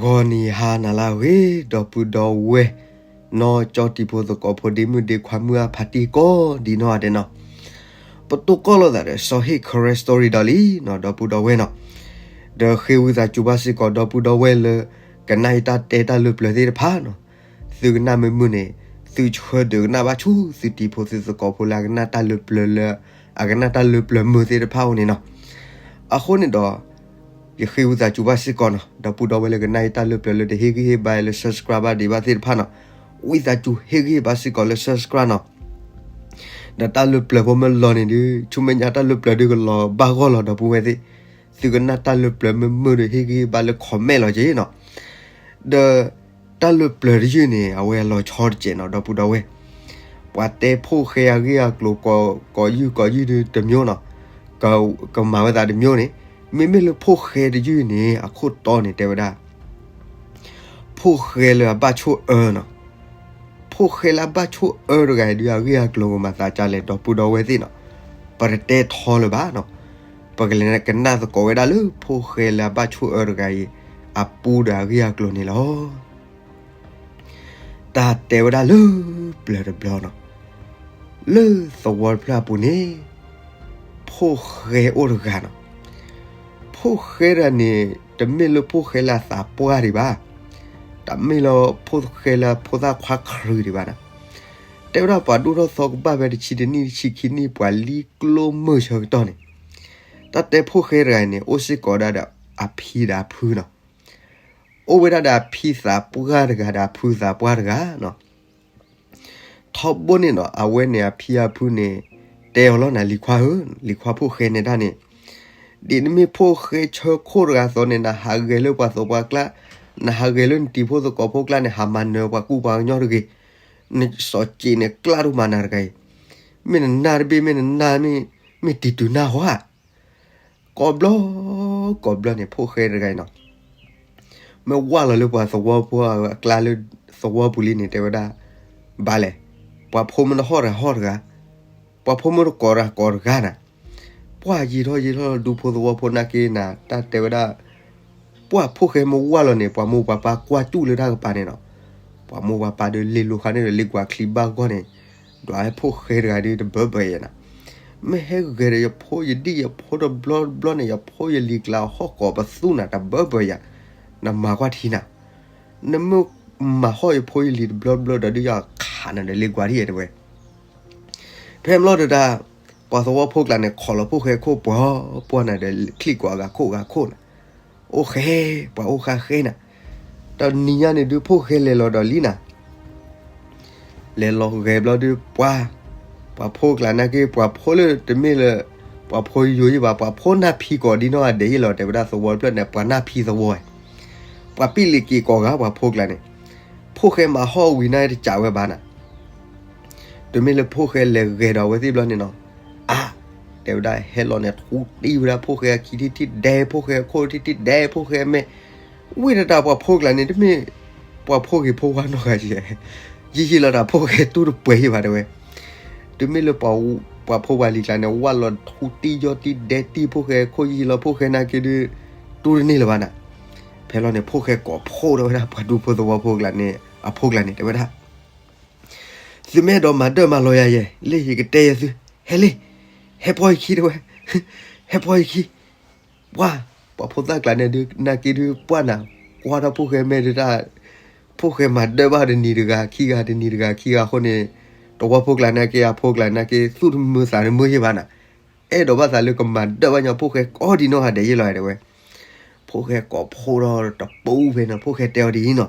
ဂီၤနံၤဟါနၤလၢအဂ့ၤ ဒီပုၢ်ဒီဝဲၢ် နီၢ်ကၠီတံၤဖိသကိးဖိ ဒ့မုၣ်ဒ့ခွါ မုၢ်အါဖးတံၢ်ကိးဒ်နီၢ်ဂၤဒဲးနီၤ, ပတိၢ်ကီၢ်လိာ်သးဒီး စီၤဟ့ၣ် Karen Story ဒီးလံနီၤ ဒီပုၢ်ဒီဝဲၢ်နီၤ, ဒီးဃ့ဝံသးစူၤဘၣ်စ့ၢ်ကီး ဒီပုၢ်ဒီဝဲၢ်လၢ ကနၣ်ယတၢ်တဲတၢ်လၢပျၢၤသ့ၣ်တဖၣ်နီၤ, သုကနၣ်မုာ်မုာ်န့ၣ် သုဆှၢဒုးကနၣ်ဘၣ်ဆူသုတံၤဖိသုသကိးဖိလၢအကနၣ်တၢ်လၢပျၢၤလၢ အကနၣ်တၢ်လၢပျၢၤမုာ်သ့ၣ်တဖၣ်အအိၣ်န့ၣ်နီၤ, အဃိန့ၣ်ဒီး ယဃ့ဝံသးစူၤဘၣ်စ့ၢ်ကီးနီၤ ဒီပုၢ်ဒီဝဲၢ်လၢကနၣ်ယတၢ်လၢပျၢၤလၢတဟ့ၣ်ဂံၢ်ဟ့ၣ်ဘါလၢ subscribe ဘၣ်ဒံးဘၣ်သ့ၣ်တဖၣ်နီၤ, ဝံသးစူၤဟ့ၣ်ဂံၢ်ဟ့ၣ်ဘါစ့ၢ်ကီးလၢ subscribe နီၤ, ဒီးတၢ်လၢပျၢၤဖိမ့ၢ်လီၤန့ၣ်ဒုး ဆူမဲာ်ညါတၢ်လၢပျၢၤဒုးကလီၤဘၣ်ဂီၢ်လီၤ ဒီပုၢ်ဝဲၢ်သ့ၣ်, သုကနၣ်တၢ်လၢပျၢၤမုာ်မုာ်ဒီးဟ့ၣ်ဂံၢ်ဟ့ၣ်ဘါလၢ comment လီၤက့ၤနီၤ, ဒီး တၢ်လၢပျၢၤတယုၢ်န့ၣ် အဝဲအလီၤဆီတစဲးနီၤ ဒီပုၢ်ဒီဝဲၢ်, ပှၤတဲဖိၣ်ဃဲအဂ့ၢ်အကျိၤ ကိးယုၢ်ကိးယုၢ်ဒုးတမျိုးနီၤ, ကမၤဝဲသးတမျိုးန့ၣ်, မ့မ့ၢ်လၢဖိၣ်ဃဲတယုၢ်န့ၣ် အခိၣ်တီန့ၣ်တဲဝဲဒၣ် ဖိၣ်ဃဲလၢအဘၣ်ဆိၣ်အၢနီၤ, ဖိၣ်ဃဲလၢအဘၣ်ဆိၣ်အၢတဂၤအံၤဒုး အဂ့ၢ်အကျိၤကမၤသးဒ်လဲၣ် ဒီပုၢ်ဒီဝဲၢ်သ့ၣ်နီၤ, ပတတဲထီလၢၤဘၣ်နီၤ, ပကလဲၤကနၣ်သကိးဝဲဒၣ်လၢဖိၣ်ဃဲလၢအဘၣ်ဆိၣ်အၢတဂၤအံၤ အပူဒီးအဂ့ၢ်အကျိၤန့ၣ်လီၤ. တၢ်တဲဝဲဒၣ်လၢပျၢၤတဘျီနီၤ, လၢသဝီတဖျၢၣ်အပူၤန့ၣ် ဖိၣ်ဃဲအိၣ်တဂၤနီၤ, ဖိၣ်ဃဲတဂၤန့ၣ် တမ့ၢ်လၢဖိၣ်ဃဲလၢအသးပှၢ်ဒံးဘၣ်, တမ့ၢ်လၢဖိၣ်ဃဲလၢအဖိသၣ်ခွါခရံာ်ဒံးဘၣ်နီၤ, တဲဝဲဒၣ်ပှၤဒိၣ်ထီၣ်သီကဘၣ်ဖဲတဆံတနံၣ်တဆံခံနံၣ် ပှၤလံကျိမုၢ်ဆၢကတီၢ်န့ၣ်, တၢ်တဲဖိၣ်ဃဲတဂၤန့ၣ် အိၣ်စ့ၢ်ကီးဒၣ်ဒီးအဖံဒီးအဖုနီၤ, အိၣ်ဝဲဒၣ်ဒီးအဖံသးပှၢ်တဂၤဒီးအဖုသးပှၢ်တဂၤနီၤ, ထီဘိန့ၣ်နီၤ အဝဲန့ၣ်အဖံအဖုန့ၣ် တဲအီၤလီၤနၤ လံၤခွါဧၢ, လံၤခွါဖိၣ်ဃဲနဲဒၣ်န့ၣ်, ဒ်နမ့ၢ်ဖိၣ်ဃဲဆၢခိၣ်တဂၤအသိးန့ၣ် နဟးဂဲၤလၢပှၤသးပှၢ်ကျါ, နဟးဂဲၤလၢနတံၤဖိသကိးဖိကျါန့ၣ် ဟးမၤနၢၤပှၤကူပှၤကညီတဂ့ၤ, နစီၤစ့းန့ၣ်ကျၢ်ဒိၣ်မးနၤတဂၤအံၤ, မ့ၢ်နနၢ်တဘ့ၣ် မ့ၢ်နနၢ်မ့ၢ် မ့ၢ်တံၤတုၤနၢ်ဟီဧါ, ကိးဘျီ ကိးဘျီန့ၣ် ဖိၣ်ဃဲတဂၤအံၤနီၤ မ့ၢ်ဝၢ်လီၤလၢပှၤသဝီဖိအကျါလၢသဝီပူၤလံန့ၣ် တဲဝဲဒၣ်, ဘၣ်လဲၣ်, ပှၤဖိမ့ၢ်တဟီၣ်တဂၤဟီၣ်တဂၤ, ပှၤဖိမ့ၢ်တကိးတဂၤကိးတဂၤနၤ, ပှၤယံာ်ထီၣ်ယံာ်ထီၣ်လီၤ ဒူဖိသဝီဖိနာ်က့နၤ တၢ်တဲဝဲဒၣ်, ပှၤဖိၣ်ဃဲမ့ၢ်ဝၢ်လီၤန့ၣ် ပှၤမိၢ်ပှၤပၢ်ကွၢ်တူၢ်လၢတၢ်ကပၤန့ၣ်နီၤ, ပှၤမိၢ်ပှၤပၢ်ဒီးလ့ၤလိာ်ဃာ်န့ၣ်ဒီးလ့ၤကွၢ်ချံဘၣ်ဂီၢ်န့ၣ်, ဒွးဖိၣ်ဃဲတဂၤဒုးတဘၢဘၢယဲနၤ မ့ၢ်ဟဲဂဲၤဒီးယဖိယဒံၣ်ယဖိတဘျီတဘျီန့ၣ် ယဖိယလံၤကျါဟီၣ်ကိးပသူနၤ တဘၢဘၢယၤ, နမၤကွၢ်ထံနၤ, နမ့ၢ်မၤဟီၣ်ယဖိယလံၤတဘျီတဘျီဒီးဒုးယခးနၤဒီးလ့ၤကွၢ်ထံယဲတဲဝဲ, ဖဲမလီၤဒီးတၢ်, ပှၤသဝီဖိကျါန့ၣ် ခိးလီၤဖိၣ်ဃဲခိၣ်ပှီၤပှီၤနၤဒီးချံၣ်ကိးအဂၤခိၣ်ဂၤခိၣ်နၤ, အိၣ်ဃဲ, ပှၤအိၣ်ဃဲဃဲနၤ, တနံၤညါန့ၣ်ဒုးဖိၣ်ဃဲလဲၤလီၤဒီးလံနၤ လဲၤလီၤဂဲၤဘျီဒုးပှၤ, ပှၤဖိကျါနာ်က့ ပှၤဖိလၢတမ့ၢ်လၢ ပှၤဖိယိယ့ဘၣ် ပှၤဖိနၢ်ဖံးကိးဒ်နီၢ်ဂၤဒဲးယ့လီၤ တဲဝဲဒၣ်သဝီတဖျၢၣ်န့ၣ် ပှၤနၢ်ဖံးသဝီ, ပှၤပံၣ်လံၤက့ၤကိးဂၤ ပှၤဖိကျါန့ၣ်, ဖိၣ်ဃဲမၤဟီၣ်ဝံၤန့ၣ်တစးဝဲဘၣ်နၤ, တမ့ၢ်လၢဖိၣ်ဃဲလဲၤဂဲၤဒီးအဝဲသ့ၣ်ဘျီန့ၣ်နီၤ, အါ, တဲဝဲဒၣ်ဟဲလီၤန့ၣ် ထူတံၢ်ဝဲဒၣ်ဖိၣ်ဃဲအခံထံၣ်ထံၣ်ဒဲး ဖိၣ်ဃဲအခိၣ်ထံၣ်ထံၣ်ဒဲး ဖိၣ်ဃဲအမဲာ် ဝံၤဒီးတၢ်ပှၤဖိကျါန့ၣ် တမ့ၢ်ပှၤဖိဂ့ၤဖိဝါနီတဂၤယဲ, ယံာ်ယံာ်လီၤတၢ်ဖိၣ်ဃဲတူၢ်တပှဲၤယ့ၢ်ဘၣ်တဲဝဲ, တမ့ၢ်လၢပှၤဖိပှၤလံၤကျါန့ၣ် ဝၢ်လီၤထူတံၢ်ယီၢ်တံၢ်ဒဲးတံၢ် ဖိၣ်ဃဲအခိၣ်ယံာ်လီၤ ဖိၣ်ဃဲနာ်က့ဒုး တူၢ်တန့ၢ်လၢၤဘၣ်နၤ, ဖဲလီၤန့ၣ် ဖိၣ်ဃဲကိးဖှိၣ်ထီၣ်ဝဲဒၣ်ပှၤဒူဖိသဝီဖိကျါန့ၣ် အဖိကျါန့ၣ် တဲဝဲဒၣ် သုမ့ၢ်အဲၣ်ဒိးမၤဒၢၣ်မၤလီၤယၤယဲ လၢယကတဲယသု, ဟဲလံ, ဟဲပီၢ်ယခံတဲဝဲ, ဟဲပီၢ်ယခံ, ပှၤ, ပှၤဖိသၣ်ကျါန့ၣ်ဒုး နာ်က့ဒုးပှၢ်နၤ, ကွၢ်ထီၣ်ဖိၣ်ဃဲမဲာ်ဒုးတၢ်, ဖိၣ်ဃဲမၤဒၢၣ်ဘၣ်တနံၤတဂၤခံဂၤတနံၤတဂၤခံဂၤအဃိန့ၣ်, သဝီဖိကျါနာ်က့အဖိကျါနာ်က့ သူၣ်တမုာ်သးတမုာ်ယ့ၢ်ဘၣ်နၤ, အဲၣ်ဒိးဘၣ်သးလၢကမၤဒၢၣ်ဘၣ်ညီဖိၣ်ဃဲကိးဒ်နီၢ်ဂၤဒဲးယ့ၢ်လီၤတဲဝဲ, ဖိၣ်ဃဲကိးဖှိၣ်ထီၣ်တပူၤဖဲန့ၣ် ဖိၣ်ဃဲတဲအီၤဒ်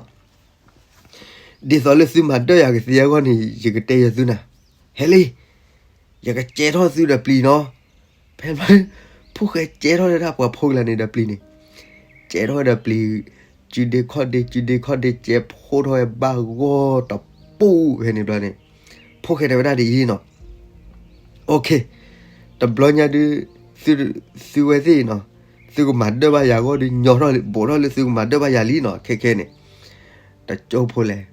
အံၤနီၤ ဒ်သိးလၢသုမၤဒၢၣ်ယၤကသ့အဂီၢ်န့ၣ် ယကတဲယသုနၤ, ဟဲလံ, ယကစဲးထီၣ်သုဒီးပျံၤနီၤ, ဖဲမး, ဖိၣ်ဃဲစဲးထီၣ်ဒၣ်ပှၤဖိကျါန့ၣ်ဒီးပျံၤန့ၣ်, စဲးထီၣ်ဒီးပျံၤ, စုဒ့ခီၣ်ဒ့ စုဒ့ခီၣ်ဒ့ စဲးဖှိၣ်ထီၣ်ဝဲဘၣ်ဂီၢ်တပူၤဖဲန့ၣ်ဘျီန့ၣ်, ဖိၣ်ဃဲတဲဝဲဒၣ်ဒ်အံၤနီၤ OK, တဘျီညါဒုး, သုဝဲသ့ၣ်အံၤနီၤ, သုကမၤဒၢၣ်ဘၣ်ယၤအဂီၢ်ဒုး ညီထီၣ်လံ ဘူးထီၣ်လၢသုကမၤဒၢၣ်ဘၣ်ယၤလံနီၤ ခဲခဲန့ၣ်, တကၠိဖိလဲၣ်,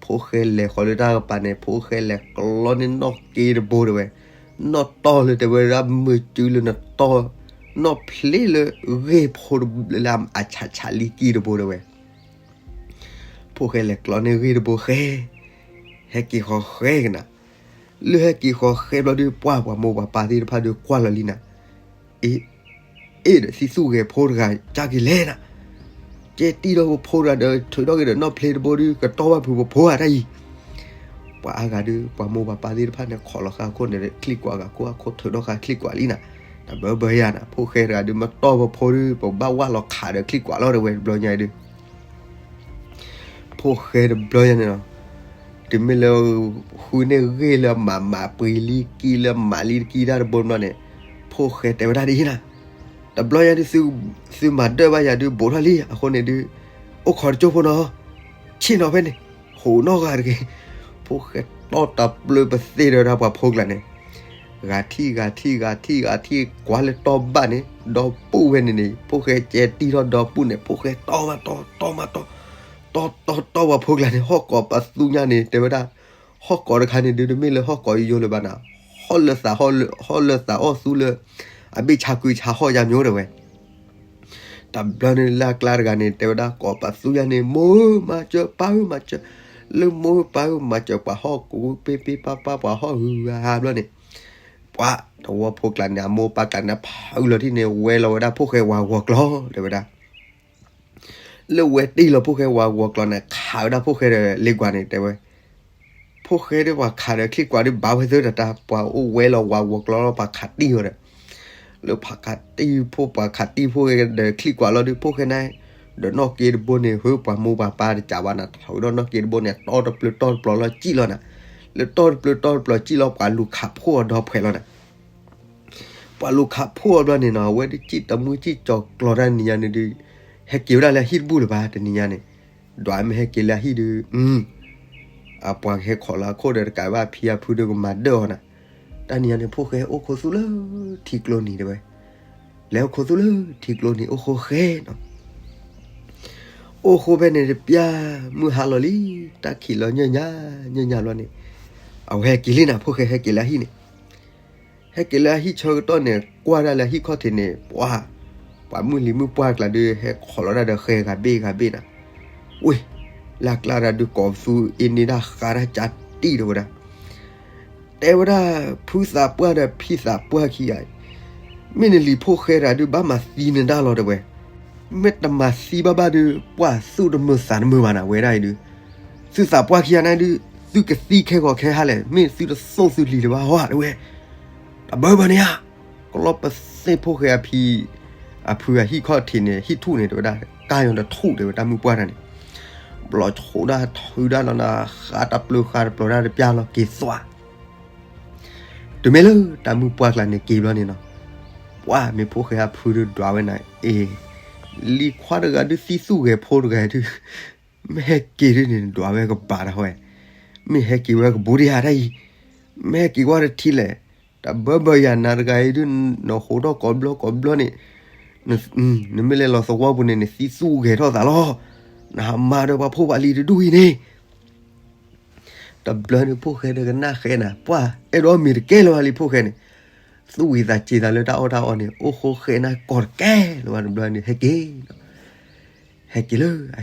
ဖိၣ်ဃဲလဲၤဃီၤလၢတၢ်ကပၤန့ၣ် ဖိၣ်ဃဲလဲၤကျီန့ၢ်နီၣ်က့တဘိတဲဝဲ, နီၣ်တီၢ်လၢတဲဝဲဒၣ်မုာ်စုလၢနတီၢ်, နီၣ်ဖျ့လၢဂ့ၢ်ဖိလၢအဆးဆးလံကံတဘိတဲဝဲ, ဖိၣ်ဃဲလဲၤကျီန့ၢ်ဂ့ၢ်တဘိဃဲ, ဟဲက့ၤဃီၤဃဲကနၤ, လၢဟဲက့ၤဃီၤဃဲဘျီဒုး ပှၢ်ပှၤမိၢ်ပှၤပၢ်သ့ၣ်တဖၣ်ဒုးကွၢ်လီၤလံနၤ, အ့ အ့ၣ်ဒီးသံသူၣ်ဂဲၤဖိတဂၤကၢ်က့ၤလဲၣ်နၤ, ကဲတံၢ်ထီၣ်ပဖိတဂၤဒီး ထုးထီၣ်က့ၤဒီးနီၣ်ဖျ့တဘိဒုး ကတီၢ်ဘၣ်ဖုးပဖိဧါတၢ်အံၤ, ပှၤအါဂၤဒုး ပှၤမိၢ်ပှၤပၢ်သ့ၣ်တဖၣ်န့ၣ် ခိးလီၤဃာ်ခိၣ်န့ၣ် ချံကွၢ်ဂၤခိၣ်အခိၣ်ထုးထီၣ်ဃာ်ချံကွၢ်လံနၤ, တၢ်ဘၢဘၢယၤနၤ ဖိၣ်ဃဲတဂၤဒုး မ့ၢ်တီၢ်ပဖိဒုး ပဘၣ်ဝၢ်လီၤခးဒီးချံကွၢ်လီၤတဲဝဲတဘျီညါဒုး ဖိၣ်ဃဲတဘျီညါန့ၣ်လီၤ, တုၤမ့ၢ်လၢ ဃုန့ၢ်ဂ့ၢ်လၢမၤမၤပှ့ၤလံကံလၢမၤလံတကံတၢ်တဘိတဘျီန့ၣ်, ဖိၣ်ဃဲတဲဝဲဒၣ်ဒ်အံၤနၤ, တဘျီညါဒုး သုမၤဒၢၣ်ဘၣ်ယၤဒုး ဘူးထီၣ်လံ အဃိန့ၣ်ဒုး အိၣ်ခိးတကၠိဖိနီၤ, ဆ့ၣ်နီၤဖဲန့ၣ်, ဟိးနီၢ်ဂၤတဂ့ၤ, ဖိၣ်ဃဲတီၢ်တၢ်ပျၢၤပသ့ၣ်ဒီးဒၣ်ပှၤဖိကျါန့ၣ် ဂၤထံၣ်ဂၤထံၣ်ဂၤထံၣ်ဂၤထံၣ်ကွၢ်လၢတီၢ်ဘၣ်န့ၣ် ဒီပုၢ်ဝဲန့ၣ်န့ၣ် ဖိၣ်ဃဲကဲတံၢ်ထီၣ်ဒီပုၢ်န့ၣ် ဖိၣ်ဃဲတီၢ်မးတီၢ်တီၢ်မးတီၢ်, တီၢ်တီၢ်တီၢ်ပှၤဖိကျါန့ၣ် ဟီၣ်ကိးပသူညါန့ၣ် တဲဝဲဒၣ်, ဟီၣ်ကိးတခါန့ၣ်ဒုး တမ့ၢ်လၢဟီၣ်ကိးယိယိလၢၤဘၣ်နၤ, ဟီၣ်လၢသးဟီၣ်လၢ ဟီၣ်လၢသးအီၣ်သူလၢ အဘ့ၣ်ဆါကုဆါဟီၣ်ယါမျိၤတဲဝဲ တဘျီန့ၣ်လၢအကျါတဂၤန့ၣ် တဲဝဲဒၣ်ကိးပသူညါန့ၣ် မိၢ်ဧၢမၤစၢၤ ပၢ်ဧၢမၤစၢၤ, လၢမိၢ်ဧၢပၢ်ဧၢမၤစၢၤ ပှၤဟီၣ်ကူပ့ပ့ပၢ်ပၢ် ပှၤဟီၣ်ဟုဟးဘျီန့ၣ်, ပှၤတဝီဖိကျါန့ၣ် အမိၢ်ပၢ်ကျါန့ၣ် ဖးအုးလီၤထံၣ်န့ၣ် ဝဲလီၤဝဲဒၣ်ဖိၣ်ဃဲဝၤဂီၤကျီၤ တဲဝဲဒၣ် လၢဝဲတံၢ်လီၤဖိၣ်ဃဲဝၤဂီၤကျီၤန့ၣ် ခးဝဲဒၣ်ဖိၣ်ဃဲဒီးလ့ကွၢ်န့ၣ် တဲဝဲ, ဖိၣ်ဃဲဒီးပှၤခးဒီးချံကွၢ်ဒုးဘၣ်ဝဲသၢတၢ်တၢ် ပှၤအိၣ်ဝဲလီၤဝၤဂီၤကျီၤလီၤ ပှၤခးတံၢ်ဝဲဒီး, လၢဖးခးတံၢ်ဖိ ပှၤခးတံၢ်ဖိၣ်ဃဲဒီးချံကွၢ်လီၤဒုး ဖိၣ်ဃဲန့ၣ် ဒီးနီၣ်က့တဘိန့ၣ် ဟၢပှၤမိၢ်ပှၤပၢ်တကးဘၣ်နၤ ထုးဒီးနီၣ်က့တဘိန့ၣ် တီၢ်တပျၢၤတီၢ်တပျီၤလီၤစံၣ်လီၤနၤ, လၢတီၢ်တပျၢၤတီၢ်တပျီၤစံၣ်လီၤ ပှၤလူၤခးဖှိၣ်အီၤဒီဖှဲးလီၤနၤ ပှၤလူၤခးဖှိၣ်အီၤဘျီန့ၣ်နီၤ အဝဲဒုးစံၣ်တမုၢ်စံၣ်ကၠီၤကျီၤတၢ်တနံၤညါန့ၣ်ဒုး, ဟဲက့ၤဝဲဒၣ်လၢအဟံၣ်တဘူၣ်လၢၤဘၣ်တနံၤညါန့ၣ်, ဒွးမ့ၢ်ဟဲက့ၤလၢအဟံၣ်ဒုး, အပှၤကဟဲခိးလၢအခိၣ်ဒီးတကးဘၣ်ဖံအဖုဒီးကမၤဒၢၣ်အီၤနၤ, တၢ်နံၤညါန့ၣ် ဖိၣ်ဃဲအိၣ်ခိးသူလၢထံကျိနံၤတဲဝဲ, လဲၤအိၣ်ခိးသူလၢထံကျိနံၤ အိၣ်ဃိဃဲနီၤ အိၣ်ဃိဖဲန့ၣ်တပျၢ် မုၢ်ဟါလီၤလံ, တၢ်ခံးလီၤညၣ်ညၣ်ညၣ်ညၣ်ဘျီန့ၣ်, အဝဲဟဲက့ၤလံနၤ ဖိၣ်ဃဲဟဲက့ၤလၢအဟံၣ်န့ၣ်, ဟဲက့ၤလၢအဟံၣ်ဆၢကတီၢ်န့ၣ် ကွၢ်ဒၣ်လၢအဟံၣ်ခီၣ်ထံးန့ၣ် ပှၤ, ပှၤမုၢ်လံၤမုၢ်ပှၢ်ကျါဒုး ဟဲခိးလီၤဒၣ်ဒီးဃဲဂၤဘ့ၣ်ဂၤဘ့ၣ်နၤ, ဝ့ၢ်, လၢအကျါတၢ်ဒုးကိးပသူအ့န့ဒၣ်ဃးတၢ်ကၢတံၢ်ဒီးဝဲဒၣ် တဲဝဲဒၣ်, ဖုသးပှၢ်ဒီးဖံသးပှၢ်ခံဂၤအံၤ, မ့ၢ်နလံၤဖိၣ်ဃဲတဂၤဒုး ဘၣ်မၤသံနတၢ်လီၤတဲဝဲ, မ့ၢ်တမၤသံဘၣ်ဘၣ်ဒုး ပှၢ်သူၣ်တမုာ်သးတမုာ်ဘၣ်နၤ ဝဲဒၣ်အံၤဒုး, သုသးပှၢ်ခံဂၤန့ၣ်ဒုး, သုကသံခဲဂီၤခဲဟါလဲၣ်, မ့ၢ်သုတသိၣ်သုလံၤလၢၤဘၣ်ဟီတဲဝဲ, တဘၢဘၢန့ၣ်ဧါ, ကလီပသ့ၣ်ဖိၣ်ဃဲအဖံ အဖုအဟံၣ်ခီၣ်ထံးန့ၣ် ဟံၣ်ထူၣ်န့ၣ် တဲဝဲဒၣ်, ကါယီၤတထူၣ်တဲဝဲတၢ်မုၢ်ပှၢ်တၢ်န့ၣ်, ဘျီဆိဒၣ်ထုဒၣ်လီၤနၤ ဃးတပျၢၤဃးတပျီၤတၢ်တပျၢ်လီၤက့ၤသွး တုၤမ့ၢ်လၢတၢ်မုၢ်ပှၢ်ကျါန့ၣ်က့ၤဘျီန့ၣ်နီၤ, ပှၢ်မ့ၢ်ဖိၣ်ဃဲအဖုဒုးဒွးဝဲနၤ, အ့ၣ်, လံၤခွါတဂၤဒုးသံသူၣ်ဂဲၤဖိတဂၤဒုး, မ့ၢ်ဟဲက့ၤဒုးန့ၣ် ဒွးဝဲကဘၣ်တၢ်ဟီ, မ့ၢ်ဟဲက့ၤဝဲကဘူးဒံးဧါတၢ်အံၤ, မ့ၢ်ဟဲက့ၤကွၢ်တထံလဲၣ်, တၢ်ဘၢဘၢယၤနၤတဂၤအံၤဒုး, နဟိးထီၣ်ကိးဘျီကိးဘျီန့ၣ်, နမ့ၢ်လဲၤလီၤသဝီပူၤန့ၣ် နသံသူၣ်ဂဲၤထီၣ်သးလီၤ, နဟးမၤဒီးပှၤဖိပှၤလံၤတဒူၣ်အံၤန့ၣ် တဘျီန့ၣ်ဖိၣ်ဃဲဒီးကနၣ်ဃဲနၤ ပှၢ်အဲၣ်ဒိးမ့ၤတကဲလၢၤဘၣ်လံဖိၣ်ဃဲန့ၣ်, သူၣ်ဝံၤသးစ့ၤသးလၢတၢ်အီၣ်တၢ်အီန့ၣ် အိၣ်ဃိဃဲနၤကီၢ်တကဲလၢၤဘၣ်တဘျ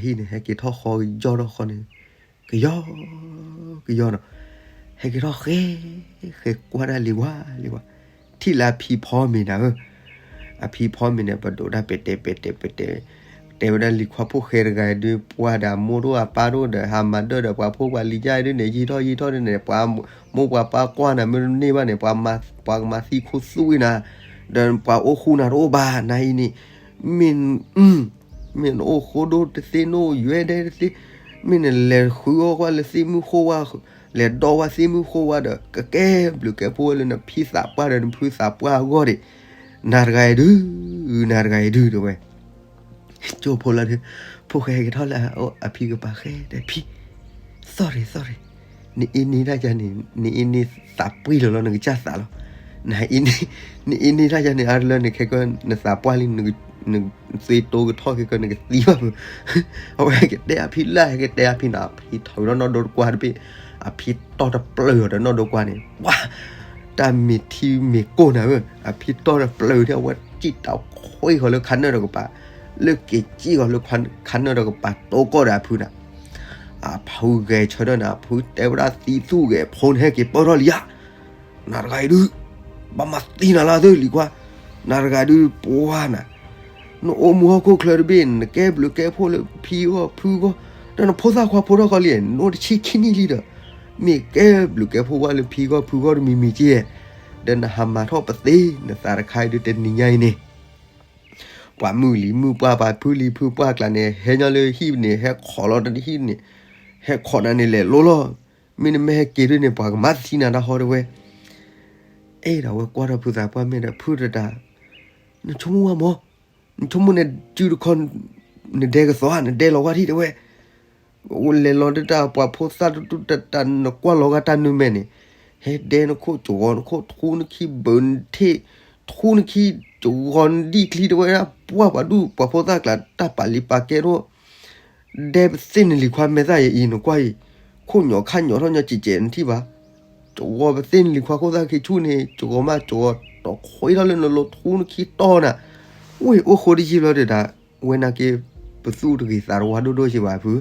ီန့ၣ် ဟဲက့ၤ, ဟဲက့ၤလၢအဟံၣ်န့ၣ် ဟဲက့ၤထီၣ်ဃီကယီထီၣ်ဃီန့ၣ်, ကယီ, ကယီနီၤ, ဟဲက့ၤထီၣ်ဃဲ, ဃဲကွၢ်ဒၣ်လံၤဝါလံၤဝါ, ထံၣ်လၢအဖံဖီမ့ၤနၤဧၢ, အဖံဖီမ့ၤန့ၣ် ပဒိးတၢ်ပဲာ်တဲာ်ပဲာ်တဲာ်ပဲာ်တဲာ်, တဲဝဲဒၣ်လံၤခွါဖိၣ်ဃဲတဂၤဒုး ပှၢ်ဒီးမိၢ်တအိၣ်အပၢ်တအိၣ်ဒီး ဟးမၤဒၢၣ်ဒီးပှၤဖိပှၤလံၤယါဒုးန့ၣ် ယံာ်ထီၣ်ယံာ်ထီၣ်ဒုးန့ၣ် ပှၤမိၢ်ပှၤပၢ်ကွၢ်နၤမ့ၢ်တန့ၢ်ဘၣ်န့ၣ် ပှၤမၤသံခိၣ်သူၣ်ဝံၤနၤ, ဒီးပှၤအိၣ်ဃူနၤတအိၣ်ဘၣ် နၤအံၤန့ၣ်, မ့ၢ် မ့ၢ်နအိၣ်ဃိဒိၣ်တသ့ နအိၣ်ယွဲဒဲတသ့, မ့ၢ်နလဲၤဃုအီၣ်ကွၢ်လၢသ့ၣ်မုၢ်ဃိဝါ, လဲၤဒီဝဲသ့ၣ်မုၢ်ဃိဝါဒီး ကကဲဘျုးကဲဖှိၣ်ဝဲလၢနဖံသးပှၢ်ဒီးနဖုသးပှၢ်အဂီၢ်ဒံး, နၤတဂၤအံၤဒုး, နၤတဂၤအံၤဒုး တဲဝဲ ကၠိဖိလီၤဒီး ဖိၣ်ဃဲဟဲက့ၤထီၣ်လၢအဖံကပၤဃဲဒီးဖံ, sorry sorry, နအ့န့ၢ်တၢ်ယါန့ၣ် နအ့န့ၢ်သးပှ့ၤလီၤလီၤ နကစၢ်သးလီၤ, နအ့န့ၢ်တၢ်ယါန့ၣ် အါတလၢနခဲကီ နသးပှၢ်လံ နသွံၣ်တိကထီၣ်ခဲကီ နကသံဘၣ်မုၢ်, အဝဲကတဲအဖံလၢဟဲကတဲအဖံနီၤ အဖံထီၣ်ဒီးနီၢ်ဒိတကွၢ်တဘ့ၣ်, အဖံတီၢ်တပျၢၤအီၤဒီးနီၢ်ဒိကွၢ်န့ၣ် ပှၤ တၢ်မ့ၢ်ထံမ့ၢ်ကိၢ်နၤဧၢ, အဖံတီၢ်တပျၢၤထဲအဝဲစံၣ်တၢ်ခွံဃီၤလၢခါနၢၣ်ဒီးကပၤ, လၢက့ၤစံၣ်ဃီၤလၢခါနၢၣ်ဒီးကပၤတိကီၢ်ဒီးအဖုနၤ, အဖုဂဲၤဆၢထၢၣ်န့ၣ် အဖုတဲဝဲဒၣ်သံသူၣ်ဂဲၤဖိန့ၣ် ဟဲက့ၤပၢၢ်ထီၣ်လံဧါ, နၤတဂၤအံၤဒုး ဘၣ်မၤသံနၤလၢသုလံၤခွါ, နၤတဂၤဒုးပှၢ်နၤ, နအိၣ်မူဟီၣ်ခိၣ်ချၢတဘ့ၣ် နကဲဘျုးကဲဖှိၣ်လၢဖံဂီၢ်ဖုဂီၢ်, ဒီးနဖိသၣ်ခွါဖိထီၣ်ဃီလံ နအိၣ်တဆံခံနံၣ်လံဒီး, မ့ၢ်ကဲဘျုးကဲဖှိၣ်ဝဲလၢဖံဂီၢ်ဖုဂီၢ်တမံၤမံၤက့, ဒီးနဟးမၤထီၣ်ပသ့နသးတခါအံၤဒုးတနံၤညါအံၤန့ၣ် ပှၤမုၢ်လံၤမုၢ်ပှၢ်ပှၤဖုလံၤဖုပှၢ်ကျါန့ၣ် ဟဲညီလၢဟံၣ်န့ၣ် ဟဲခိးလီၤတဟံၣ်န့ၣ်, ဟဲခိးနၤန့ၣ်လဲၤလိလီၤ, မ့ၢ်နမ့ၢ်ဟဲက့ၤဒုးန့ၣ် ပှၤကမၤသံနၤတၢ်ဟီတဲဝဲ. အဲၣ်ဒိးဝဲကွၢ်ထီၣ်ဖုသးပှၢ်မဲာ်ဒီး ဖုတတၤ, နဆိကမိၣ်ဝဲမး, နဆိကမိၣ်န့ၣ်စုတခီ, နဒဲကသီဧါ နဒဲလီၤဝဲထံၣ်တဲဝဲ လဲၤလီၤဒုးတၢ်ပှၤဖိသၣ်တတၢ်နကွၢ်လီၤဂာ်တၢ်နုာ်မဲာ်န့ၣ်, ဟဲဒဲနခိၣ်ကဝီၤနခိၣ်ထူနခံဘၢနထ့ၣ်, ထူနခံကဝီၤနဒံၣ်ချံတဲဝဲဒၣ် ပှၢ်ပှၤဒူၣ်ပှၤဖိသၣ်ကျါတၢ်ပာ်လံပာ်ကဲဒိၣ်, ဒဲပသ့ၣ်နလံၤခွါမဲာ်သၣ်ယအံၤနကွၢ်အံၤ, ခိၣ်ညီၣ်ခါညီၣ်ထီၣ်ညီၣ်စဲးစဲးနထံၣ်ဘၣ် ကဝီၤပသ့ၣ်နလံၤခွါခိၣ်သၣ်ခံဆူၣ်န့ၣ် ကဝီၤမးကဝီၤတီၤခွံထီၣ်လၢနလိၤထူနခံတီၢ်နၤ, ဝ့ၢ်အိၣ်ဃိတယံာ်ဘျီဒုးဒၣ်, ဝဲနာ်က့ ပသူၣ်တဂ့ၤသးတဝါဒိၣ်ဒိၣ်စ့ၢ်ဘၣ်ဖု,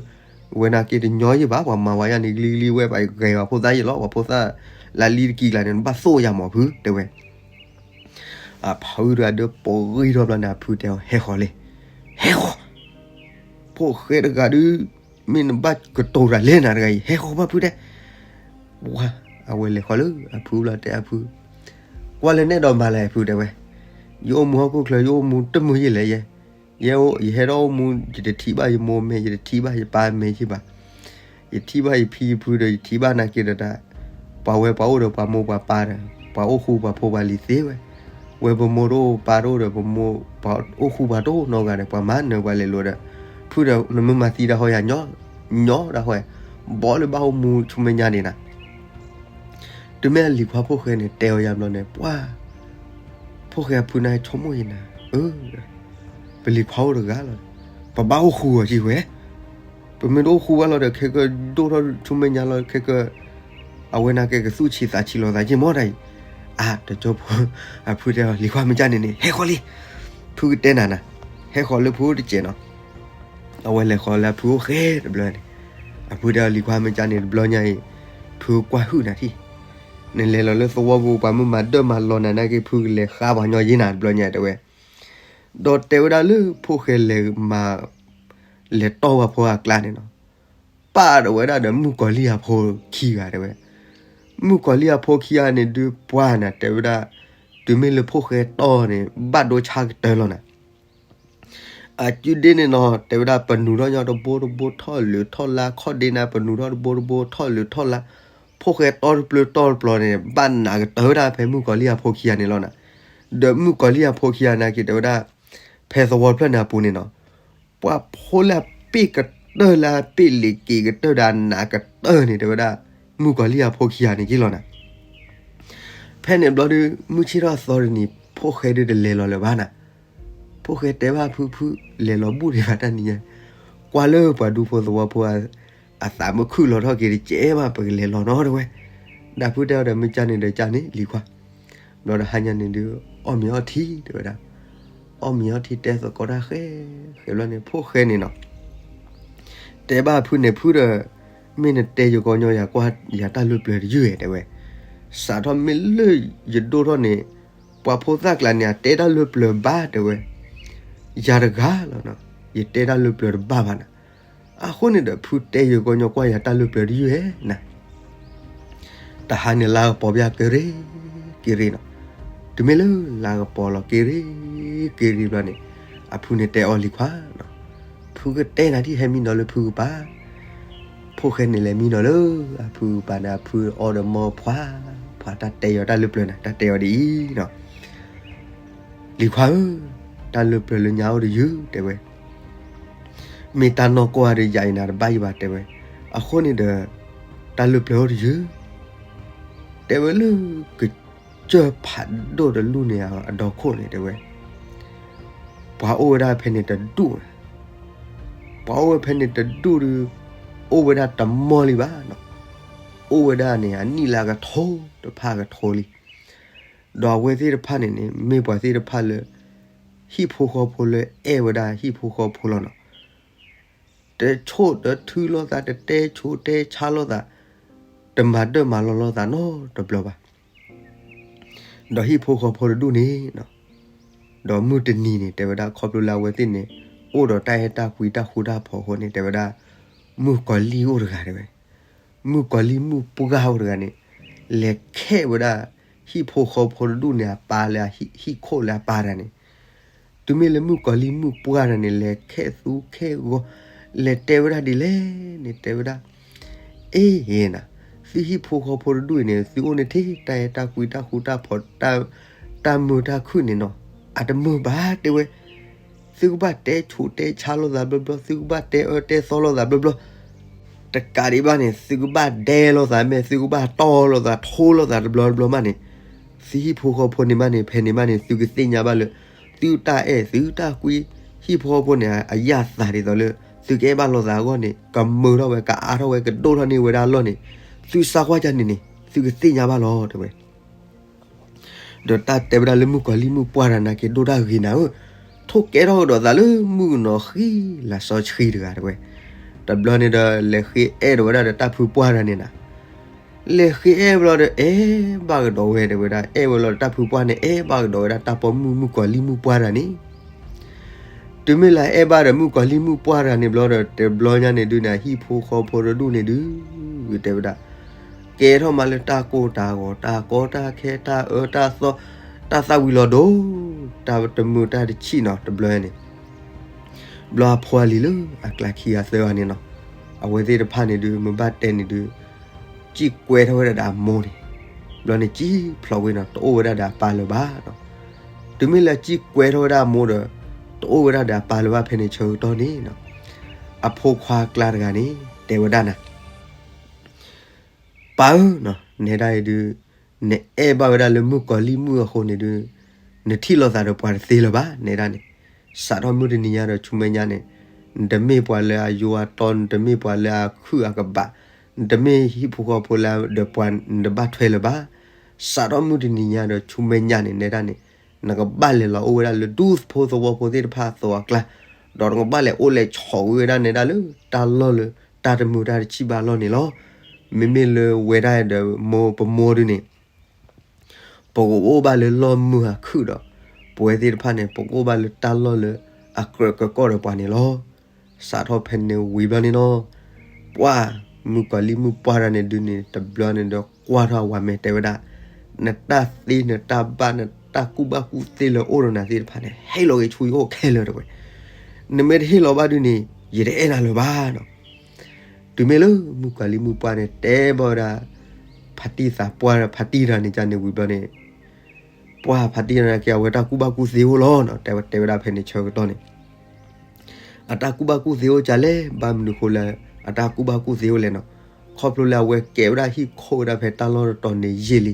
ဝဲနာ်က့တညီယံာ်ဘၣ် ပှၤမၤဝဲယါန့ၣ် ဂလံၤဂလံၤဝဲ ပှၤဂဲၤပှၤဖိသၣ်ယံာ်လီၤ ပှၤဖိသၣ်လၢလံတကံကျါန့ၣ် နဘၣ်သိၣ်ယၤမးဖုတဲဝဲ အဖုဒုးအဒၢးပဂံၢ်ထီၣ်ဘျီန့ၣ် အဖုတဲအီၤ ဟဲဃီၤလံ, ဟဲဃီၤ, ဖိၣ်ဃဲတဂၤဒုး, မ့ၢ်နဘၣ်ကတိၤတၢ်လဲၣ်နၤတဂၤအံၤ ဟဲဃီၤဘၣ်ဖုတဲ, ဝါ, အဝဲလဲၤဃီၤလၢအဖုဘျီတဲအဖု, ကွၢ်လၢနဲၣ်ဒီးမၤလဲၣ်ဖုတဲဝဲ, ယအိၣ်မူဟီၣ်ခိၣ်ချၢ ယအိၣ်မူတမုာ်ယဲၢ်လဲၣ်ယဲ, ယဲ, ယဟဲထီၣ်အိၣ်မူ ယတထံၣ်ဘၣ်ယမိၢ်မဲာ် ယတထံၣ်ဘၣ်ယပၢ်မဲာ်ယံာ်ဘၣ် ယထံၣ်ဘၣ်ယဖံယဖုဒီး ယထံၣ်ဘၣ်နာ်က့ဒီးတၢ်, ပှၤဝဲပှၤအိၣ်ဒီးပှၤမိၢ်ပှၤပၢ်ဒီး ပှၤအိၣ်ဃူပှၤဖိပှၤလံၤသ့ဝဲ, ဝဲပမိၢ်တအိၣ်ပၢ်တအိၣ်ဒီး ပမိၢ်ပှၤအိၣ်ဃူပှၤတအိၣ်နီတဂၤဒီး ပှၤမၤနၢၤပှၤလဲၤလိၤဒီး, ဖုဒီးနမ့ၢ်မၤသံတၢ်ဟီယၤညီ, ညီတၢ်ဟီ, ဘီလၢဘၣ်အိၣ်မူဆူမဲာ်ညါန့ၣ်နၤ တုၤမ့ၢ်အလံၤခွါဖိၣ်ဃဲန့ၣ် တဲအီၤယၤဘျီန့ၣ် ပှၢ်, ဖိၣ်ဃဲအဖုန့ၣ်ဆိကမိၣ်ယံၤနၤ, အၢ, ပလံၤခွါအိၣ်တဂၤလီၤ, ပဘၣ်အိၣ်ဃူအီၤက့ၤဝဲ, ပမ့ၢ်တအိၣ်ဃူဘၣ်လီၤဒီး ခဲကဒိၣ်ထီၣ်ဆူမဲာ်ညါလီၤ ခဲက, အဝဲနာ်က့ကသူၣ်ဆံးသးဆံးလီၤသးက့ၤမီၢ်တၢ်အံၤ, အါ, တကၠိဖိ, အဖုတဲအီၤ လံၤခွါမ့ၢ်ကၢ်န့ၣ်န့ၣ် ဟဲဃီၤလံ, ဖုကတဲနၤနၤ, ဟဲဃီၤလၢဖုအိၣ်တစဲးနီၤ အဝဲလဲၤဃီၤလၢအဖုအိၣ်ဃဲတဘျီန့ၣ်, အဖုတဲအီၤ လံၤခွါမ့ၢ်ကၢ်န့ၣ်တဘျီညါအံၤ, ဖုကွၢ်ဟုၣ်နၤထံၣ်, နလဲၤလီၤလၢသဝီပူၤ ပှၤမ့ၢ်မၤဒၢၣ်မၤလီၤနၤနာ်က့ ဖုကလဲၤဃါပှၤညီယ့နၤတဘျီညါတဲဝဲ, ဒီးတဲဝဲဒၣ်လၢဖိၣ်ဃဲလဲၤမၤ, လဲၤတီၢ်ဝဲဖိအကျါန့ၣ်နီၤ, ပာ်ဒီးဝဲဒၣ်ဒီးမုၣ်ကီၤလံၢ်အဖိခံဂၤတဲဝဲ, မုၣ်ကီၤလံၢ်အဖိခံဂၤန့ၣ်ဒုးပှၢ်နၤတဲဝဲဒၣ်, တုၤမ့ၢ်လၢဖိၣ်ဃဲတီၢ်န့ၣ် ဘၣ်ဒိဆါကတၢၢ်လီၤနၤ အစုဒ့န့ၣ်နီၤ တဲဝဲဒၣ်ပနူၤထီၣ်ညီတဘိတဘိ ထီၣ်လၢာ်ထီၣ်လါ ခီၣ်ဒ့န့ၣ် ပနူၤထီၣ်တဘိတဘိ ထီၣ်လၢာ်ထီၣ်လါ, ဖိၣ်ဃဲတီတပျၢၤတီတပျီန့ၣ် ဘၣ်နးကတၢၢ်ဝဲဒၣ်ဖဲမုၣ်ကီၤလံၢ်အဖိခံဂၤန့ၣ်လီၤနၤ, ဒီးမုၣ်ကီၤလံၢ်အဖိခံဂၤနာ်က့တဲဝဲဒၣ်, ဖဲသဝီတဖျၢၣ်န့ၣ်အပူၤန့ၣ်နီၤ, ပှၤဖိလၢအပ့ၢ်ကတၢၢ်လၢအပ့ၢ်လ့ၤက့ၤကတၢၢ်ဒီးအနးကတၢၢ်န့ၣ် တဲဝဲဒၣ်, မုၣ်ကီၤလံၢ်အဖိခံဂၤန့ၣ်က့လီၤနၤ ဖဲန့ၣ်ဘျီဒုး မုၢ်ဆ့ၣ်ထီၣ်အသီတနံၤ ဖိၣ်ဃဲဒုးတလဲၤလီၤလၢၤဘၣ်နၤ, ဖိၣ်ဃဲတဲဘၣ်ဖုဖု, လဲၤလီၤဘူၣ်ဒံးဘၣ်တၢ်နံၤညါ, ကွၢ်လၢပှၤဒူဖိသဝီဖိ, အသးမုာ်ခုၣ်လီၤထီၣ်က့ၤတကဲဘၣ် ပကလဲၤလီၤနီၤတဲဝဲ, ဒီးဖုတဲအီၤဒီးမ့ၢ်ကၢ်န့ၣ်ဒီးကၢ်န့ၣ်လံၤခွါ, ဘျီဒီးဟါညါန့ၣ်ဒုး, အီၣ်မ့ၤအီထံတဲဝဲဒၣ်, အီၣ်မ့ၤအီထံတဲသကိးတၢ်ဃဲ, ဃဲဘျီန့ၣ် ဖိၣ်ဃဲန့ၣ်နီၤ တဲဘၣ်ဖုန့ၣ်ဖုဒီး, မ့ၢ်နတဲယကီညီယၤကွၢ်ယၤတၢ်လၢပျၢၤတယုၢ်ဧဲတဲဝဲ, စးထီၣ်မ့ၢ်လၢယဒိၣ်ထီၣ်န့ၣ်, ပှၤဖိသၣ်ကျါန့ၣ် အတဲတၢ်လၢပျၢၤဘၣ်တဲဝဲ, ယၤတဂၤလီၤ, ယတဲတၢ်လၢပျၢၤတဘၣ်ဘၣ်နၤ, အဃိန့ၣ်ဒီး ဖုတဲယကီညီကွၢ်ယၤတၢ်လၢပျၢၤတယုၢ်ဧဲနၤ တဟါန့ၣ်လါကပီၤဘၣ်က့ၤရ့, က့ၤရ့နီၤ, တုၤမ့ၢ်လၢလါကပီၤလီၤက့ၤရ့, က့ၤရ့ဘျီန့ၣ်, အဖုန့ၣ်တဲအီၤလံၤခွါ, ဖုကတဲနၤဒ်ဟဲမံနီၤလၢဖုကပၤ, ဖိၣ်ဃဲန့ၣ်လဲၤမံနီၤလၢ, အဖုကပၤန့ၣ် အဖုအီဒီးမီဖှါ, ဖှါတၢ်တဲယီၤတၢ်လၢပျၢၤန့ၣ် တၢ်တဲယီၤဒ်အံၤနီၤ လံၤခွါဧၢ, တၢ်လၢပျၢၤလၢညါအိၣ်တယုၢ်တဲဝဲ, မ့ၢ်တၢ်နီၢ်ကီၢ်ဧါဒီးယၤအံၤနၤတဘၣ်ယံၤဘၣ်တဲဝဲ, အဃိန့ၣ်ဒီး, တၢ်လၢပျၢၤအိၣ်တယုၢ်, တဲဝဲလၢ, ကစၢၢ်ဖးဒိၣ်တလူၢ်န့ၣ်အဒီခိၣ်န့ၣ်တဲဝဲ, ပှၤအိၣ်ဝဲဒၣ်ဖဲန့ၣ်တဒူၣ်, ပှၤအိၣ်ဝဲဖဲန့ၣ်တဒူၣ်ဒီး, အိၣ်ဝဲဒၣ်တမီၢ်လံဘၣ်နီၤ, အိၣ်ဝဲဒၣ်န့ၣ် အနံၣ်လၢအကထိတဖၣ်ကထိလံ ဒီးအဝဲသ့ၣ်တဖၣ်န့ၣ်န့ၣ် မ့ၢ်ပှၤသ့ၣ်တဖၣ်လၢ ဟံၣ်ဖိဃီဖိလၢအဲၣ်ဝဲဒၣ်ဟံၣ်ဖိဃီဖိလီၤနီၤ. တ တဆိၣ်တထုလိာ်သး တတဲဆူးတဲဆါလိာ်သး, တမၤဒၢၣ်မၤလီၤလိာ်သးနီတဘျီဘၣ်. ဒီးဟံၣ်ဖိဃီဖိတဒူၣ်န့ၣ်, ဒီးမုၢ်တနံၤန့ၣ် တဲဝဲဒၣ် ခီဖျိလၢအဝဲသ့ၣ်န့ၣ် အိၣ်ဒီးတၢ်အဲၣ်တၢ်ကွံတၢ်ဃူတၢ်ဖိးအဃိန့ၣ် တဲဝဲဒၣ် မုၣ်ကီၤလံၢ်အိၣ်တဂၤတဲဝဲ, မုၣ်ကီၤလံၢ်မုၣ်ပှၢ်အိၣ်တဂၤန့ၣ် လဲၤခဲးဝဲဒၣ် ဟံၣ်ဖိဃီဖိတဒူၣ်န့ၣ် အပၢ်လၢဟံၣ်ခိၣ်လၢအပၢ်တဂၤန့ၣ်, တုၤမ့ၢ်လၢမုၣ်ကီၤလံၢ်မုၣ်ပှၢ်တဂၤန့ၣ် လဲၤခဲးသူခဲးဂီၤ, လဲၤတဲဝဲဒၣ်ဒ်လဲၣ်န့ၣ် တဲဝဲဒၣ် အ့ၣ်နၤ, သုဟံၣ်ဖိဃီဖိတဒူၣ်အံၤန့ၣ် သုအိၣ်န့ၣ်ထဲတၢ်အဲၣ်တၢ်ကွံတၢ်ဃူတၢ်ဖိး တၢ်မုာ်တၢ်ခုၣ်န့ၣ်နီၤ, အတမုာ်ဘၣ်တဲဝဲ, သုကဘၣ်တဲဆူးတဲဆါလိာ်သးဘျီဘျီ, သုကဘၣ်တဲအၢတဲသီလိာ်သးဘျီဘျီ, တကးဒံးဘၣ်န့ၣ် သုကဘၣ်ဒဲလိာ်သးမ့ၢ် သုကဘၣ်တီၢ်လိာ်သးထိလိာ်သးတဘျီတဘျီမးန့ၣ်, သုဟံၣ်ဖိဃီဖိန့ၣ်မးန့ၣ် ဖဲန့ၣ်မးန့ၣ် သုကသ့ၣ်ညါဘၣ်လၢ သုတၢ်အဲၣ်သုတၢ်ကွံ ဟံၣ်ဖိဃီဖိန့ၣ် အယၣ်သးဒ်သိးလၢ သုကအဲၣ်ဘၣ်လိာ်သးအဂီၢ်န့ၣ် ကမုာ်ထီၣ်ဝဲ ကအါထီၣ်ဝဲ ကဒိၣ်ထီၣ်န့ၢ်ဝဲဒၣ်အလီၢ်န့ၣ် သုစးကွၢ်ကန့ၣ်န့ၣ် သုကသ့ၣ်ညါဘၣ်လီၤတဲဝဲ. ဒီးတၢ်တဲဝဲဒၣ်လၢမုၣ်ကီၤလံၢ်မုၣ်ပှၢ်တဂၤန့ၣ်က့ၤဒိၣ်တၢ်ဂ့ၤနၤဧၢ, ထိၣ်ကဲထီၣ်ကဒီးသးလၢမုၣ်ကနီၤဃံလၤစီဆှံတဂၤတဲဝဲ, တဘျီန့ၣ်ဒီး လဲၤဃ့အဲၣ်ဒိးဝဲဒၣ်ဒီးတၢ်ဖုပှၢ်တဂၤန့ၣ်နၤ, လဲၤဃ့အဲၣ်ဘျီဒီး အဲၣ်ဘၣ်ကဒီးဝဲတဲဝဲဒၣ် အဲၣ်ဝဲလီၤဒီးတၢ်ဖုပှၢ်န့ၣ် အဲၣ်ဘၣ်ကဒီးဝဲဒၣ်တၢ်ပိာ်မုၣ်မုၣ်ကီၤလံၢ်မုၣ်ပှၢ်တဂၤန့ၣ် တုၤမ့ၢ်လၢအဲၣ်ဘၣ်ဒီးမုၣ်ကီၤလံၢ်မုၣ်ပှၢ်တဂၤန့ၣ်ဘျီဒီး တဘျီညါန့ၣ်ဒုးန့ၣ် ဟံၣ်ဖိဃီဖိတဒူၣ်န့ၣ်ဒုး တဲဝဲဒၣ် ကဲထီၣ်မးလၢတၢ်ကိၢ်တၢ်ဂီၤ တၢ်ကီတၢ်ခဲ တၢ်အၢတၢ်သီ တၢ်သၣ်ဝံၤလီၤဒိ တၢ်တမုာ်တၢ်တဆံးနီၤ တဘျီန့ၣ် ဘျီအဖိအလံၤလၢအကျါခံဂၤသၢဂၤန့ၣ်နီၤ, အဝဲသ့ၣ်တဖၣ်န့ၣ်ဒုး မ့ၢ်ဘၣ်တဲန့ၣ်ဒုး စံၣ်ကွဲထီၣ်ဝဲဒၣ်ဒီးအမိၢ်န့ၣ်, ဘျီန့ၣ်စံၣ်ဖျိးဝဲနီၤ တအိၣ်ဝဲဒၣ်ဒီးအပၢ်လၢၤဘၣ်နီၤ, တုၤမ့ၢ်လၢစံၣ်ကွဲထီၣ်ဝဲဒၣ်အမိၢ်ဒီး တအိၣ်ဝဲဒၣ်ဒီးအပၢ်လၢၤဘၣ်ဖဲန့ၣ်ဆၢကတီၢ်န့ၣ်နီၤ, အဖိခွါအကျါတဂၤန့ၣ် တဲဝဲဒၣ်နၤ ပၢ်ဧၢ, နဲဒၣ်အံၤဒုး နအဲၣ်ဘၣ်ဝဲဒၣ်လၢမုၣ်ကီၤလံၢ်မုၣ်အဃိန့ၣ်ဒုး နထံၣ်လိာ်သးဒီးပှၤတသ့လၢၤဘၣ် နဲဒၣ်န့ၣ်, စးထီၣ်မုၢ်တနံၤညါဒီးဆူမဲာ်ညါန့ၣ် နတမ့ၢ်ပှၤလၢအယိအတီ နတမ့ၢ်ပှၤလၢအခုၣ်အကဘၣ်, နတမ့ၢ်ဟံၣ်ဖိဃီဖိလၢဒီးပှၤနတဘၣ်ထွဲလၢၤဘၣ်, စးထီၣ်မုၢ်တနံၤညါဒီးဆူမဲာ်ညါန့ၣ် နဲဒၣ်န့ၣ် နကဘၣ်လဲၤလီၤအိၣ်ဝဲဒၣ်လၢဒူဖိသဝီဖိသ့ၣ်တဖၣ်အသိးအကျါ, ဒီးနကဘၣ်လဲၤအိၣ်လဲၤဆိးဝဲဒၣ်နဲဒၣ်လၢတၢ်လီၢ်လၢ တၢ်တမုာ်တၢ်တဆံးဘၣ်အလီၢ်န့ၣ်လီၤ. မ့မ့ၢ်လၢဝဲဒၣ်ဒီးမိၢ်ပမိၢ်ဒုန့ၣ် ပကအိၣ်ဘၣ်လၢလီၢ်မုာ်အခုၣ်ဒီး ပဝဲသ့ၣ်တဖၣ်န့ၣ် ပကအိၣ်ဘၣ်လၢတၢ်လီၢ်လၢအကြၢးကကီၢ်ဒီးပှၤန့ၣ်လီၤ. စးထီၣ်ဖဲန့ၣ်ဝံၤဘျီန့ၣ်နီၤ, ပှၢ်မုၣ်ကီၤလံၢ်မုၣ်ပှၢ်တဂၤန့ၣ်ဒုန့ၣ် တဘျီန့ၣ်ဒီးကွၢ်ထီၣ်ဝၤမဲာ်တဲဝဲဒၣ်, နတၢ်သ့နတၢ်ဘၣ် နတၢ်ကူၣ်ဘၣ်ကူၣ်သ့လၢအိၣ်ဒီးနၤသ့ၣ်တဖၣ်န့ၣ် ဟ့ၣ်လီၤဂ့ၤဆူယအိၣ်ခဲလၢာ်တဲဝဲ, နမ့ၢ်တဟ့ၣ်လီၤဘၣ်ဒုန့ၣ် ယတအဲၣ်နၤလၢၤဘၣ်နီၤ. တုၤမ့ၢ်လၢမုၣ်ကီၤလံၢ်မုၣ်ပှၢ်န့ၣ် တဲဘၣ်ဝဲဒၣ် ဖါတံၢ်သးပှၢ်ဖါတံၢ်တဂၤန့ၣ် ကန့ၣ်ဝံၤဘျီန့ၣ်, ပှၢ်ဖါတံၢ်တဂၤန့ၣ်က့ၤ အဝဲတၢ်ကူၣ်ဘၣ်ကူၣ်သ့အိၣ်လီၤနီၤ တဲဝဲဒၣ်ဖဲန့ၣ်ဆၢကတီၢ်န့ၣ် အတၢ်ကူၣ်ဘၣ်ကူၣ်သ့အိၣ်ကလဲၣ် ဘၣ်မနုၤဃိလၢ အတၢ်ကူၣ်ဘၣ်ကူၣ်သ့အိၣ်လဲၣ်နီၤ, ခီဖျိလၢအဝဲကဲဝဲဒၣ်ဟံၣ်ခိၣ်ဝဲဒၣ်ဖဲတၢ်လီၢ်တတီၤန့ၣ်ယံာ်လံ,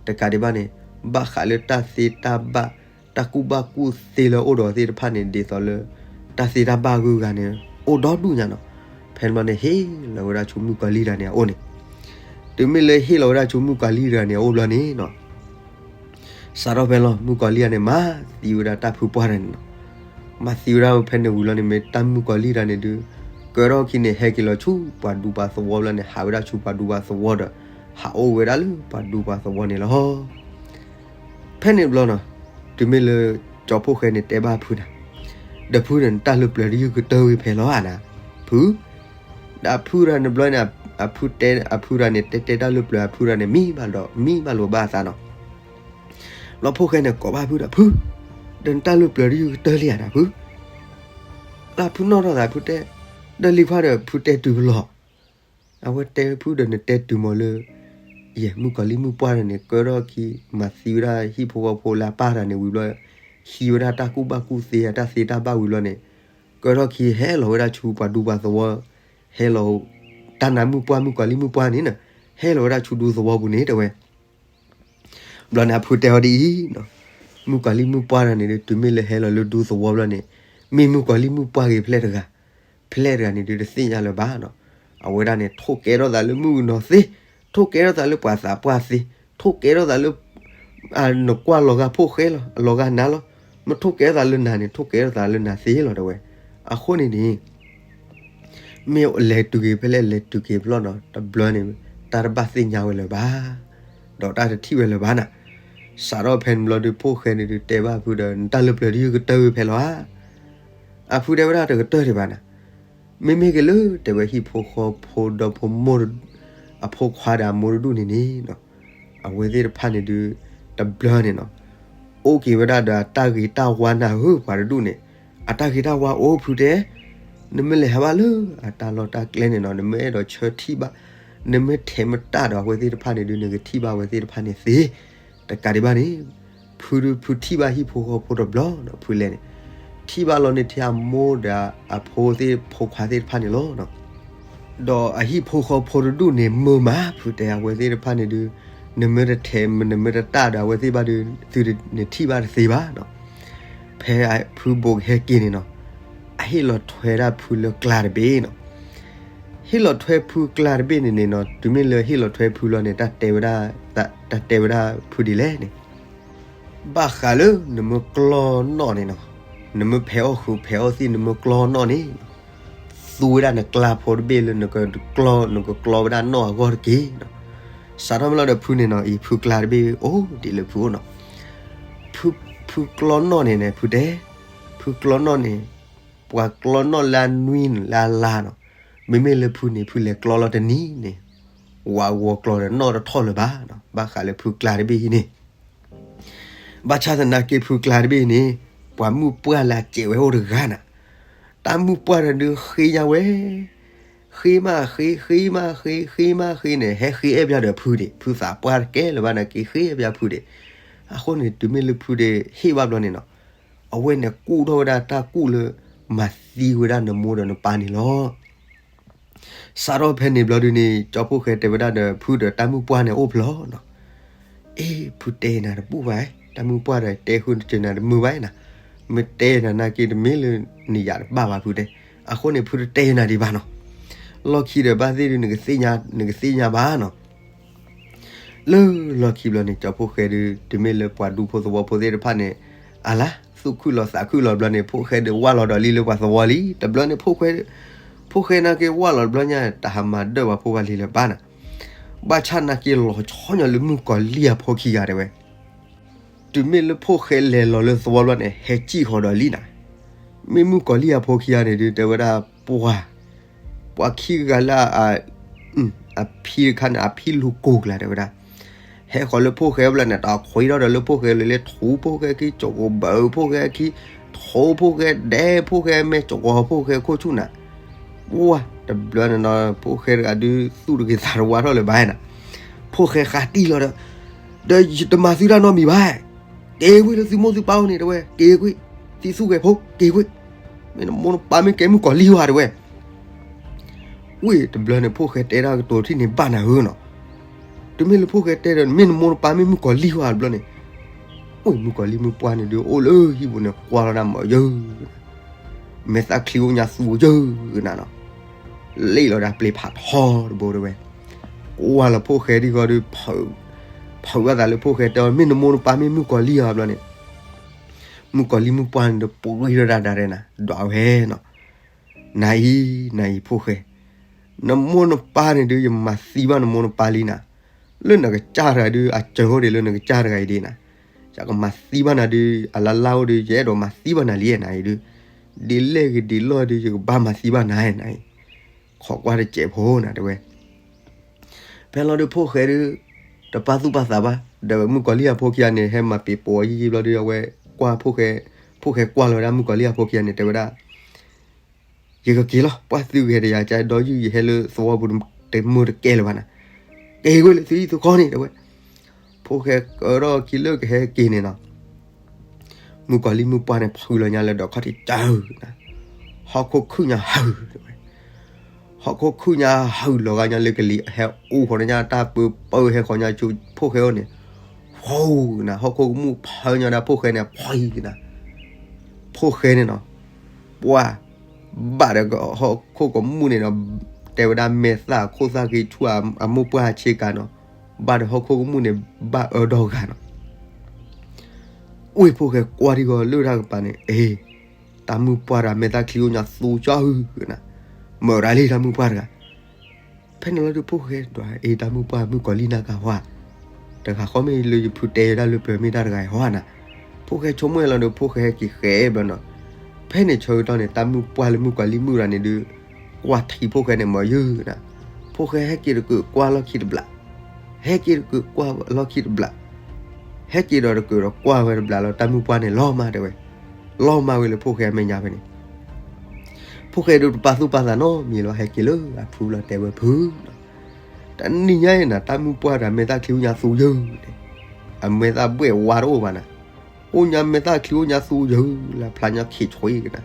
တကးဒံးဘၣ်န့ၣ် ဘၣ်ဃးလၢတၢ်သ့တၢ်ဘၣ် တၢ်ကူၣ်ဘၣ်ကူၣ်သ့လၢအိၣ်ဒီးသ့ၣ်တဖၣ်န့ၣ် ဒ်သိးလၢ တၢ်သ့တၢ်ဘၣ်ဂုၤဂၤန့ၣ် အိၣ်ဒီဒူၣ်ညါနီၤ, ဖဲန့ၣ်ဘျီန့ၣ် ဟ့ၣ်လီၤဝဲဒၣ်ဆူမုၣ်ကီၤလံၢ်တဂၤန့ၣ်အအိၣ်န့ၣ်, တုၤမ့ၢ်လၢဟ့ၣ်လီၤဝဲဒၣ်ဆူမုၣ်ကီၤလံၢ်တဂၤန့ၣ်အအိၣ်ဘျီန့ၣ်နီၤ စးထီၣ်ဖဲလီၤ မုၣ်ကီၤလံၢ်တဂၤန့ၣ် မၤသံဝဲဒၣ်တၢ်ဖုပှၢ်တဂၤန့ၣ်နီၤ, မၤသံဝဲဒၣ်ဖဲန့ၣ်ဝံၤလီၤန့ၣ် မ့ၢ်တၢ်မုၣ်ကီၤလံၢ်တဂၤန့ၣ်ဒုး ကၢထီၣ်ခံန့ၣ် ဟဲက့ၤလီၤဆူပှၤဒူပှၤသဝီလီၤန့ၣ် ဟးဝဲဒၣ်ဆူပှၤဒူပှၤသဝီဒီး ဟးအိၣ်ဝဲဒၣ်လၢပှၤဒူပှၤသဝီန့ၣ်လီၤ. ဖဲန့ၣ်ဘျီနီၤ တုၤမ့ၢ်လၢ ကၠီဖှိၣ်ဃဲန့ၣ်တဲဘၣ်အဖုနၤ, ဒီးဖုဒီးနတၢ်လၢပျၢၤတယုၢ်ကတၢၢ်ဂ့ၤဖဲလီၤဧါနၤ, ဖု ဒီးအဖုတဂၤန့ၣ်ဘျီန့ၣ် အဖုတဲ အဖုတဂၤန့ၣ် တဲတဲတၢ်လၢပျၢၤအဖုတဂၤန့ၣ် မံဘၣ်ဒီး မံဘၣ်လိာ်ဘၣ်အသးနီၤ. ဘျီဖှိၣ်ဃဲန့ၣ် ကိးဘၣ်ဖုဒီး ဖု ဒီးနတၢ်လၢပျၢၤတယုၢ်ကတၢၢ်လံဧါနၤဖု, ဒီးဖုနီၣ်ထီၣ်သးဖုတဲ ဒီးလံၤခွါဒီးဖုတဲတုၤဖဲလဲၣ် အဝဲတဲဖုဒီးနတဲတုၤမးလၢ ယဲၢ် မုၣ်ကီၤလံၢ်မုၣ်ပှၢ်တဂၤန့ၣ် ကၢထီၣ်ခံ မၤသံဝဲဒၣ်ဟံၣ်ဖိဃီဖိလၢအပၢ်တဂၤန့ၣ်ဝံၤဘျီ ဟံးဝဲဒၣ်တၢ်ကူၣ်ဘၣ်ကူၣ်သ့အတၢ်သ့တၢ်ဘၣ်ဝံၤဘျီန့ၣ် ကၢထီၣ်ခံဟဲလီၤဝဲဒၣ်ဆူပှၤဒူပှၤသဝီ ဟဲလီၤ တၢ်နါမုၣ်ပှၢ်မုၣ်ကီၤလံၢ်မုၣ်ပှၢ်န့ၣ် ဟဲလီၤဝဲဒၣ်ဆူဒူသဝီပူၤန့ၣ်တဲဝဲ ဘျီန့ၣ်အဖုတဲအီၤဒ်အံၤ, မုၣ်ကီၤလံၢ်မုၣ်ပှၢ်တဂၤန့ၣ်ဒုး တုၤမ့ၢ်လၢဟဲလီၤလၢဒူသဝီဘျီန့ၣ် မ့ၢ်မုၣ်ကီၤလံၢ်မုၣ်ပှၢ်ဂ့ၤဖျဲၣ်တဂၤ, ဖျဲၣ်တဂၤန့ၣ်ဒုးတသ့ၣ်ညါလၢၤဘၣ်နီၤ. အဝဲဒၣ်န့ၣ် ထိၣ်ကဲထီၣ်သးလၢမုၣ်ကနီၤသ့, ထိၣ်ကဲထီၣ်သးလၢပှၤသးပှၢ်သ့, ထိၣ်ကဲထီၣ်သးလၢ နကွၢ်လီၤဂာ်ဖှိၣ်ဃဲလီၤ အလီၤဂာ်နၤလီၤ. မ့ၢ်ထိၣ်ကဲထီၣ်သးလၢနၤန့ၣ် ထိၣ်ကဲထီၣ်သးလၢနၤသ့လီၤတဲဝဲ. အဃိန့ၣ်န့ၣ် မ့ၢ်လဲၤတုၤက့ၤဖဲလဲၣ် လဲၤတုၤက့ၤဖဲလဲၣ်နီၤ တဘျီန့ၣ် တၢ်တဘၣ်သ့ၣ်ညါဝဲလၢၤဘၣ်, ဒီးတၢ်တထံၣ်ဝဲလၢၤဘၣ်နၤ. စးထီၣ်ဖဲန့ၣ်ဘျီဒီး ဖိၣ်ဃဲန့ၣ်ဒုးတဲဘၣ်ဖုဒီး နတၢ်လၢပျၢၤဒုးကတၢၢ်ဝဲဖဲလဲၣ်ဧါ. အဖုတဲဝဲဒၣ်တကတၢၢ်ဒံးဘၣ်နၤ. မ့မ့ၢ်က့ၤလၢ တဲဝဲဟံၣ်ဖိဃီဖိဒီဖိမိၢ် အဖိခွါဒီးအမိၢ်တဒူၣ်န့ၣ်န့ၣ်နီၤ, အဝဲသ့ၣ်တဖၣ်န့ၣ်ဒုး တဘျီန့ၣ်နီၤ အိၣ်က့ၤဝဲဒၣ်ဒီးအတၢ်ဂ့ၤတၢ်ဝါနၤဧၢ ပှၤတဒူၣ်န့ၣ်, အတၢ်ဂ့ၤတၢ်ဝါအိၣ်ဖုတဲ, နမ့ၢ်လဲၤဟးဘၣ်လၢအတၢ်လီၢ်တၢ်ကျဲန့ၣ်နီၤ နမ့ၢ်အဲၣ်ဒိးဆၢထံၣ်ဘၣ်, နမ့ၢ်ထဲးမတၢ်ဒီးအဝဲသ့ၣ်တဖၣ်န့ၣ်ဒုး နကထံၣ်ဘၣ်အဝဲသ့ၣ်တဖၣ်န့ၣ်သ့, တကးဒံးဘၣ်န့ၣ် ဖုဒုးဖုထံၣ်ဘၣ်ဟံၣ်ဖိဃီဖိတဘျီနီၤ ဖုလဲၤန့ၣ်, ထံၣ်ဘၣ်လီၤန့ၣ်ထဲအမိၢ်ဒီးအဖိသ့ၣ်ဖိခွါသ့ၣ်တဖၣ်န့ၣ်လီၤ. ဒီးအဟံၣ်ဖိဃီဖိတဒူၣ်န့ၣ်မုာ်မး ဖုတဲအဝဲသ့ၣ်တဖၣ်န့ၣ်ဒုး, နမ့ၢ်တထဲး နမ့ၢ်တတၢ်ဒီးအဝဲသ့ၣ်ဘၣ်ဒုး သုန့ၣ်ထံၣ်ဘၣ်တသ့ဘၣ်နီၤ. ဖဲဖုဘိးကဟဲက့ၤန့ၣ်နီၤ, အဟ့ၣ်လီၤထွဲဒၣ်ဖုလၢကျါတဘ့ၣ်နီၤ. ဟ့ၣ်လီၤထွဲဖုကျါတဘ့ၣ်န့ၣ်န့ၣ်နီၤ တုၤမ့ၢ်လၢဟ့ၣ်လီၤထွဲဖုလီၤန့ၣ် တၢ်တဲဝဲဒၣ်, တၢ်တဲဝဲဒၣ်ဖုဒ်လဲၣ်န့ၣ်, ဘၣ်ဃးလၢနမ့ၢ်ကျီနီၣ်န့ၣ်နီၤ, နမ့ၢ်ဖဲးအီၣ်ဃုာ်ဖဲးအီၣ်သံၣ် နမ့ၢ်ကျီနီၣ်န့ၣ်, သူဝဲဒၣ်နကျါဖိတဘ့ၣ်လၢနကကျီ, နကကျီဝဲဒၣ်နီၣ်အဂီၢ်တက့ၢ်နီၤ. စးထီၣ်မ့ၢ်လီၤဒီးဖုန့ၣ်နီၤ အံၤဖုကျါတဘ့ၣ်အိၣ်ဒ်လၢဖုအိၣ်နီၤ. ဖု, ဖုကျီနီၣ်န့ၣ်န့ၣ် ဖုတဲ, ဖုကျီနီၣ်န့ၣ် ပှၤကျီနီၣ်လၢအနွံလၢအလါနီၤ. မ့မ့ၢ်လၢဖုန့ၣ် ဖုလဲၤကျီလီၤတနံၤန့ၣ် ဝးဂီၤကျီဒီးနီၣ်တထီၣ်လၢၤဘၣ်နီၤ. ဘၣ်ဃးလၢဖုကျါတဘ့ၣ်အံၤန့ၣ် ဘၣ်ဆၣ်သနာ်က့ဖုကျါတဘ့ၣ်န့ၣ် ပှၤမုၣ်ပှၢ်လၢအစဲးဝဲအိၣ်တဂၤနၤ, တၢ်မုၣ်ပှၢ်တဒုဃ့ညါဝဲ, ဃ့မးဃ့, ဃ့မးဃ့, ဃ့မးဃ့န့ၣ် ဟဲဃ့အဲၣ်ဘၣ်ဒီးဖုဒံး, ဖုသးပှၢ်တကဲလၢၤဘၣ်နာ်က့ ဃ့အဲၣ်ဘၣ်ဖုဒံး. အဃိန့ၣ် တုၤမ့ၢ်လၢဖုဒံးဟ့ၣ်ဘၣ်ဘျီန့ၣ်နီၤ, အဝဲန့ၣ်ကူၣ်ထီၣ်ဝဲဒၣ်တၢ်ကူၣ်လၢ မၤသံဝဲဒၣ်နမိၢ်ဒီးနပၢ်န့ၣ်လီၤ. စးထီၣ်ဖဲန့ၣ်ဘျီဒုန့ၣ် ကၠီဖိၣ်ဃဲတဲဝဲဒၣ်ဒီး ဖုဒီးတၢ်မုၣ်ပှၢ်န့ၣ်အိၣ်ဖျီနီၤ. အ့ ဖုတဲနၤတဘူၣ်ဘၣ်, တၢ်မုၣ်ပှၢ်ဒီးတဲဃုာ်နၤတမုာ်ဘၣ်နၤ, မ့ၢ်တဲနၤနာ်က့တမ့ၢ်လၢနယၤတဘၣ်ဘၣ်ဖုတဲ, အဃိန့ၣ် ဖုတတဲနၤဒံးဘၣ်နီၤ. လီၢ်ခံဒီးဘၣ်သ့ၣ်ဒု နကသ့ၣ်ညါဘၣ်နီၤ. လၢလီၢ်ခံဘျီန့ၣ် ကၠီဖိၣ်ဃဲဒု တုၤမ့ၢ်လၢပှၤဒူဖိသဝီဖိသ့ၣ်တဖၣ်န့ၣ် အလါ သူၣ်ခုၣ်လီၤသးခုၣ်လီၤဘျီန့ၣ် ဖိၣ်ဃဲဒုးဝၢ်လီၤဒီးလံလၢပှၤသဝီလံ. တဘျီန့ၣ် ဖိၣ်ဃဲနာ်က့ဝၢ်လီၤတဘျီညါ တၢ်ဟးမၤဒၢၣ်ပှၤဖိပှၤလံၤလၢၤဘၣ်နၤ. ဘၣ်ဆၣ်နာ်က့လီၤဆီညီလၢမုၣ်ကီၤလံၢ်အဖိခံဂၤတဲဝဲ တုၤမ့ၢ်လၢဖိၣ်ဃဲလဲၤလီၤလၢသဝီဘျီန့ၣ် ဟဲစံၣ်ဃီၤဒီးလံနၤ. မ့ၢ်မုၣ်ကီၤလံၢ်အဖိခံဂၤန့ၣ်ဒု တဲဝဲဒၣ် ပှၤ, ပှၤခံဂၤလၢအ, အဖံတခါန့ၣ် အဖံလူၤကိၢ်ကျါတဲဝဲဒၣ်. ဟဲဃီၤလၢဖိၣ်ဃဲဘျီန့ၣ် တၢ်ခွံထီၣ်ဒီးလၢဖိၣ်ဃဲလၢလၢထူဖိၣ်ဃဲခံ ကၠိၣ်ကိၣ်ဘၢၣ်ဖိၣ်ဃဲခံ, ထူဖိၣ်ဃဲဒဲးဖိၣ်ဃဲမဲာ် ကၠိၣ်ကိၣ်ဖိၣ်ဃဲခိၣ်ဆူၣ်နၤ. ပှၤတဘျီန့ၣ်နီၤ ဖိၣ်ဃဲတဂၤဒု သူၣ်တဂ့ၤသးတဝါထီၣ်လၢၤဘၣ်နၤ. ဖိၣ်ဃဲဃးတံၢ်လီၤဒီး ဒီးယတမၤသုတၢ်နီတမံၤဘၣ်. က့ၤကွံာ်လၢသုမိၢ်သုပၢ်အိၣ်န့ၣ်တဲဝဲ က့ၤကွံာ်, သံသူၣ်ဂဲၤဖိ က့ၤကွံာ်, မ့ၢ်နမိၢ်နပၢ်မ့ၢ်ကဲမုၣ်ကီၤလံၢ်ဧါတဲဝဲ. ဝံၤတဘျီန့ၣ် ဖိၣ်ဃဲတဲဒၣ်ကတိၤထံၣ်န့ၣ်ဘၣ်နၤဧၢနီၤ. တုၤမ့ၢ်လၢဖိၣ်ဃဲတဲဒီး မ့ၢ်နမိၢ်နပၢ်မ့ၢ်မုၣ်ကီၤလံၢ်ဧါတဘျီန့ၣ်, ဝံၤမုၣ်ကီၤလံၢ်မုၣ်ပှၢ်န့ၣ်ဒုး အိၣ်လၢဟံၣ်ပူၤန့ၣ် ကွၢ်လီၤဒၣ်မးယၢၢ် မဲာ်သၣ်ချံအိၣ်ညါသူယၢၢ်နၤနီၤ. လ့ၣ်လီၤဒၣ်ပျ့ၤဖးထီတဘိတဲဝဲ, ကွၢ်လီၤဖိၣ်ဃဲဒ်ဃီဒီး ဖုးဘၣ်သးလၢဖိၣ်ဃဲတဲအီၤ မ့ၢ်နမိၢ်နပၢ်မ့ၢ်မုၣ်ကီၤလံၢ်ဧါဘျီန့ၣ်, မုၣ်ကီၤလံၢ်မုၣ်ပှၢ်န့ၣ်ဒီး ပှံၤထီၣ်ဒၣ်ဒၣ်ရဲနၤ ဒွးဝဲနီၤ. နအံၤ နအံၤဖိၣ်ဃဲ, နမိၢ်နပၢ်န့ၣ်ဒုး ယမၤသံဘၣ်နမိၢ်နပၢ်လံနၤ, လၢနကစၢ်တဂၤဒုး အစၢၤအိၣ်ဒံးလၢနကစၢ်တဂၤအံၤဒ်နၤ, ယကမၤသံဘၣ်နၤဒုး အလါလါအိၣ်ဒုး ယအဲၣ်ဒိးမၤသံဘၣ်နၤလံနၤအံၤဒုး, ဒ်လဲၣ်ဂ့ၤဒ်လဲၣ်ဒုး ယကဘၣ်မၤသံဘၣ်နၤနၤအံၤ, ခိးကွၢ်တစဲးဖိနၤတဲဝဲ. ဖဲလီၤဒုးဖိၣ်ဃဲဒုး တပာ်သူၣ်ပာ်သးဘၣ်, ဒီးမုၣ်ကီၤလံၢ်အဖိခံဂၤန့ၣ် ဟဲမၤပ့ၤပိာ်ယံာ်ယံာ်ဘျီဒုး အဝဲကွၢ်ဖိၣ်ဃဲ, ဖိၣ်ဃဲကွၢ်လီၤဝဲဒၣ်မုၣ်ကီၤလံၢ်အဖိခံဂၤန့ၣ် တဲဝဲဒၣ်, ယကက့ၤလီၤ ပှၢ်သုဂဲၤတယၤကဒီးယုၢ် ယဟဲလၢသဝီပူၤတမုာ်တကဲလၢၤဘၣ်နၤ, က့ၤကွံာ်လၢသုဟံၣ်သုဃီန့ၣ်တဲဝဲ. ဖိၣ်ဃဲကဒီးခံလၢကဟဲက့ၤန့ၣ်နီၤ မုၣ်ကီၤလံၢ်မုၣ်ပှၢ်န့ၣ် ဖုးလီၤညါလၢဒီးခီၣ်ထံးကၢနၤ, ဟီၣ်ခိၣ်ခုၣ်ညါဟုၣ်တဲဝဲ, ဟီၣ်ခိၣ်ခုၣ်ညါဟုၣ်လီၤဂာ်ညါလၢကလံၤ ဟဲအူဃီၤညါတၢ်ပၢပၢ ဟဲဃီၤညါဆူဖိၣ်ဃဲအိၣ်န့ၣ်, ဃိနၤ ဟီၣ်ခိၣ်ကမူၣ်ဖၢညါဒၣ်ဖိၣ်ဃဲန့ၣ် ဖှံနၤ, ဖိၣ်ဃဲန့ၣ်နီၤ, ပှၢ် ဘၣ်ဒီးဟီၣ်ခိၣ်ကမူၣ်န့ၣ်နီၤ, တဲဝဲဒၣ်မဲာ်သၣ်ခိၣ်သၣ်က့ၤဆူအမိၢ်ပှၢ်ဆ့ကၤနီၤ, ဘၣ်ဒီးဟီၣ်ခိၣ်ကမူၣ်န့ၣ် ဘၣ်အၢဒီဂၤနီၤ. ဝ့ၢ်ဖိၣ်ဃဲကွၢ်ထံဂီၤလၢတၢ်ကပၤန့ၣ် အ့, တၢ်မုၣ်ပှၢ်တဂၤမဲာ်သၣ်ချံအိၣ်ညါသူကၠီဟုၣ်နၤ, မၢရၤလံတၢ်မုၣ်ပှၢ်တဂၤ. ဖဲန့ၣ်လီၤဒီး ဖိၣ်ဃဲဒွးအ့ တၢ်မုၣ်ပှၢ်မုၣ်ကီၤလံၢ်နၢ်ကၤဟီဧါ, တဂၤဃီမ့ၢ်လၢယဖုတဲယဲဒၣ်လၢပျၢၤမ့ၢ်တၢ်တဂၤအံၤဟီဧါနၤ. ဖိၣ်ဃဲဆိကမိၣ်လီၤဒီး ဖိၣ်ဃဲဟဲက့ၤဃဲဘျီနီၤ. ဖဲန့ၣ်ဆၢကတီၢ်န့ၣ် တၢ်မုၣ်ပှၢ်လၢမုၣ်ကီၤလံၢ်မုၣ်တဂၤန့ၣ်ဒုး ကွၢ်ထံဖိၣ်ဃဲန့ၣ်မၤယုၢ်နၤ. ဖိၣ်ဃဲဟဲက့ၤတကုးကွၢ်လီၢ်ခံတဘျီ, ဟဲက့ၤတကုးကွၢ်လီၢ်ခံတဘျီ, ဟဲက့ၤဒီးတကုးဒီးကွၢ်ဝဲတဘျီလီၤ တၢ်မုၣ်ပှၢ်န့ၣ်လီၤမၢ်တဲဝဲ, လီၤမၢ်ဝဲလၢဖိၣ်ဃဲအမဲာ်ညါဖဲန့ၣ် ဖိၣ်ဃဲဒုးတပာ်သူၣ်ပာ်သးနီတမံၤလၢၤဘၣ် ဟဲက့ၤလၢအဖုလီၤတဲဝဲဖု, တနံၤညါအံၤနၤ တၢ်မုၣ်ပှၢ်တဂၤမဲာ်သၣ်ချံအိၣ်ညါသူယုၢ်, အမဲာ်သၣ်ဘှဲၣ်ဝါတအိၣ်ဘၣ်နၤ, အိၣ်ညါမဲာ်သၣ်ချံအိၣ်ညါသူယုၢ်လၢဖျါညါခံဆွံကနၤ,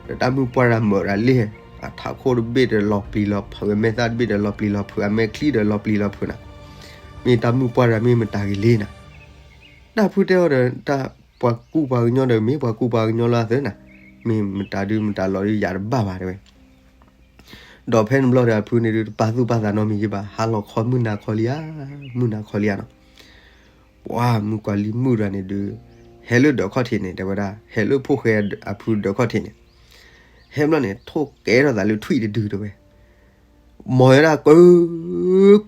ဒီးတၢ်မုၣ်ပှၢ်တဂၤမၢရၤလံ, အထးခိၣ်တဘ့ၣ်ဒီးလီၤပျံၤလီၤဖုး အမဲာ်သၣ်တဘ့ၣ်ဒီးလီၤပျံၤလီၤဖုး အမဲာ်ချံဒီးလီၤပျံၤလီၤဖုးနၤ, မ့ၢ်တၢ်မုၣ်ပှၢ်တဂၤမ့ၢ်မတၤဂ့ၤလံနၤ တၢ်ဖုတဲအီၤဒီး တၢ်ပှၤကူပှၤကညီဒီး မ့ၢ်ပှၤကူပှၤကညီလၢအသၢနၤ, မ့ၢ်မတၤဒုးမတၤလီၤဒုးယၤတဘၣ်ဘၣ်တဲဝဲ, ဒီးဖဲန့ၣ်ဘျီဒီးအဖုန့ၣ်ဒုး တပာ်သူၣ်ပာ်သးနီတမံၤယဲဘၣ် ဟါလီၤခီမုၢ်နၤခီလံဧါ, မုၢ်နၤခီလံဧါနီၤ, ပှၤမုၣ်ကီၤလံၢ်မုၣ်တဂၤန့ၣ်ဒုး ဟဲလၢဒၢးခီၣ်ထံးန့ၣ် တဲဝဲဒၣ် ဟဲလၢဖိၣ်ဃဲအဖုဒၢးခီၣ်ထံးန့ၣ်, ဟဲဘျီန့ၣ် ထိၣ်ကဲထီၣ်သးလၢထွံၣ်တဒုတဲဝဲ မီၤဝဲဒၣ်ကု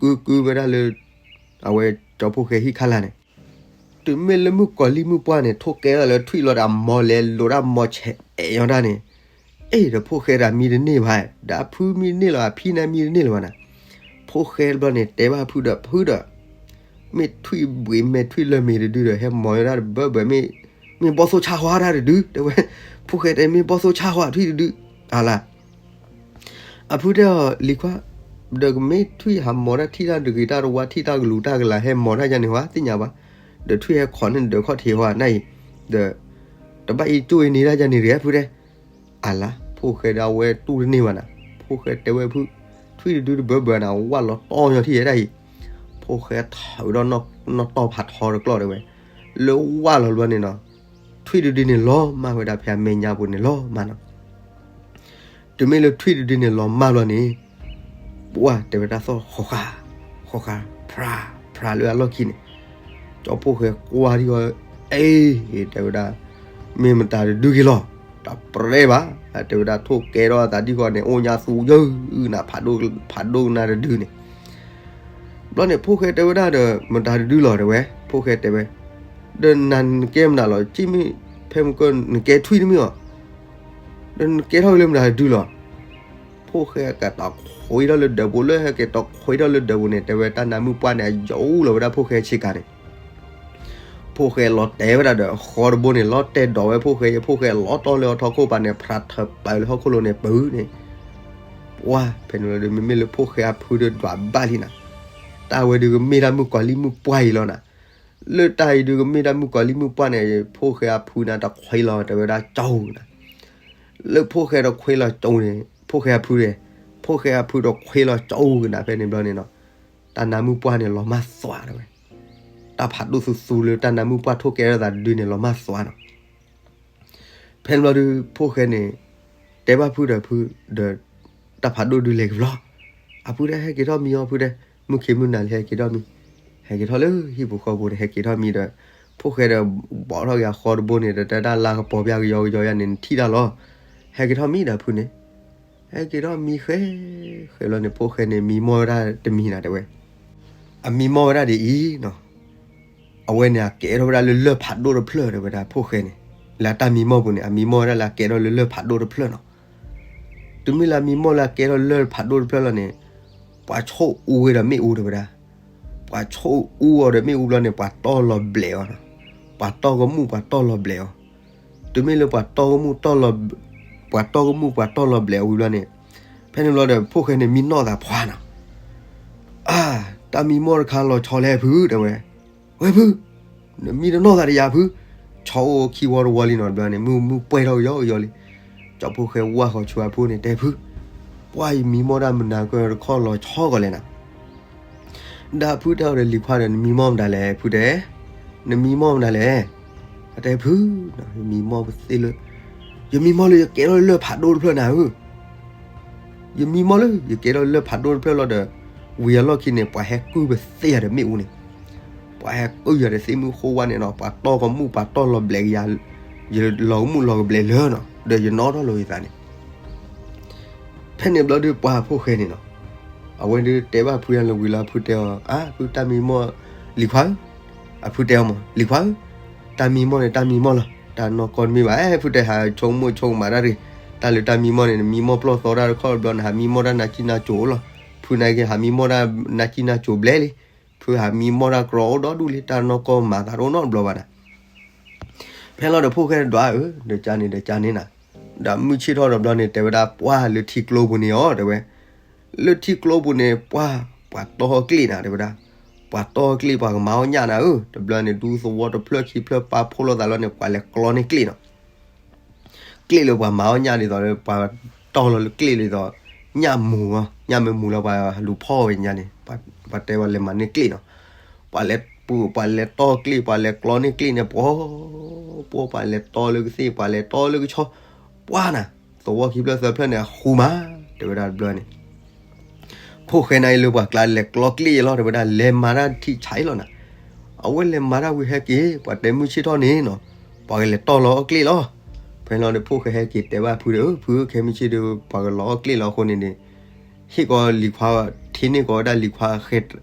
ကု ကုဝဲဒၣ်လၢ အဝဲကၠီဖိၣ်ဃဲဟံၣ်ခါလာ်န့ၣ်, တုၤမ့ၢ်လၢမုၣ်ကီၤလံၢ်မုၣ်ပှၢ်န့ၣ် ထိၣ်ကဲထီၣ်လၢထွံၣ်လီၤဒီးအမီၤလဲၤလိာ်ဒၣ်မီၤဆဲးအဲၣ်ညီတၢ်န့ၣ်, အ့ၣ်ဒီးဖိၣ်ဃဲတဂၤမံတန့ၢ်ဘၣ်, ဒီးအဖုမံတန့ၢ်လၢၤဘၣ် အဖံန့ၣ်မံတန့ၢ်လၢၤဘၣ်နၤ, ဖိၣ်ဃဲတဘျီန့ၣ် တဲဘၣ်ဖုဒီးဖုဒီး မ့ၢ်ထွံၣ်ဘှံးမဲာ်ထွံၣ်လၢမ့ၢ်တဒုဒီး ဟဲမီၤဝဲဒၣ်တဘၢဘၢ မ့ၢ် မ့ၢ်ဘီၣ်သိၣ်ဆၣ်ဟီတၢ်တဒု တဲဝဲ, ဖိၣ်ဃဲတဲမ့ၢ်ဘီၣ်သိၣ်ဆၣ်ဟီထွံၣ်တဒု, အလါ အဖုတဲအီၤလံၤခွါ, ဒီးကမ့ၢ်ထွံၣ်ဟးမီၤတၢ်ထံၣ်တၢ်တဂ့ၤတၢ်တဝါ ထံၣ်တၢ်ကလူးတၢ်ကလၤ ဟဲမီၤတၢ်ယါန့ၣ်ဟီ သ့ၣ်ညါဘၣ်, ဒီးထွံၣ်ဟဲခိးန့ၢ်ဒၢးခီၣ်ထံးဟီနၤအံၤ, ဒီး တဘၣ်အံၤကၠိအံၤန့ၣ်တၢ်ယါန့ၣ်တဂ့ၤ အဖုတဲ, အလါ ဖိၣ်ဃဲဒၣ်ဝဲတူၢ်တန့ၢ်ဘၣ်နၤ, ဖိၣ်ဃဲတဲဝဲဖု, ထွံၣ်တဒုတဘၢဘၢနၤ ဝၣ်လီၤတီၢ်ညီထံၣ်ဝဲဒၣ်အံၤ, ဖိၣ်ဃဲထၢဒီးနီၣ်တီၢ်ဖးထီတကျီၢ်တဲဝဲ, လၢဝၣ်လီၤဘျီန့ၣ်နီၤ, ထွံၣ်တဒုန့ၣ်လီၤမၢ်ဝဲဒၣ်ဖဲအမဲာ်ညါပူၤန့ၣ်လီၤမၢ်နီၤ, တုၤမ့ၢ်လၢထွံၣ်တဒုန့ၣ်လီၤမၢ်ဘျီန့ၣ်, ပှၢ်တဲဝဲတၢ်သီၣ်ဃီဃာ်, ဃီဃာ်, ဖြါ, ဖြါလၢအလီၢ်ခံန့ၣ်, ကၠီဖိၣ်ဃဲကွၢ်ဒံးဃီ, အ့, တဲဝဲဒၣ်, မ့ၢ်မတၤတဒုက့ၤလီၤ, တပြဲဘၣ်, တဲဝဲဒၣ်ထိၣ်ကဲထီၣ်အသးဒံးဃီန့ၣ် အိၣ်ညါသူယုၢ်နၤ ဖးဒိၣ်ကနၣ်တဒုန့ၣ် ဘျီန့ၣ် ဖိၣ်ဃဲတဲဝဲဒၣ်ဒီး မတၤတဒုလီၤတဲဝဲ, ဖိၣ်ဃဲတဲဝဲ, ဒီးနၤနကဲမနုၤလီၤ က့မ့ၢ်ဖဲမုၢ်ကၢၢ် နကဲထွံၣ်တမ့ၢ်အီၤ, ဒီးနကဲထီၣ်က့ၤလၢမတၤတဒုလီၤ, ဖိၣ်ဃဲကတီၤခွံထီၣ်လၢဒၢးပူၤ လၢဟဲက့ၤတီၤခွံထီၣ်လၢဒၢးပူၤန့ၣ် တဲဝဲတၢ်နါမုၣ်ပှၢ်န့ၣ် အယိာ်လီၤဝဲဒၣ်ဖိၣ်ဃဲဆ့ကၤန့ၣ် ဖိၣ်ဃဲလီၤတဲာ်ဝဲဒၣ်ဒီး ဃီတဘိန့ၣ် လီၤတဲာ်ဒိးဝဲဖိၣ်ဃဲ ဖိၣ်ဃဲလီၤတီၢ်လၢအထီခိၣ်ပၤန့ၣ် ဖြးထၢပာ်လၢဟီၣ်ခိၣ်လိၤန့ၣ် ပုန့ၣ်, ပှၢ် ဖဲန့ၣ်လီၤဒီး မ့မ့ၢ်လၢဖိၣ်ဃဲအဖုဒီးဒွးဘၣ်လံနၤ, တၢ်ဝဲဒုးကမ့ၢ်တၢ်မုၣ်ကီၤလံၢ်မုၣ်ပှၢ်အံၤလီၤနၤ, လၢတၢ်အံၤဒုးကမ့ၢ်တၢ်မုၣ်ကီၤလံၢ်မုၣ်ပှၢ်န့ၣ် ဖိၣ်ဃဲအဖုန့ၣ်တခွံလီၤတဲဝဲဒၣ်ကၠိနၤ, လၢဖိၣ်ဃဲတခွံလီၤကၠိန့ၣ် ဖိၣ်ဃဲအဖုန့ၣ်, ဖိၣ်ဃဲအဖုတခွံလီၤကၠိကနၤ ဖဲန့ၣ်ဘျီန့ၣ်နီၤ, တၢ်နါမုၣ်ပှၢ်န့ၣ်လီၤမၢ်သွါတဲဝဲ, တၢ်ဖးဒိၣ်သူသူလၢတၢ်နါမုၣ်ပှၢ်ထိၣ်ကဲထီၣ်သးတဒုန့ၣ် လီၤမၢ်သွါနီၤ ဖဲန့ၣ်ဘျီဒုး ဖိၣ်ဃဲန့ၣ် တဲဘၣ်ဖုဒီးဖုဒီး တၢ်ဖးဒိၣ်ဒုးလဲၤကဘျီ, အဖုတဲဟဲက့ၤထီၣ်မံအီၤဖုတဲ, မုၢ်ခ့မုၢ်နၤလံ ဟဲက့ၤထီၣ်မံ, ဟဲက့ၤထီၣ်လၢဟံၣ်ပူၤဃီပူၤန့ၣ် ဟဲက့ၤထီၣ်မံဒီး ဖိၣ်ဃဲဒီး ဘိးထီၣ်က့ၤအဃီတဘိန့ၣ် တၢ်တၢ်လါကပီၤပျၢ်ကယီကယီယါန့ၣ် နထံၣ်တၢ်လီၤ, ဟဲက့ၤထီၣ်မံဒီးဖုန့ၣ် ဟဲက့ၤထီၣ်မံဃဲ, ဃဲလီၤန့ၣ် ဖိၣ်ဃဲန့ၣ် မံမီၢ်ဝဲဒၣ်တမံၤနၤတဲဝဲ, အမံမီၢ်ဝဲဒၣ်ဒ်အံၤနီၤ, အဝဲန့ၣ် အကဲထီၣ်ဝဲဒၣ်လၢလၢၢ်ဖးဒိၣ်တဖျၢၣ်တဲဝဲဒၣ် ဖိၣ်ဃဲန့ၣ်, လၢတၢ်မံမီၢ်ပူၤန့ၣ် အမံမီၢ်ဝဲဒၣ်လၢအကဲထီၣ်လၢလၢၢ်ဖးဒိၣ်တဖျၢၣ်နီၤ, တုၤမ့ၢ်လၢအမံမီၢ်လၢအကဲထီၣ်လၢလၢၢ်ဖးဒိၣ်တဖျၢၣ်လီၤန့ၣ်, ပှၤဆိၣ်အူဝဲဒီးမ့ၣ်အူတဲဝဲဒၣ်, ပှၤဆိၣ်အူအီၤဒီးမ့ၣ်အူဘျီန့ၣ် ပှၤတီၢ်လီၤဘျဲးအီၤနီၤ, ပှၤတီၢ်ကမူၣ်ပှၤတီၢ်လီၤဘျဲးအီၤ, တုၤမ့ၢ်လၢပှၤတီၢ်ကမူၣ်တီၢ်လီၤ, ပှၤတီၢ်ကမူၣ်ပှၤတီၢ်လီၤဘျဲးအီၤဝံၤဘျီန့ၣ်, ဖဲန့ၣ်ဘျီဒီး ဖိၣ်ဃဲန့ၣ် မံနီၣ်သးဖှါနီၤ အါ, တၢ်မံမီၢ်တခါလီၤဆီလဲၣ်ဖုတဲဝဲ, ဝဲဖု, နမံတနီၣ်သးတယၤဖု, ဆီအိၣ်ခံဝီတဝီလံနီၤ တဘျီန့ၣ် မုၢ်မုၢ်ပှဲၢ်ထီၣ်ကယီကယီလံ, ကၠီဖိၣ်ဃဲဝၢ်ဃီၤဆူအဖိန့ၣ် တဲဖု, ပှၢ်ယမံမီၢ်တၢ်မနၤကတခီလီၤဆီကီးလဲၣ်နၤ ဒီးဖုတဲအီၤဒီး လံၤခွါဒီး နမံမီၢ်မတၤလဲၣ် ဖုတဲ, နမံမီၢ်မတၤလဲၣ်, အတဲဖု, ယမံမီၢ်ပသ့ၣ်လၢ, ယမံမီၢ်လၢယကဲထီၣ်လၢလၢၢ်ဖးဒိၣ်တဖျၢၣ်နၤဧၢ, ယမံမီၢ်လၢယကဲထီၣ်လၢလၢၢ်ဖးဒိၣ်တဖျၢၣ်လီၤဒီး, ဝံၤအလီၢ်ခံန့ၣ် ပှၤဟဲကုၢ်ပသ့ၣ်ယၤဒီးမ့ၣ်အူန့ၣ်, ပှၤဟဲကုၢ်ယၤဒီးသ့ၣ်မုၢ်ဃိဝါန့ၣ်နီၤ ပှၤတီၢ်ကမူၣ်ပှၤတီၢ်လီၤဘျဲးကယၤ, ယလီၤကမူၣ်လီၤကဘျဲးလၢနီၤ ဒီးယနီၣ်ထီၣ်လီၤယသးန့ၣ် ဖဲ ဖဲန့ၣ်ဘျီဒုးပှၤဖိၣ်ဃဲန့ၣ်နီၤ, အဝဲဒုးတဲဘၣ်ဖုယါလၢဝံၤလီၤ အဖုတဲအီၤ အါ ဖုတၢ်မံမီၢ် လံၤခွါဧၢ, အဖုတဲအီၤမး လံၤခွါဧၢ, တၢ်မံမီၢ်န့ၣ်တၢ်မံမီၢ်လီၤ, တၢ်နီၢ်ကီၢ်တမ့ၢ်ဘၣ်, ဖုတဲဟးဆိကမိၣ်ဆိကမးတၢ်တဂ့ၤ, တၢ်လၢတၢ်မံမီၢ်န့ၣ် နမံမီၢ်ပျီၢ်သီတၢ်တခီဘျီ နဟးမံမီၢ်တၢ်နါကံၣ်နါကိၤလီၤ, ဖုနာ်က့ဟးမံမီၢ်တၢ်နါကံၣ်နါကိၤဘျဲလံ, ဖုဟးမံမီၢ်တၢ်ကြီအိၣ်ဒီဒူၣ်လံ, တၢ်နီၢ်ကီၢ်မၤသးတအိၣ်နီတဘျီဘၣ်နၤ ဖဲလီၤဒီးဖိၣ်ဃဲဒွးအၢ ဒီးကန့ၣ်ဒီးကန့ၣ်နၤ, ဒီးမုၢ်ဆ့ၣ်ထီၣ်ဒီးဘျီန့ၣ် တဲဝဲဒၣ်ပှၢ်လၢထံကျိပူၤန့ၣ်အီၤ တဲဝဲ, လၢထံကျိပူၤန့ၣ် ပှၢ် ပှၤတီၢ်ကျ့ၣ်နၤ တဲဝဲဒၣ်, ပှၤတီၢ်ကျ့ၣ်ပှၤကမၤအီၣ်ညၣ်နၤဧၢ, တဘျီန့ၣ် ဒူသဝီတဖျၢၣ်ခံဖျၢၣ်ပာ်ဖှိၣ်လိာ်သးလီၤန့ၣ် ပှၤလဲၤကျီန့ၢ်ကျ့ၣ်နီၤ ကျ့ၣ်လၢပှၤမၤအီၣ်ညၣ်ဒ်သိးလၢ ပှၤတီၢ်လီၤလၢကျ့ၣ်ဒ်သိး ညၣ်မူၤ, ညၣ်မ့ၢ်မူၤလီၤပှၤလူၤဖီၣ်ဝဲညါန့ၣ်, ပှၤတဲဝဲလဲၤမၤန့ၢ်ကျ့ၣ်နီၤ, ပှၤလဲၤပူၤ ပှၤလဲၤတီၢ်ကျ့ၣ် ပှၤလဲၤကျီန့ၢ်ကျ့ၣ်န့ၣ် ပှီၤ ပှီၤ ပှၤလဲၤတီၢ်လၢကသ့ၣ် ပှၤလဲၤတီၢ်လၢကဆီ, ပှၢ်နၤ, သဝီခံဖျၢၣ်သၢဖျၢၣ်န့ၣ် အဃူမး တဲဝဲဒၣ်တဘျီန့ၣ် ဖိၣ်ဃဲနၤအံၤလၢပှၤကျါလဲၤကျီကျ့ၣ်လီၤ တဲဝဲဒၣ် လဲၤမၤတၢ်ထံဆါအံၤလီၤနၤ, အဝဲလဲၤမၤတၢ်ဝံၤဟဲက့ၤ ပှၤတဲမုၢ်ဆ့ၣ်ထီၣ်န့ၣ်နီၤ, ပှၤကလဲၤတီၢ်လီၤအီၣ်ကျ့ၣ်လီၤ, ဖဲလီၤဒီးဖိၣ်ဃဲဟဲက့ၤတဲဘၣ်ဖုဒီး ဖုခဲမုၢ်ဆ့ၣ်ဒီး ပှၤကလီၤအီၣ်ကျ့ၣ်လီၤအဃိန့ၣ်န့ၣ် ဟ့ၣ်ကီးလံၤခွါ ထံန့ၢ်ကီးဝဲဒၣ်လံၤခွါ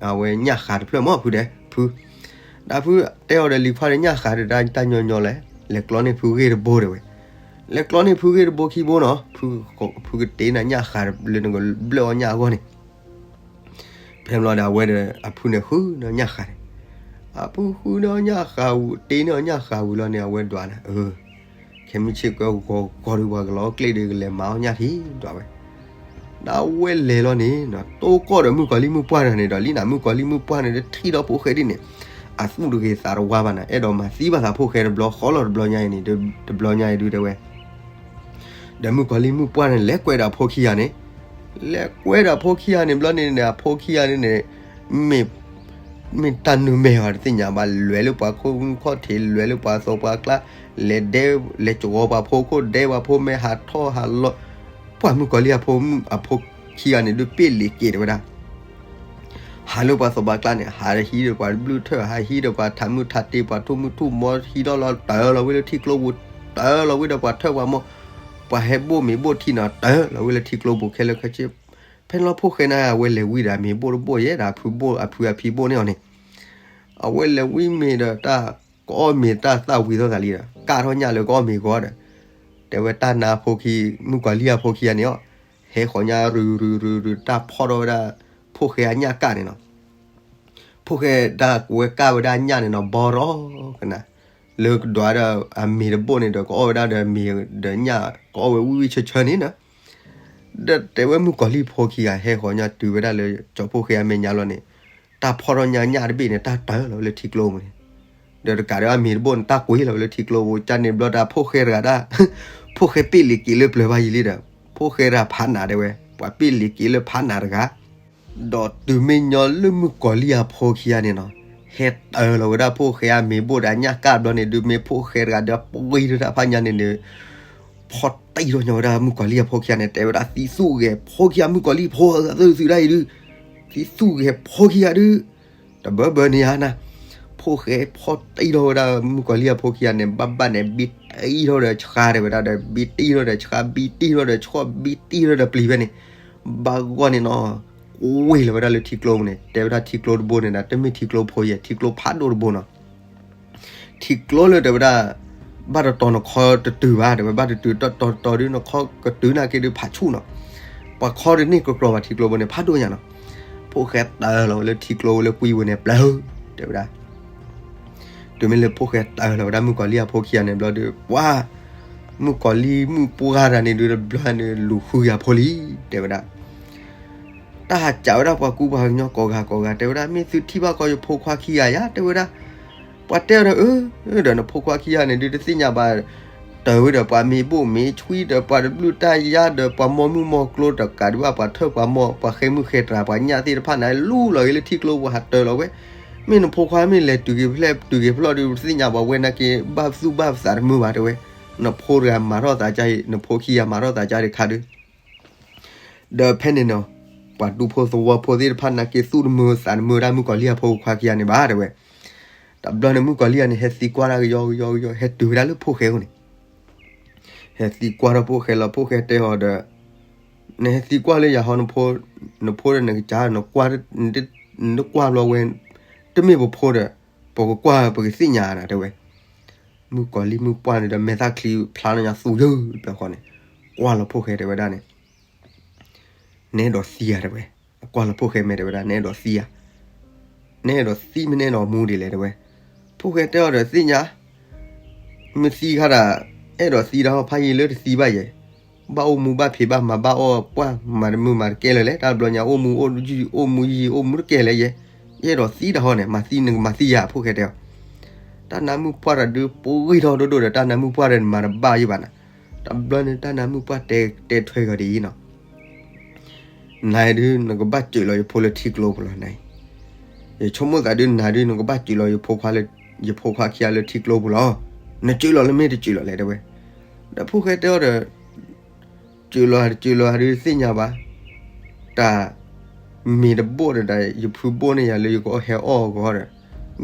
အဝဲညၣ်ဃးတဖျၢၣ်မး ဖုတဲ ဖု ဒီးဖုတဲအီၤဒီးလံၤခွါဒီးညၣ်ဃးဒီးတၢ်ညီညီလဲၣ်, လဲၤကျီန့ၢ်ဖုဂ့ၢ်တဘိတဲဝဲ, လဲၤကျီန့ၢ်ဖုဂ့ၢ်တဘိခံဘိနီၤ, ဖုကတ့နၤညၣ်ဃးလၢနကဘျၢၣ်အီၣ်ညၣ်အဂီၢ်န့ၣ် ဖဲဘျီဒီးအဝဲဒီးအဖုန့ၣ်ဃုန့ၢ်အီၤညၣ်ဃးန့ၣ်, အဖုဃုန့ၢ်အီၤညၣ်ဃးဝံၤ တ့န့ၢ်အီၤညၣ်ဃးဝံၤလီၤန့ၣ် အဝဲဒွးနၤ အၢ ခဲမုၢ်ဆ့ၣ်ကဲဂီၤဂီၤဒီးပှၤကလီၤအီၣ်ကျ့ၣ်ဒီးကလဲၤမၤအီၣ်ညၣ်ထံၣ်ဒွးဝဲ, ဒီးအဝဲလဲၤလီၤန့ၣ် တိၢ်ကီၢ်ဒီးမုၣ်ကီၤလံၢ်မုၣ်ပှၢ်တဂၤန့ၣ်ဒီး လံနၤမုၣ်ကီၤလံၢ်မုၣ်ပှၢ်န့ၣ်ဒီးထံၣ်ဒီးဖိၣ်ဃဲဒ်န့ၣ် အသူၣ်တဂ့ၤသးတဝါဘၣ်နၤ အဲၣ်ဒိးမၤသံဘၣ်သးဖိၣ်ဃဲတဘျီဃီလီၤ တဘျီညါအံၤန့ၣ် တဘျီညါအံၤဒုတဲဝဲ ဒီးမုၣ်ကီၤလံၢ်မုၣ်ပှၢ်န့ၣ် လဲၤကွဲဒီးအဖိခံဂၤန့ၣ်, လဲၤကွဲဒီးအဖိခံဂၤန့ၣ်ဘျီန့ၣ်န့ၣ် အဖိခံဂၤန့ၣ်န့ၣ် မ့ၢ် မ့ၢ်တၢ်နုာ်မဲာ်ဘၣ်တသ့ၣ်ညါဘၣ် လဲၤလၢပှၤခိၣ်မုၢ်ခီၣ်ထံး လဲၤလၢပှၤသီပှၤကျါ လဲၤဒဲ လဲၤကဝီၤပှၤဖိခိၣ်ဒဲပှၤဖိမဲာ်ဟးထီၣ်ဟးလီၤ, ပှၢ်မုၣ်ကီၤလံၢ်အဖိ အဖိခံဂၤန့ၣ်ဒုးပ့ၢ်လံၤက့ၤတဲဝဲဒၣ် ဟးလၢပှၤသီပှၤကျါန့ၣ် ဟးဟံးဒီးပှၤဘျုးထၢၣ် ဟးဟံးဒီးပှၤထးမုၢ်ထူၣ်မီ ဟံးထီၣ်လီၤတၢ်လီၤဝဲလၢထံကျိပူၤ တၢ်လီၤဝဲဒီးပှၤထၢၣ်ပှၤမီ ပှၤဟဲဘိၣ်မ့ၤဘိၣ်ထံနီၤ တၢ်လီၤဝဲလၢထံကျိပူၤခဲလၢာ်ခဲဆ့, ဖဲန့ၣ်လီၤဖိၣ်ဃဲန့ၣ် အဝဲလဲၤဝံၤဒီးအမ့ၤဘိၣ်တဘိၣ်ယဲဒီးအဖုဘိၣ်အဖုအဖံဘိၣ်န့ၣ်အီၤန့ၣ် အဝဲလဲၤဝံၤမ့ၤဒီးတၢ် ကအီၣ်မ့ၤတၢ်သၣ်ဝံၤသီၣ်သးလံဒီး ကၣ်ထီၣ်ညၣ်လၢကအီၣ်မ့ၤဂီၤဒီး တဲဝဲတၢ်နါဖိခံ မုၣ်ကီၤလံၢ်အဖိခံဂၤန့ၣ်အီၤ ဟဲဃီၤညၣ်ရုရုရုရုတၢ်ဖီၣ်ထီၣ်ဝဲဒၣ် ဖိၣ်ဃဲအညၣ်ကၣ်န့ၣ်နီၤ ဖိၣ်ဃဲတၢ်ကဝဲကၣ်ဝဲဒၣ်ညၣ်န့ၣ်နီၤ ဘီရီကနၤ လၢကဒွးဒီးအမ့ၤတဘိၣ်န့ၣ်ဒီး ကအီၣ်ဝဲဒၣ်ဒီးမ့ၤဒီးညၣ် ကအီၣ်ဝဲဝံၣ်ဝံၣ်ဆၢဆၢန့ၣ်နီၤ ဒီးတဲဝဲမုၣ်ကီၤလံၢ်ဖိခံဂၤဟဲဃီၤညၣ်တုၤဝဲဒၣ်လၢကၠီၤဖိၣ်ဃဲအမဲာ်ညါလီၤန့ၣ် တၢ်ဖီၣ်ထီၣ်ညၣ်ညၣ်တဘ့ၣ်န့ၣ် တၢ်တၢၢ်လီၤဝဲလၢထံကျိပူၤန့ၣ် ဒီးတကးဒီးအမ့ၤတဘိၣ်န့ၣ် တၢ်ကွံာ်လီၤဝဲလၢထံကျိပူၤ ကန့ၣ်ဘျီဒီးဖိၣ်ဃဲတဂၤဒၣ် ဖိၣ်ဃဲပ့ၢ်လံၤက့ၤလၢပျၢၤဘၣ်ယံာ်လံဒီး ဖိၣ်ဃဲတဂၤဖးနးတဲဝဲ ပှၤပ့ၢ်လံၤက့ၤလၢဖးနးတဂၤ ဒီးတုၤမ့ၢ်ညီလၢမုၣ်ကီၤလံၢ်အဖိခံဂၤန့ၣ်နီၤ ဟဲတၢၢ်လီၤဝဲဒၣ်ဖိၣ်ဃဲအမ့ၤဘိၣ်ဒီးအညၣ်ကၣ်ဘျီန့ၣ် ဒုးမ့ၢ်ဖိၣ်ဃဲတဂၤဒီးပှံၤတၢ်ဖးညါန့ၣ်န့ၣ် ဖီၣ်တံၢ်ထီၣ်ညီဝဲဒၣ်မုၣ်ကီၤလံၢ်အဖိခံဂၤန့ၣ် တဲဝဲဒၣ် သံသူၣ်ဂဲၤဖိခံဂၤ မုၣ်ကီၤလံၢ်ဖိသၢသုးဒၣ်အံၤဒုး သံသူၣ်ဂဲၤဖိခံဂၤဒုး တဘၢဘၢန့ၣ်ဧါနၤ ဖိၣ်ဃဲဖီၣ်တံၢ်ထီၣ်ဝဲဒၣ်မုၣ်ကီၤလံၢ်အဖိခံဂၤန့ၣ် ဘၣ်ဘၣ်န့ၣ် ဘံတံၢ်ထီၣ်ဒီးဆှါတဲဝဲဒၣ်ဒီး ဘံတံၢ်ထီၣ်ဒီးဆှါ ဘံတံၢ်ထီၣ်ဒီးဆှီ ဘံတံၢ်ထီၣ်ဒီးပျံၤဖဲန့ၣ် ဘၣ်ဂီၢ်န့ၣ်နီၤ ကွံာ်လီၤဝဲဒၣ်လၢထံကျိပူၤန့ၣ် တဲဝဲဒၣ်ထံကျိတဘိန့ၣ်ဒီး တမ့ၢ်ထံကျိဖိယဲၢ် ထံကျိဖးဒိၣ်တဘိနီၤ ထံကျိလၢတဲဝဲဒၣ် ဘၣ်တတီၤနခီတတုၤဘၣ် တဲဝဲဘၣ်တတုၤတတီၤတတီၤဒုးနခီကတုၤနာ်က့ဒုးဖးဆူၣ်နီၤ ပှၤခီတန့ၢ်ကကြီဘၣ်ထံကျိပူၤန့ၣ် ဖးဒိၣ်ညါနီၤ ဖိၣ်ဃဲတၢၢ်လီၤဝဲလၢထံကျိလၢကွံာ်ဝဲန့ၣ်ပျၢၤ တဲဝဲဒၣ် တုၤမ့ၢ်လၢဖိၣ်ဃဲတၢၢ်လီၤဝဲဒၣ်မုၣ်ကီၤလံၢ်အဖိခံဂၤန့ၣ်ဘျီဒီး ပှၤ မုၣ်ကီၤလံၢ်မုၣ်ပှၢ်တဂၤန့ၣ်ဒုးတဘျီန့ၣ်လူၤဃုယၤဖိလံ တဲဝဲဒၣ် တၢ်ဟးကးဝဲဒၣ်ပှၤကူပှၤကညီကိးဂၤကိးဂၤ တဲဝဲဒၣ် မ့ၢ်သုထံၣ်ဘၣ်ကီးယဖိခွါခံဂၤယါ တဲဝဲဒၣ် ပှၤတဲအီၤဒီး အၢ ဒီးနဖိခွါခံဂၤန့ၣ်ဒုးတသ့ၣ်ညါဘၣ် တၢၢ်ဝဲဒီးပှၤမ့ၤဘိၣ်မ့ၤဆွံဒီးပှၤတဘျုးတၢ်ယါဒီး ပှၤမီမုၣ်မီကျိတကးဒံးဘၣ် ပှၤထၢၣ်ပှၤမီ ပှၤဃဲမုၣ်ဃဲတြၤ ပှၤညၣ်သ့ၣ်တဖၣ်န့ၣ် လူလီၤဂ့ၤလၢထံကျိပူၤဟးတၢၢ်လီၤဝဲ မ့ၢ်နဖိခွါမ့ၢ်လဲၤတုၤက့ၤဖျဲၣ်တုၤက့ၤဖျီၣ်ဒီး တသ့ၣ်ညါဘၣ်ဝဲနာ်က့ ဘၣ်သူၣ်ဘၣ်သးတမုာ်ဘၣ်တဲဝဲ နဖိတဂၤမၤထီၣ်သးကါအံၤ နဖိခံဂၤမၤထီၣ်သးကါဒံးခါဒုး ဒီးဖဲန့ၣ်နီၤ ပှၤဒူဖိသဝီဖိသ့ၣ်တဖၣ်နာ်က့ သူၣ်တမုာ်သးတမုာ်ဒၣ်မုၣ်ကီၤလံၢ်အဖိခွါခံဂၤန့ၣ်ဘၣ်တဲဝဲ တဘျီန့ၣ်မုၣ်ကီၤလံၢ်ဂၤန့ၣ် ဟဲသံကွၢ်တၢ်ကယီကယီကယီ ဟဲတုၤဝဲဒၣ်လၢဖိၣ်ဃဲအအိၣ်န့ၣ် ဟဲသံကွၢ်ထီၣ်ဖိၣ်ဃဲလီၤ ဖိၣ်ဃဲတဲအီၤဒီး နဟဲသံကွၢ်လၢယၤဟီ နဖိဒီးနကစၢ် နကွၢ်ဘျီဝဲ တမ့ၢ်ပဖိဒီး ပကကွၢ်ပကသ့ၣ်ညါနၤ တဲဝဲ. မုၣ်ကီၤလံၢ်မုၣ်ပှၢ်န့ၣ်ဒီး မဲာ်သၣ်ချံဖျါနီၢ်ညါသူယုၢ်တဘျီဃီန့ၣ်, ကွၢ်လီၤဖိၣ်ဃဲတဲဝဲဒၣ်န့ၣ်, နအဲၣ်ဒိးသံဧါ တဲဝဲ. ကွၢ်လီၤဖိၣ်ဃဲမဲာ်တဲဝဲဒၣ် နအဲၣ်ဒိးသံဧါ. နအဲၣ်ဒိးသံမ့ၢ်နအဲၣ်ဒိးမူဒ်လဲၣ် တဲဝဲ. ဖိၣ်ဃဲတဲအီၤဒီး သ့ၣ်ညါ မ့ၢ်သံခါဒၣ် အဲၣ်ဒိးသံတၢ်ဟီ ဖးယံာ်လၢတသံဘၣ်ယဲၢ်, ဘၣ်အိၣ်မူဘၣ်ဖံးဘၣ်မၤ ဘၣ်အီၣ်ပှၢ် မၤတမုာ်မၤတကဲလၢၤလဲၣ်, တၢ်ဘျီညါအိၣ်မူအိၣ်ယံာ် အိၣ်မူယံာ် အိၣ်မူတကဲလၢၤယဲၢ်, ယအဲၣ်ဒိးသံတၢ်ဟီန့ၣ် မၤသံ နကမၤသံယၤ ဖိၣ်ဃဲတဲအီၤ. တၢ်နါမုၣ်ပှၢ်တၢ်ဒုး ပှံၢ်ထီၣ်ဒိၣ်ဒိၣ်ဒီး တၢ်နါမုၣ်ပှၢ်ဒီး နမၤတဘၣ်ယံာ်ဘၣ်နၤ. တဘျီန့ၣ် တၢ်နါမုၣ်ပှၢ်တဲ တဲထွဲကီၤဒ်အံၤနီၤ, နၤဒုး နကဘၣ်စၢၤလီၤယဖိလၢထံကျိပူၤလီၤနၤအံၤ, ယဆိကမိၣ်သးဒုး နၤဒုး နကဘၣ်စၢၤလီၤယဖိခွါလၢ ယဖိခွါခံဂၤလၢထံကျိပူၤလီၤ. နစၢၤလီၤလၢမ့ၢ်တစၢၤလီၤလဲၣ် တဲဝဲ. ဒီးဖိၣ်ဃဲတဲအီၤဒီး စၢၤလီၤတစၢၤလီၤဒုးသ့ၣ်ညါဘၣ်, တၢ်မ့ၢ်တဘိၣ်ဒီး ယဖုဘိၣ်န့ၢ်ယၤလၢယကဟဲအီၣ်အဂီၢ်ဒီး,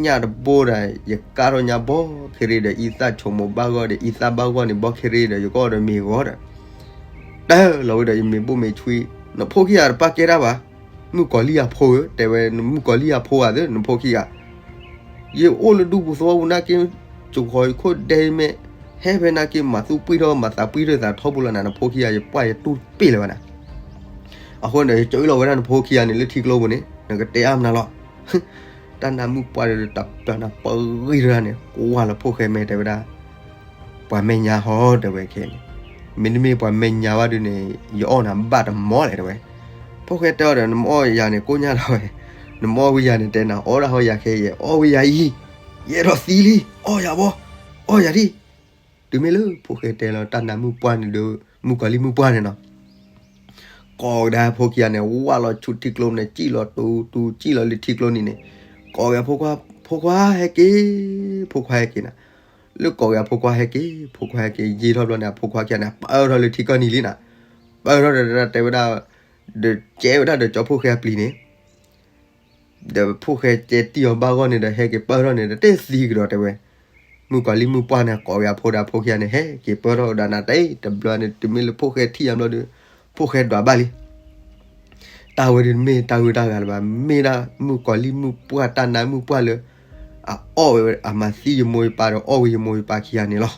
ညၣ်တဘိၣ်ဒီး ယကၢ်ထီၣ်ညါဘီခ့ရ့ဒီး အံသၣ်ဆိကမိၣ်ဘၣ်ဂီၢ်ဒီး အံသၣ်ဘၣ်ဂီၢ်န့ၣ် ဘီခ့ရ့ဒီး ယကအီၣ်ဒီးမ့ၤဂီၤဒီး တၢ်လီၤဝဲဒီးယမ့ၤဘိၣ်မ့ၤဆှံ, နဖိခံဂၤတပာ်ကဲတၢ်ဘၣ်, မုၣ်ကီၤလံၢ်အဖိဧၢ တဲဝဲ, မုၣ်ကီၤလံၢ်အဖိဧါသ့ နဖိခံဂၤ ယအိၣ်လၢဒူပူၤသဝီပူၤနာ်က့, ကီၤခိၣ်ဒဲမဲာ်, ဟဲဖဲနာ်က့ မၤသူၣ်ပှံၢ်ထီၣ် မၤသးပှံၢ်ထီၣ်သးထီဘိလီၤနၤ နဖိခံဂၤ ယပှၢ်ယတူၢ်ပ့ၢ်လၢၤဘၣ်နၤ. အဃိန့ၣ် ယစၢၤလီၤဝဲဒၣ်နဖိခံဂၤန့ၣ် လၢထံကျိပူၤန့ၣ် နကတဲအါမနုၤလီၤ. တၢ်နါမုၣ်ပှၢ်ဒီး တပျၢ်နၤပဂံၢ်တၢ်န့ၣ် ကွၢ်လီၤဖိၣ်ဃဲမဲာ်တဲဝဲဒၣ် ပှၤမဲာ်ညါဟီ တဲဝဲခဲန့ၣ်, မ့တမ့ၢ်ပှၤမဲာ်ညါဘၣ်ဒုးန့ၣ် ယအီၣ်နၤဘၣ်တမီၢ်လဲၣ် တဲဝဲ. ဖိၣ်ဃဲတဲအီၤဒီး နမ့ၢ်အီၣ်ယၤန့ၣ် ကိၣ်ညါထီၣ်ဝဲ, နမ့ၢ်အီၣ်ဝံၤယၤန့ၣ် တဲနၤအီၣ်ဒၣ်ဟီယၤခဲအံၤ အီၣ်ဝံၤယၤအံၤ, ယအဲၣ်ဒိးသံလံ အီၣ်ယၤဘီ, အီၣ်ယၤဒံး. တုၤမ့ၢ်လၢဖိၣ်ဃဲတဲလီၤတၢ်နါမုၣ်ပှၢ်န့ၣ်ဒီး မုၣ်ကီၤလံၢ်မုၣ်ပှၢ်န့ၣ်နီၤ ကိးကဒါဖိခံဂၤန့ၣ် ဝၢ်လီၤဆူထံကျိန့ၣ် စံၣ်လီၤတူတူ စံၣ်လီၤလၢထံကျိန့ၣ်န့ၣ်, ကိးကဒါဖိခွါ, ဖိခွါဟဲက့ၤ, ဖိခွါဟဲက့ၤနၤ. လၢကိးကဒါဖိခွါဟဲက့ၤ, ဖိခွါဟဲက့ၤ ယံာ်ထီၣ်ဘျီန့ၣ် အဖိခွါခံဂၤန့ၣ် ပၢၢ်ထီၣ်လၢထံကီၢ်နံၤလံနၤ. ပၢၢ်ထီၣ်ဒီးတဲဝဲဒၣ်, ဒီးကဲဝဲဒၣ်ဒီးကၠီဖိၣ်ဃဲအပျံၤန့ၣ် ဒီးဖိၣ်ဃဲကဲတံၢ်အီၤဘၣ်ဂီၢ်န့ၣ်ဒီး ဟဲက့ၤပၢၢ်ထီၣ်န့ၣ် တတဲသံကဒီးတဲဝဲ. မုၣ်ကီၤလံၢ်မုၣ်ပှၢ်န့ၣ် ကိးကဒါဖိဒီးအဖိခံဂၤန့ၣ် ဟဲက့ၤပၢၢ်ထီၣ်ဝဲဒၣ်နၤတၢ်အံၤ တဘျီန့ၣ် တုၤမ့ၢ်လၢဖိၣ်ဃဲထံၣ်ညါဘျီဒီး ဖိၣ်ဃဲဒွးဘၣ်လံ. တၢ်ဝဲဒုးတမ့ၢ်တၢ်ဂုၤတၢ်ဂၤလၢၤဘၣ်, မ့ၢ်ဒၣ်မုၣ်ကီၤလံၢ်မုၣ်ပှၢ် တၢ်နါမုၣ်ပှၢ်လၢ အအီၣ်ဝဲ အမၤသံယမိၢ်ယပၢ်ဒီး အီၣ်ဝဲယမိၢ်ယပၢ်ခံဂၤန့ၣ်လီၤ.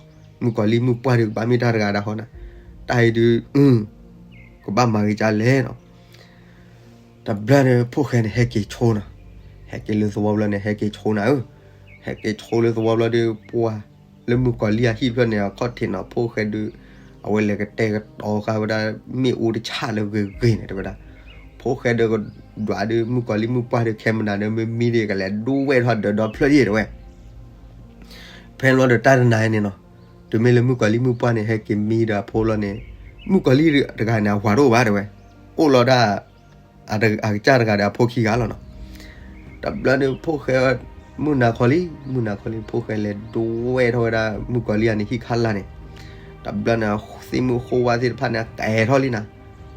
မုၣ်ကီၤလံၢ်မုၣ်ပှၢ်ဒုး ကဘၣ်မ့ၢ်တၢ်တဂၤဒၣ်ဃီနၤ, တၢ်အံၤဒုး ကဘၣ်မၤဂ့ၤကလဲၣ်နီၤ. တဘျီန့ၣ် ဖိၣ်ဃဲန့ၣ် ဟဲက့ၤဆိနီၤ, ဟဲက့ၤလၢသဝီဘျီန့ၣ် ဟဲက့ၤဆိနၤဧၢ, ဟဲက့ၤဆိလၢသဝီဘျီဒီး ပှၢ်လၢမုၣ်ကီၤလံၢ်အဟံၣ်ဖျၢၣ်န့ၣ် အခီၣ်ထံးနီၤ ဖိၣ်ဃဲဒုး အဝဲလဲၤကတဲာ်ကတီၤဃာ်ဝဲဒၣ် မ့ၣ်အူတဆၣ်လၢဂ့ၤဂ့ၤန့ၣ် တဲဝဲဒၣ်. ဖိၣ်ဃဲဒီးကဒွးဒုး မုၣ်ကီၤလံၢ်မုၣ်ပှၢ်ဒီး ခဲမုၢ်နၤဒီး မ့ၢ်မံဒီး ကလဲၤဒိဝဲၢ်ထီၣ်ဒီးဒီဖျၢၣ်ယဲၢ် တဲဝဲ. ဖဲန့ၣ်ဘျီဒီးတၢ်တနၤအံၤန့ၣ်နီၤ, တုၤမ့ၢ်လၢမုၣ်ကီၤလံၢ်မုၣ်ပှၢ်န့ၣ် ဟဲက့ၤမံဒီးအဖိလီၤန့ၣ်, မုၣ်ကီၤလံၢ်တဂၤန့ၣ် အဝၤတအိၣ်ဘၣ် တဲဝဲ, အိၣ်လီၤဒၣ် အကစၢ်တဂၤဒီးအဖိခံဂၤလီၤနီၤ. တဘျီန့ၣ် ဖိၣ်ဃဲ မုၢ်နၤခီလံ, မုၢ်နၤခီလံ ဖိၣ်ဃဲလဲၤဒိဝဲၢ်ထီၣ်ဝဲဒၣ် မုၣ်ကီၤလံၢ်အန့ၣ်ဟံၣ်ခါလာ်န့ၣ်, တဘျီန့ၣ် သ့ၣ်မုၢ်ဃိဝါသ့ၣ်တဖၣ်န့ၣ် ကဲထီၣ်လံနၤ,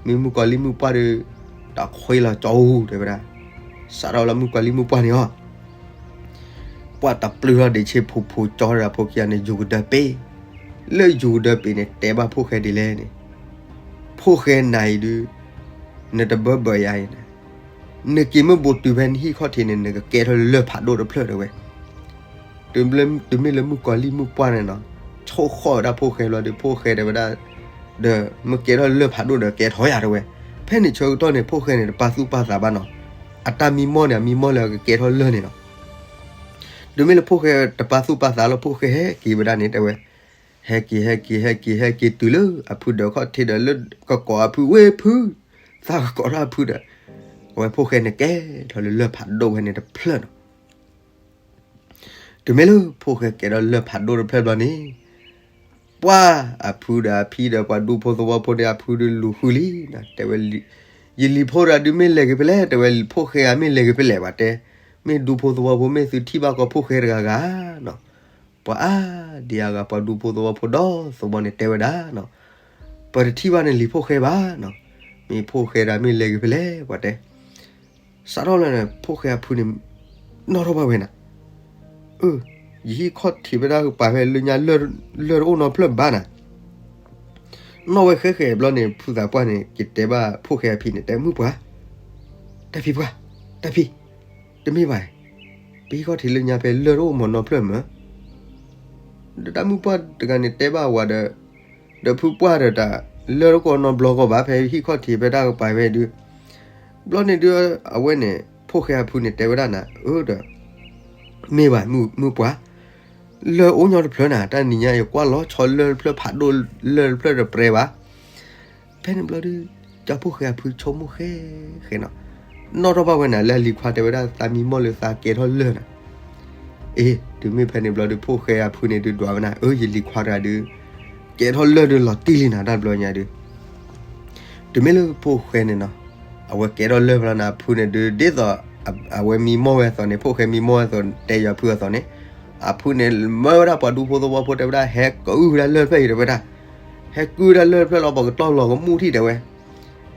မ့ၢ်မုၣ်ကီၤလံၢ်မုၣ်ပှၢ်ဒီး တၢ်ခွ့လီၤကၠီဧူ တဲဝဲဒၣ်, စးထီၣ်လၢမုၣ်ကီၤလံၢ်မုၣ်ပှၢ်န့ၣ်အီၤ ပှၢ်တပျုၢ်ထီၣ်ဒံးဆ့ဖူဖူကၠီဒီးအဖိခံဂၤန့ၣ် ယူၤကဒၢပ့ၤ, လၢယူၤကဒၢပ့ၤန့ၣ် တဲဘၣ်ဖိၣ်ဃဲဒ်လဲၣ်န့ၣ်, ဖိၣ်ဃဲနၤအံၤဒုး နတဘၢဘၢယၤအံၤန့ၣ်, နက့ၤမ့ၢ်ဘူးတုၤဖဲနဟံၣ်ခီၣ်ထံးန့ၣ် နကကဲထီၣ်လၢၢ်ဖးဒိၣ်တဖျၢၣ်တဲဝဲ. တုၤမ့ၢ်လၢမုၣ်ကီၤလံၢ်မုၣ်ပှၢ်န့ၣ်နီၤ, ဆိၣ်ဃီၣ်ဝဲဒၣ်ဖိၣ်ဃဲလီၤဒီး ဖိၣ်ဃဲတဲဝဲဒၣ်, ဒီးမ့ၢ်ကဲထီၣ်လၢၢ်ဖးဒိၣ်ဒီး ကဲထီၣ်ယၤတဲဝဲ. ဖဲန့ၣ်ဆၢကတီၢ်န့ၣ် ဖိၣ်ဃဲန့ၣ် တပာ်သူၣ်ပာ်သးဘၣ်နီၤ, အတၢ်မံမီၢ်န့ၣ် အမံမီၢ်လၢအကကဲထီၣ်လၢၢ်န့ၣ်နီၤ. တုၤမ့ၢ်လၢဖိၣ်ဃဲတပာ်သူၣ်ပာ်သးလၢ ဖိၣ်ဃဲဟဲက့ၤဝဲဒၣ်န့ၣ် တဲဝဲ, ဟဲက့ၤ ဟဲက့ၤ ဟဲက့ၤ ဟဲက့ၤတုၤလၢအဖုဒၢးခီၣ်ထံးဒီး လၢကကိးအဖုဝဲဖု, သးကကိးထီၣ်အဖုဒီး, အဝဲဖိၣ်ဃဲန့ၣ်ကဲထီၣ်လၢလၢၢ်ဖးဒိၣ်ဖဲန့ၣ်တဖျၢၣ်နီၤ. တုၤမ့ၢ်လၢဖိၣ်ဃဲကဲထီၣ်လၢလၢၢ်ဖးဒိၣ်တဖျၢၣ်ဘျီန့ၣ်, ပှၢ်အဖုဒီးအဖံဒီး ပှၤဒူဖိသဝီဖိန့ၣ် အဖုဒုးလူၤဃုလံ, တဲဝဲ, ယလံၤဖိတဂၤဒုးမ့ၢ်လဲၤက့ၤဖဲလဲၣ်, တဲဝဲ, ဖိၣ်ဃဲဧါ မ့ၢ်လဲၤက့ၤဖဲလဲၣ် ပှၤတဲ, မ့ၢ်ဒူဖိသဝီဖိ မ့ၢ်သုထံၣ်ဘၣ်ကီးဖိၣ်ဃဲတဂၤဂၤနီၤ, ပှၤအါဒံအါဂၤ ပှၤဒူဖိသဝီဖိဒီသဝီန့ၣ်တဲဝဲဒၣ်နီၤ, ပတထံၣ်ဘၣ်န့ၣ်လံၤဖိၣ်ဃဲဘၣ်နီၤ, မ့ၢ်ဖိၣ်ဃဲဒၣ်မ့ၢ်လဲၤက့ၤဖဲလဲၣ် ပှၤတဲ. စးထီၣ်လၢန့ၣ် ဖိၣ်ဃဲအဖုန့ၣ် နီၣ်ထီၣ်ဘၣ်ဝဲနၤ, အၢ, ယဟံၣ်ခီၣ်ထံးဖဲဒၣ်ကပၤဖဲလၢညါ လၢၢ်တအိၣ်နီတဖျၢၣ်ဘၣ်နၤ, နီၣ်ဝဲဃဲဃဲဘျီန့ၣ် ဖုသးပှၢ်န့ၣ် ကတဲဘၣ်ဖိၣ်ဃဲအဖံန့ၣ် တဲမုၢ်ပှၢ်, တၢ်ဖံပှၢ်, တၢ်ဖံ, တမ့ၢ်ဘၣ်, ပဟံၣ်ခီၣ်ထံးလၢညါဖဲလၢၢ်တအိၣ်မၤနီတဖျၢၣ်မၢ်. ဒီးတၢ်မုၢ်ပှၢ်တဂၤန့ၣ်တဲဘၣ်ဝဲဒီး, ဒီးဖုပှၢ်ဒီးတၢ်လၢၢ်တအိၣ်နီတဘျီကီးဘၣ် ဖဲဟံၣ်ခီၣ်ထံးဖဲတၢ်ကပၤဖဲဒုး, ဘျီန့ၣ်ဒုး အဝဲန့ၣ် ဖိၣ်ဃဲအဖုန့ၣ်တဲဝဲဒၣ်နၤ အၢဒီး မ့ၢ်ဘၣ်မုၢ်ပှၢ်, လၢၢ်အိၣ်ညီတဖျၢၣ်နၤ တၢ်နံၤညါ ယကွၢ်လီၤဆီလၢၢ်တဖျၢၣ်ဖးဒိၣ်လၢၢ်တဖျၢၣ်တပြဲဘၣ်. ဖဲန့ၣ်ဘျီဒုး ကၠီဖိၣ်ဃဲအဖုဆိကမိၣ်ဃဲဃဲနီၤ, နီၣ်ထီၣ်ဘၣ်ဝဲနၤလၢအလံၤခွါတဲဝဲဒၣ်သးမံမီၢ်လၢသးကဲထီၣ်လၢၢ်နၤ. အ့ တုၤမ့ၢ်ဖဲန့ၣ်ဘျီဒုး ဖိၣ်ဃဲအဖုန့ၣ်ဒုးဒွးဝဲနၤ အၢ ယလံၤခွါတဂၤဒုး ကဲထီၣ်လၢၢ်ဒုးလီၤတံၢ်လံနၤ တၢ်ဘျီညါဒုး တုၤမ့ၢ်လၢဖိၣ်ဃဲန့ၣ်နီၤ, အဝဲကဲထီၣ်လၢၢ်ဖျီန့ၣ် အဖုန့ၣ်ဒုး ဒ်သိး အဝဲမံမီၢ်ဝဲအသိးန့ၣ် ဖိၣ်ဃဲမံမီၢ်ဝဲအသိး တဲယွၤဖုအသိးန့ၣ်, အဖုန့ၣ်မၢဝဲဒၣ်ပှၤဒူဖိသဝီဖိတဲဝဲဒၣ် ဟဲကအုၣ်ဝဲဒၣ်လၢၢ်ဖျၢၣ်အံၤတဲဝဲဒၣ်, ဟဲကအုၣ်ဝဲဒၣ်လၢၢ်ဖျၢၣ်လီၤ ပကတီၢ်လီၤကမူၣ်ထံၣ်တဲဝဲ.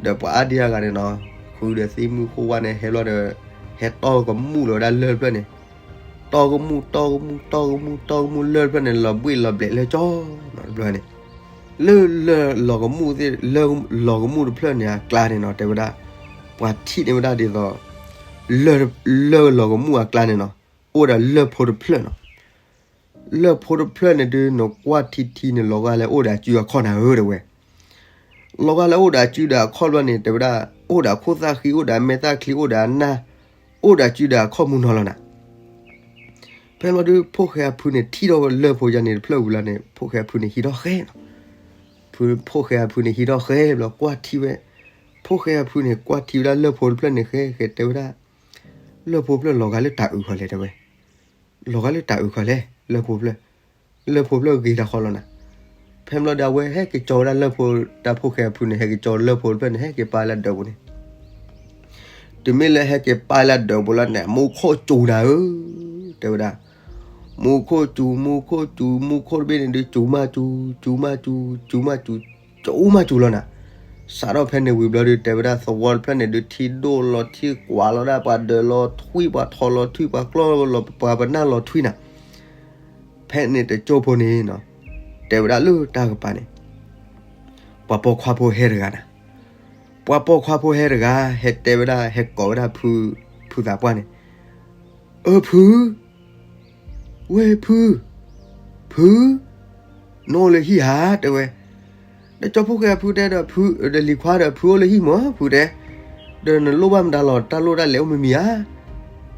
ဒီးပှၤအါဒံအါဂၤန့ၣ်နီၤ, ဃုဒီးသံမုၢ်ဃိဝါန့ၣ် ဟဲဘျီဒီး ဟဲတီၢ်ကမူၣ်လီၤဝဲဒၣ်လၢၢ်ဖျၢၣ်န့ၣ် တီၢ်ကမူၣ် တီၢ်ကမူၣ် တီၢ်ကမူၣ် တီၢ်ကမူၣ် လၢၢ်တဖျၢၣ်န့ၣ် လီၤဘှ့ၣ်လီၤဘျဲးလၢကၠီနီၤ တဘျီန့ၣ်, လၢ လၢၢ်လီၤကမူၣ်သ့ၣ် လၢၢ်လီၤကမူၣ်တဖျၢၣ်န့ၣ် အကျါန့ၣ်နီၤ တဲဝဲဒၣ်, ပှၤထံၣ်န့ၢ်ဝဲဒၣ်ဒ်သိး လၢၢ် လၢၢ်လီၤကမူၣ်အကျါန့ၣ်နီၤ, အိၣ်ဒီးလၢၢ်ဖိတဖျၢၣ်နီၤ. လၢၢ်ဖိတဖျၢၣ်န့ၣ်ဒုး နကွၢ်ထံထံန့ၣ် လီၤဂာ်လၢအိၣ်ဒီးအစုအခီၣ်နၤဧၢ တဲဝဲ. လီၤဂာ်လၢအိၣ်ဒီးအစုဒီးအခီၣ်ဘျီန့ၣ် တဲဝဲဒၣ် အိၣ်ဒီးအခိၣ်သၣ်ဃံ အိၣ်ဒီးအမဲာ်သၣ်ချံ အိၣ်ဒီးအနၢ် အိၣ်ဒီးအစုဒီးအခီၣ်မူနီၤလီၤနၤ. ဖဲဘျီဒုး ဖိၣ်ဃဲအဖုန့ၣ် ထံၣ်ထီၣ်လၢၢ်ဖိယါန့ၣ်တဖျၢၣ်ဝံၤလီၤန့ၣ် ဖိၣ်ဃဲအဖုန့ၣ်ဟံးထီၣ်ဃဲနီၤ. ဖု ဖိၣ်ဃဲအဖုန့ၣ်ဟံးထီၣ်ဃဲဘျီ ကွၢ်ထံဝဲ, ဖိၣ်ဃဲအဖုန့ၣ် ကွၢ်ထံဝဲဒၣ်လၢၢ်ဖိတဖျၢၣ်န့ၣ်ဃဲဃဲ တဲဝဲဒၣ်, လၢၢ်ဖိတဖျၢၣ်လီၤဂာ်လၢတၢ်အုးခီလဲၣ် တဲဝဲ. လီၤဂာ်လၢတၢ်အုးခီလဲၣ် လၢၢ်ဖိတဖျၢၣ်, လၢၢ်ဖိတဖျၢၣ်ဂ့ၤတၢ်ဃီလီၤနၤ. ဖဲဘျီဒီး အဝဲဟဲက့ၤကၠီဝဲဒၣ်လၢၢ်ဖိ, တၢ်ဖိၣ်ဃဲအဖုန့ၣ် ဟဲက့ၤကၠီလၢၢ်ဖိတဖျၢၣ်န့ၣ် ဟဲက့ၤပာ်လၢဒၢးပူၤန့ၣ် တုၤမ့ၢ်လၢဟဲက့ၤပာ်လၢဒၢးပူၤလီၤန့ၣ် မူခိၣ်စူၤနၤဧၢ, တဲဝဲဒၣ်, မူခိၣ်စူၤ မူခိၣ်စူၤ မူခိၣ်တဘ့ၣ်န့ၣ်ဒုး စူၤမးစူၤ စူၤမးစူၤ စူၤမးစူၤ စူၤမးစူၤလီၤနၤ. စးထီၣ်ဖဲန့ၣ်ဝံၤဘျီဒုး တဲဝဲဒၣ် သဝီတဖျၢၣ်န့ၣ်ဒုး ထံဒိၣ်လီၤထံ ကွၢ်လီၤဒၣ် ပှၤဒၢးလီၤထွံ ပှၤထိးလီၤထွံ ပှၤကျီၢ်လီၤ ပှၤပနၢ်လီၤထွံနၤ. ဖဲန့ၣ်တကၠိဖိန့ၣ်နီၤ, တဲဝဲဒၣ်လၢတၢ်ကပၤန့ၣ် ပှၤပိာ်ခွါဖိဟဲတဂၤနၤ. ပှၤပိာ်ခွါဖိဟဲတဂၤ ဟဲတဲဝဲဒၣ် ဟဲကိးဝဲဒၣ်ဖု, ဖုသးပှၢ်န့ၣ်, အၢ ဖု, ဝဲၢ်ဖု, ဖု, နအိၣ်လၢဟံၣ်ဧါ တဲဝဲ. ဒီးကၠီဖိၣ်ဃဲအဖုတဲဒီး ဖု, ဒီးလံၤခွါဒီး ဖုအိၣ်လၢဟံၣ်မၢ် ဖုတဲ, ဒီးနလိၣ်ဘၣ်မတၤလီၤ တၢ်လိၣ်တၢ်လဲၤအိၣ်မံၤမံၤဧါ.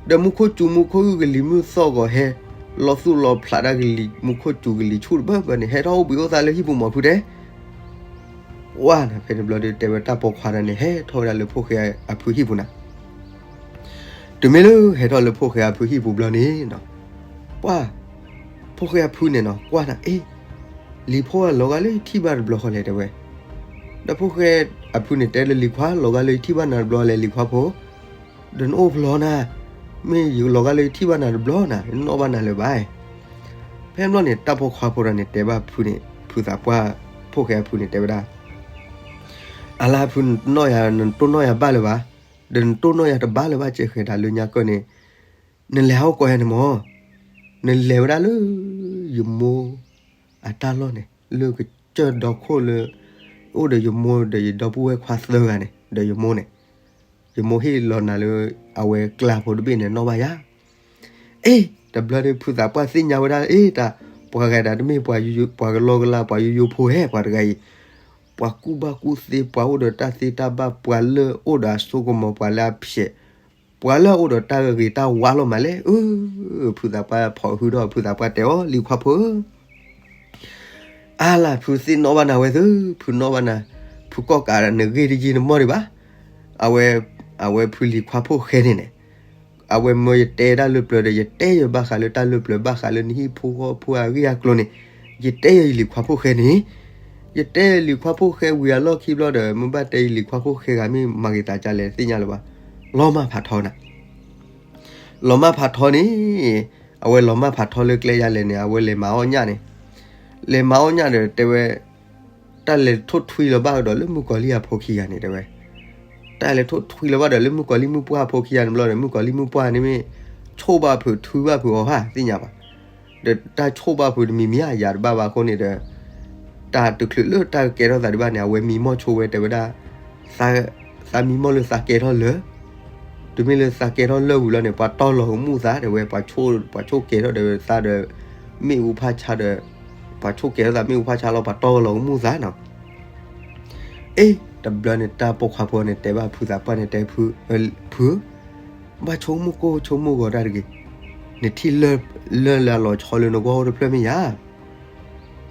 ဒီးမူခိၣ်စူၤ မူခိၣ်အုၣ်ကလံၤမုၢ်သီၣ်ဂီၤဟဲ လီၤသူၣ်လီၤဖျးတၢ်ကလံၤ မူခိၣ်စူၤကလံၤဆူၣ်တဘၢဘၢန့ၣ် ဟဲထီၣ်အိၣ်ဘှံးအိၣ်သါလၢဟံၣ်ပူၤမၢ် ဖုတဲ ဝါနၤ ဖဲန့ၣ်ဘျီဒုး တဲဝဲတၢ်ပိာ်ခွါတဂၤန့ၣ် ဟဲထီၣ်ဝဲဒၣ်လၢဖိၣ်ဃဲအဖုဟံၣ်ပူၤနၤ. တုၤမ့ၢ်လၢဟဲထီၣ်လၢဖိၣ်ဃဲအဖုဟံၣ်ပူၤဘျီန့ၣ်နီၤ, ပှၤ, ဖိၣ်ဃဲအဖုန့ၣ်နီၤ ကွၢ်နၤ အ့, လံၤဖိဧၢ လီၤဂာ်လၢယထံၣ်ဘၣ်တဘျီဃီလဲၣ် တဲဝဲ. ဒီးဖိၣ်ဃဲအဖုန့ၣ်တဲလၢလံၤခွါ လီၤဂာ်လၢယထံၣ်ဘၣ်နၤတဘျီလဲၣ် လံၤခွါဖိ ဒီးနအိၣ်ဖျီနၤ, မ့ၢ်ယလီၤဂာ်လၢယထံၣ်ဘၣ်နၤတဘျီနၤ ယနီၣ်ဘၣ်နၤလၢၤဘၣ်. ဖဲဘျီန့ၣ် တၢ်ပိာ်ခွါဖိတဂၤန့ၣ် တဲဘၣ်ဖုန့ၣ် ဖုသးပှၢ် ဖိၣ်ဃဲအဖုန့ၣ်တဲဝဲဒၣ်, အလါဖု နတနီၣ်ယၤ နတိၢ်နီၣ်ယၤဘၣ်လၢၤဘၣ်, ဒီးနတိၢ်နီၣ်ယၤတဘၣ်လၢၤဘၣ် ကဲဃဲၤတၢ်လၢညါကၢၢ်န့ၣ်, နလဲၤဟီၣ်ကီၢ်ယၤန့ၣ်မၢ်, နလဲၤဝဲဒၣ်လၢ ယမိၢ် အတၢ်လီၢ်န့ၣ် လၢကစၢၢ်ဒီခိၣ်လၢ အိၣ်ဒီးယမိၢ်ဒီးယဒီပုၢ်ဝဲၢ်ခွါသၢဂၤန့ၣ် ဒီးယမိၢ်န့ၣ် ယမိၢ်ဟ့ၣ်လီၤနၤလၢ အဝဲကျါဖိတဘ့ၣ်န့ၣ် နီၣ်ဘၣ်ယၤ. အ့, တဘျီဒီးဖုသးပှၢ်သ့ၣ်ညါဝဲဒၣ် အ့ တၢ် ပှၤဂၤတၢ်တမ့ၢ်ပှၤ ပှၤကလီကလီ ပှၤယိယိဖိဟဲ ပှၤတဂၤအံၤ, ပှၤကူၣ်ဘၣ်ကူၣ်သ့ ပှၤအိၣ်ဒီးတၢ်သ့တၢ်ဘၣ် ပှၤလၢအိၣ်ဒီးအစိကမီၤ ပှၤလၢအဖျဲး ပှၤလၢအအိၣ်ဒီးတၢ်ဂ့ၤတၢ်ဝါလီၤမးလဲၣ်. အၢ, ဖုသးပှၢ်ဖီၣ်ဟုဒီး ဖုသးပှၢ်တဲအီၤ လံၤခွါဖိဧၢ, အါလၢ် ဖုသ့ၣ်နီၣ်ဘၣ်နၤဝဲသု, ဖုနီၣ်ဘၣ်နၤ, ဖုကီၢ်ကးနဂ့ၢ်တယံာ်နမီၢ်ဒံးဘၣ်. အဝဲ, အဝဲဖုလံၤခွါဖိၣ်ဃဲန့ၣ်န့ၣ်, အဝဲမၢယတဲတၢ်လၢပျၢၤဒီး ယတဲယဘၣ်ဃးလၢတၢ်လၢပျၢၤ ဘၣ်ဃးလၢနဟံၣ်ဖိဃီဖိအဂ့ၢ်အကျိၤန့ၣ်, ယတဲယလံၤခွါဖိၣ်ဃဲန့ၣ်, ယတဲယလံၤခွါဖိၣ်ဃဲဝံၤအလီၢ်ခံဘျီဒီး မ့ၢ်ဘၣ်တဲယလံၤခွါဖိၣ်ဃဲဂၤမ့ၢ်မၤဂ့ၤသးဒ်လဲၣ်သ့ၣ်ညါလၢၤဘၣ်. လီၤမၢ်ဖးထီနၤ လီၤမၢ်ဖးထီန့ၣ်, အဝဲလီၤမၢ်ဖးထီလၢကျဲယါလဲၣ်န့ၣ် အဝဲလဲၤမၤအီၣ်ညၣ်န့ၣ်, လဲၤမၤအီၣ်ညၣ်ဒီးတဲဝဲ, တၢ်လဲၤထိၣ်ထွံလီၤဘၣ်ကဒီးလၢမုၣ်ကီၤလံၢ်အဖိခံဂၤန့ၣ် တဲဝဲ, တၢ်လဲၤထိၣ်ထွံလီၤဘၣ်ဒီးလၢမုၣ်ကီၤလံၢ်မုၣ်ပှၢ်အဖိခံဂၤန့ၣ်ဘျီဒီး မုၣ်ကီၤလံၢ်မုၣ်ပှၢ်န့ၣ်မ့ၢ်, ဆိၣ်ဘၣ်ဖုးထုဘၣ်ဖုးအီၤဧါ သ့ၣ်ညါဘၣ်. ဒီးတၢ်ဆိၣ်ဘၣ်ဖုးတမံၤမံၤဧါ ယၤတဘၣ်ဘၣ်အဃိန့ၣ်ဒီး, တ တၢ်တချုးလၢတၢ်ကကဲထီၣ်သးဒံးဘၣ်န့ၣ် အဝဲမံမီၢ်ဆိဝဲတဲဝဲဒၣ်, သးမံမီၢ်လၢသးကဲထီၣ်လၢာ်, တုၤမ့ၢ်လၢသးကဲထီၣ်လၢာ်ဝံၤလီၤန့ၣ် ပှၤတီၢ်လီၤကမူၣ်သးတဲဝဲ, ပှၤဆိၣ်ကဲထီၣ်ဒီးသးဒီး မ့ၣ်အူဖၣ်ဆါဒီး, ပှၤဆိၣ်ကဲထီၣ်သးမ့ၣ်အူဖၣ်ဆါလီၤ ပှၤတီၢ်လီၤကမူၣ်သးနီၤ. အ့ တဘျီန့ၣ် တၢ်ပိာ်ခွါဖိန့ၣ်တဲဘၣ်ဖုသးပှၢ်န့ၣ်တဲဖု, ဖု, ဘၣ်ဆိကမိၣ်ကိၢ်ဆိကမိၣ်ဂီၤတၢ်တဂ့ၤ, နထံၣ်လၢၢ်လၢအလီၤဆီလၢနဂီၢ်အိၣ်တဖျၢၣ်မ့ၢ်ယါ.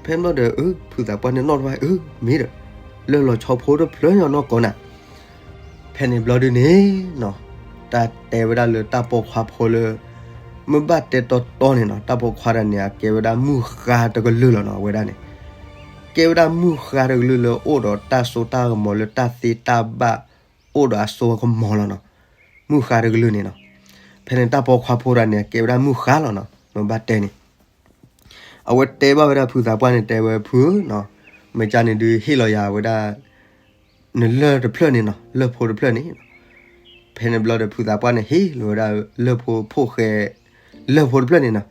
ဖဲဘျီဒီး အၢ ဖုသးပှၢ်န့ၣ်နီၣ်တဘၣ်, အၢ မ့ၢ်ဒီး လၢၢ်လီၤဆီဖိတဖျၢၣ်ညါနီၢ်ကီၢ်နၤ. ဖဲန့ၣ်ဘျီဒုန့ၣ်နီၤ, တၢ်တဲဝဲဒၣ်လၢတၢ်ပိာ်ခွါဖိလၢ မ့ၢ်ဘၣ်တဲတီတီန့ၣ်နီၤ, တၢ်ပိာ်ခွါတဂၤန့ၣ် အကဲဝဲဒၣ်မုၢ်ဃါတကလုာ်လီၤနီၤ, အဝဲဒၣ်န့ၣ် ကဲဝဲဒၣ်မုၢ်ဃါတကလုာ်လၢအိၣ်ဒီးတၢ်စိတၢ်ကမီၤလၢတၢ်သ့တၢ်ဘၣ် အိၣ်ဒီးအစိအကမီၤလီၤနီၤ, မုၢ်ဃါတကလုာ်န့ၣ်နီၤ. ဖဲန့ၣ်တၢ်ပိာ်ခွါဖိတဂၤန့ၣ် အကဲဝဲဒၣ်မုၢ်ဃါလီၤနီၤ, မ့ၢ်ဘၣ်တဲန့ၣ် အဝဲတဲဘၣ်ဝဲဒၣ်ဖုသးပှၢ်န့ၣ် တဲဝဲဖုနီၤ, မ့ၢ်ကန့ၣ်ဒုးဟ့ၣ်လီၤယၤဝဲဒၣ် နလၢၢ်တဖျၢၣ်န့ၣ်နီၤ, လၢၢ်ဖိတဖျၢၣ်န့ၣ်. ဖဲန့ၣ်ဘျီဒီးဖုသးပှၢ်န့ၣ်ဟ့ၣ်လီၤဝဲဒၣ်လၢၢ်ဖိဖိၣ်ဃဲ လၢၢ်ဖိတဖျၢၣ်န့ၣ်နီၤ,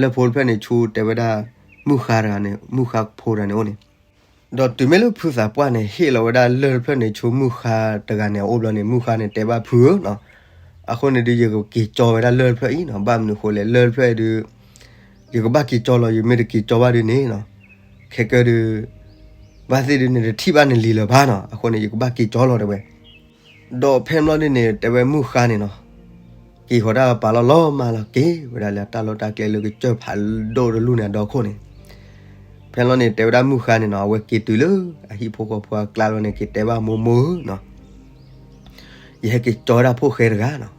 လၢၢ်ဖိတဖျၢၣ်န့ၣ်ဆူတဲဝဲဒၣ် မုၢ်ဃါတဂၤန့ၣ် မုၢ်ဃါဖိတဂၤန့ၣ်အိၣ်န့ၣ်. ဒီးတုၤမ့ၢ်လၢဖုသးပှၢ်န့ၣ် ဟ့ၣ်လီၤဝဲဒၣ်လၢၢ်တဖျၢၣ်န့ၣ်ဆူမုၢ်ဃါတဂၤန့ၣ်အအိၣ်ဘျီန့ၣ် မုၢ်ဃါန့ၣ်တဲဘၣ်ဖုဧၢနီၤ, အဃိန့ၣ်ဒုး ယကက့ၤကၠီဝဲဒၣ်လၢၢ်တဖျၢၣ်အံၤနီၤ, ဘၣ်မနုၤအဃိလဲၣ် လၢၢ်တဖျၢၣ်အံၤဒုး ယကဘၣ်က့ၤကၠီလီၤ, ယမ့ၢ်တက့ၤကၠီဘၣ်ဒုးန့ၣ်နီၤ, ခဲကဲဒုး ဘၣ်သ့ၣ်ဒုး နတထံၣ်ဘၣ်နလံၤလၢၤဘၣ်နီၤ, အဃိန့ၣ် ယကဘၣ်က့ၤကၠီလီၤတဲဝဲ. ဒီးဖဲဘျီဒုန့ၣ် တဲဝဲမုၢ်ဃါန့ၣ်နီၤ, က့ၤဃီၤတၢ်ပာ်လီၤလီၤမၢ်လီၤ က့ၤဝဲဒၣ်လၢတၢ်လီၢ်တၢ်ကျဲလၢကစၢၢ်ဖးဒိၣ်တလူၢ်န့ၣ်အဒီခိၣ်န့ၣ်. ဖဲဘျီန့ၣ် တဲဝဲဒၣ်မုၢ်ဃါန့ၣ်နီၤ, အဝဲက့ၤတုၤလၢအဟံၣ်ဖိဃီဖိအကျါလီၤန့ၣ် က့ၤတဲဘၣ်မိၢ်မိၢ်ဧၢနီၤ, ယဟဲက့ၤကၠီဝဲဒၣ်ဖိၣ်ဃဲတဂၤနီၤ,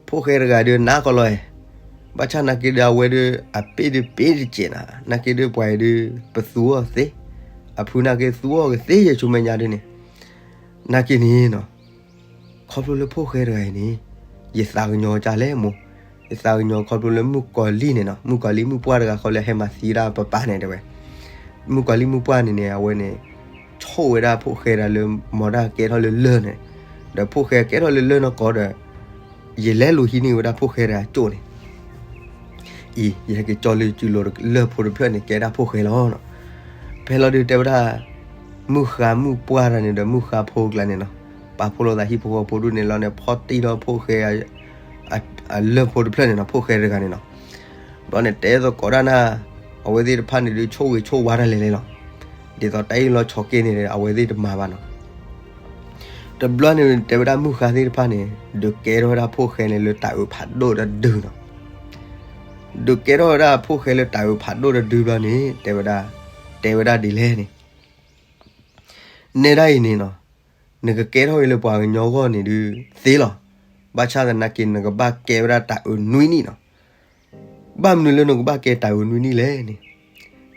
ဖိၣ်ဃဲတဂၤဒုးနးကီလီၤ, ဘၣ်ဆၣ်နာ်က့ဒုး အဝဲဒုး အပ့ၢ်ဒုးပ့ၢ်တစဲးနၤ, နာ်က့ဒုးပှၤအံၤဒုး ပသူအီၤသ့, အဖုနာ်က့သူအီၤကသ့ ယဲၢ်ဆူမဲာ်ညါဒုန့ၣ်, နာ်က့န့ၣ်နီၤ, ခီဖျိလၢဖိၣ်ဃဲတဂၤအံၤန့ၣ် ယသးကညီၤကလဲၣ်မိၢ်, ယသးကညီၤခီဖျိလၢမုၣ်ကီၤလံၢ်န့ၣ်နီၤ, မုၣ်ကီၤလံၢ်မုၣ်ပှၢ်တဂၤဃီလၢဟဲမၤသံဒၣ်ပပၢ်န့ၣ်တဲဝဲ, မုၣ်ကီၤလံၢ်မုၣ်ပှၢ်န့ၣ်န့ၣ် အဝဲန့ၣ် ဆိၣ်ဝဲဒၣ်ဖိၣ်ဃဲဒၣ်လၢ မၤတၢ်ကဲထီၣ်လၢလၢၢ်န့ၣ်, ဒီးဖိၣ်ဃဲကဲထီၣ်လၢလၢၢ်နီၢ်ကီၢ်ဒီး ယလဲၤလူၤဟံးန့ၢ်ဝဲဒၣ်ဖိၣ်ဃဲတဂၤကၠိၣ်န့ၣ် အံၤ ယဟဲက့ၤကၠီလၢစုလိၤလၢၢ်ဖိတဖျၢၣ်န့ၣ် ကဲဒၣ်ဖိၣ်ဃဲလီၤနီၤ. ဖဲလီၤဒုးတဲဝဲဒၣ် မုၢ်ဃါမုၣ်ပှၢ်တဂၤန့ၣ်ဒီး မုၢ်ဃါဖိကျါန့ၣ်နီၤ, ပာ်ဖှိၣ်လိာ်သးဟံၣ်ဖိဃီဖိဒူၣ်န့ၣ်လီၤန့ၣ် ဖီၣ်တံၢ်ထီၣ်ဖိၣ်ဃဲ အလၢၢ်ဖိတဖျၢၣ်န့ၣ်နီၤ, ဖိၣ်ဃဲတဂၤန့ၣ်နီၤ. ဘျီန့ၣ်တဲသကိးတၢ်နၤ, အဝဲသ့ၣ်တဖၣ်န့ၣ်ဒုး ဆိၣ်ဂ့ၤဆိၣ်ဝါတၢ်လဲၤလဲၤလီၤ. ဒ်သိးတၢ်အံၤလီၤဆီက့န့ၣ် အဝဲသ့ၣ်တမၤဘၣ်နီၤ. တဘျီန့ၣ် တဲဝဲဒၣ်မုၢ်ဃါသ့ၣ်တဖၣ်န့ၣ် ဒုးကဲထီၣ်ဝဲဒၣ်ဖိၣ်ဃဲန့ၣ်လၢတၢ်အုးဖးဒိၣ်တဒုနီၤ. ဒုးကဲထီၣ်ဝဲဒၣ်ဖိၣ်ဃဲလၢတၢ်အုးဖးဒိၣ်တဒုဘျီန့ၣ် တဲဝဲဒၣ်, တဲဝဲဒၣ်ဒ်လဲၣ်န့ၣ်, နဲဒၣ်အံၤန့ၣ်နီၤ, နကကဲထီၣ်က့ၤလၢပှၤကညီဂီၢ်န့ၣ်ဒုးသ့လီၤ. ဘၣ်ဆၣ်သနာ်က့ နကဘၣ်ကဲဝဲဒၣ်တၢ်အုးနွံနံၣ်နီၤ. ဘၣ်မနုၤလၢနကဘၣ်ကဲတၢ်အုးနွံနံၣ်လဲၣ်န့ၣ်,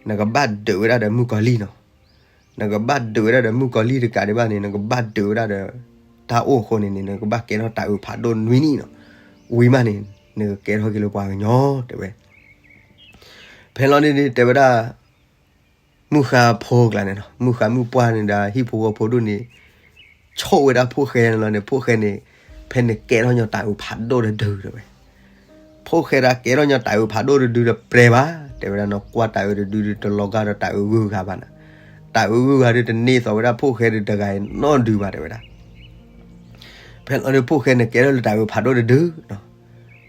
နကဘၣ်ဒုးဝဲဒၣ်ဒီးမုၣ်ကီၤလံၢ်နီၤ. နကဘၣ်ဒုးဝဲဒၣ်ဒီးမုၣ်ကီၤလံၢ်တကးဒံးဘၣ်န့ၣ် နကဘၣ်ဒုးဝဲဒၣ်ဒီး တၢ်အိၣ်အဃိန့ၣ်န့ၣ် နကဘၣ်ကဲထီၣ်တၢ်အုးဖးဒိၣ်နွံနံၣ်နီၤ. ဝံၤမးန့ၣ် နကကဲထီၣ်က့ၤလၢပှၤကညီတဲဝဲ. ဖဲလီၤဒုးန့ၣ် တဲဝဲဒၣ် မုၢ်ဃါဖိကျါန့ၣ်နီၤ, မုၢ်ဃါမုၣ်ပှၢ်န့ၣ်ဒီး ဟံၣ်ဖိဃီဖိဒူၣ်န့ၣ် ဆိၣ်ဝဲဒၣ်ဖိၣ်ဃဲန့ၣ်လီၤန့ၣ် ဖိၣ်ဃဲန့ၣ် ဖဲန့ၣ်ကဲထီၣ်ညီတၢ်အုးဖးဒိၣ်တဒုတဲဝဲ. ဖိၣ်ဃဲဒၣ်ကဲထီၣ်ညီတၢ်အုးဖးဒိၣ်တဒုဒီးပြဲၤဘၣ်, တဲဝဲဒၣ်နီၤ ကွၢ်တၢ်အုးတဒုဒီးတလီၤဂာ်ဒီးတၢ်အုးဂုၤဂၤဘၣ်နၤ. တၢ်အုးဂုၤဂၤဒုးတန့ၢ်သိးဝဲဒၣ်ဖိၣ်ဃဲဒုးတဂၤအံၤနီတဒုဘၣ်တဲဝဲဒၣ်. ဖဲလီၤဒုးဖိၣ်ဃဲန့ၣ်ကဲထီၣ်လၢတၢ်အုးဖးဒိၣ်တဒုနီၤ.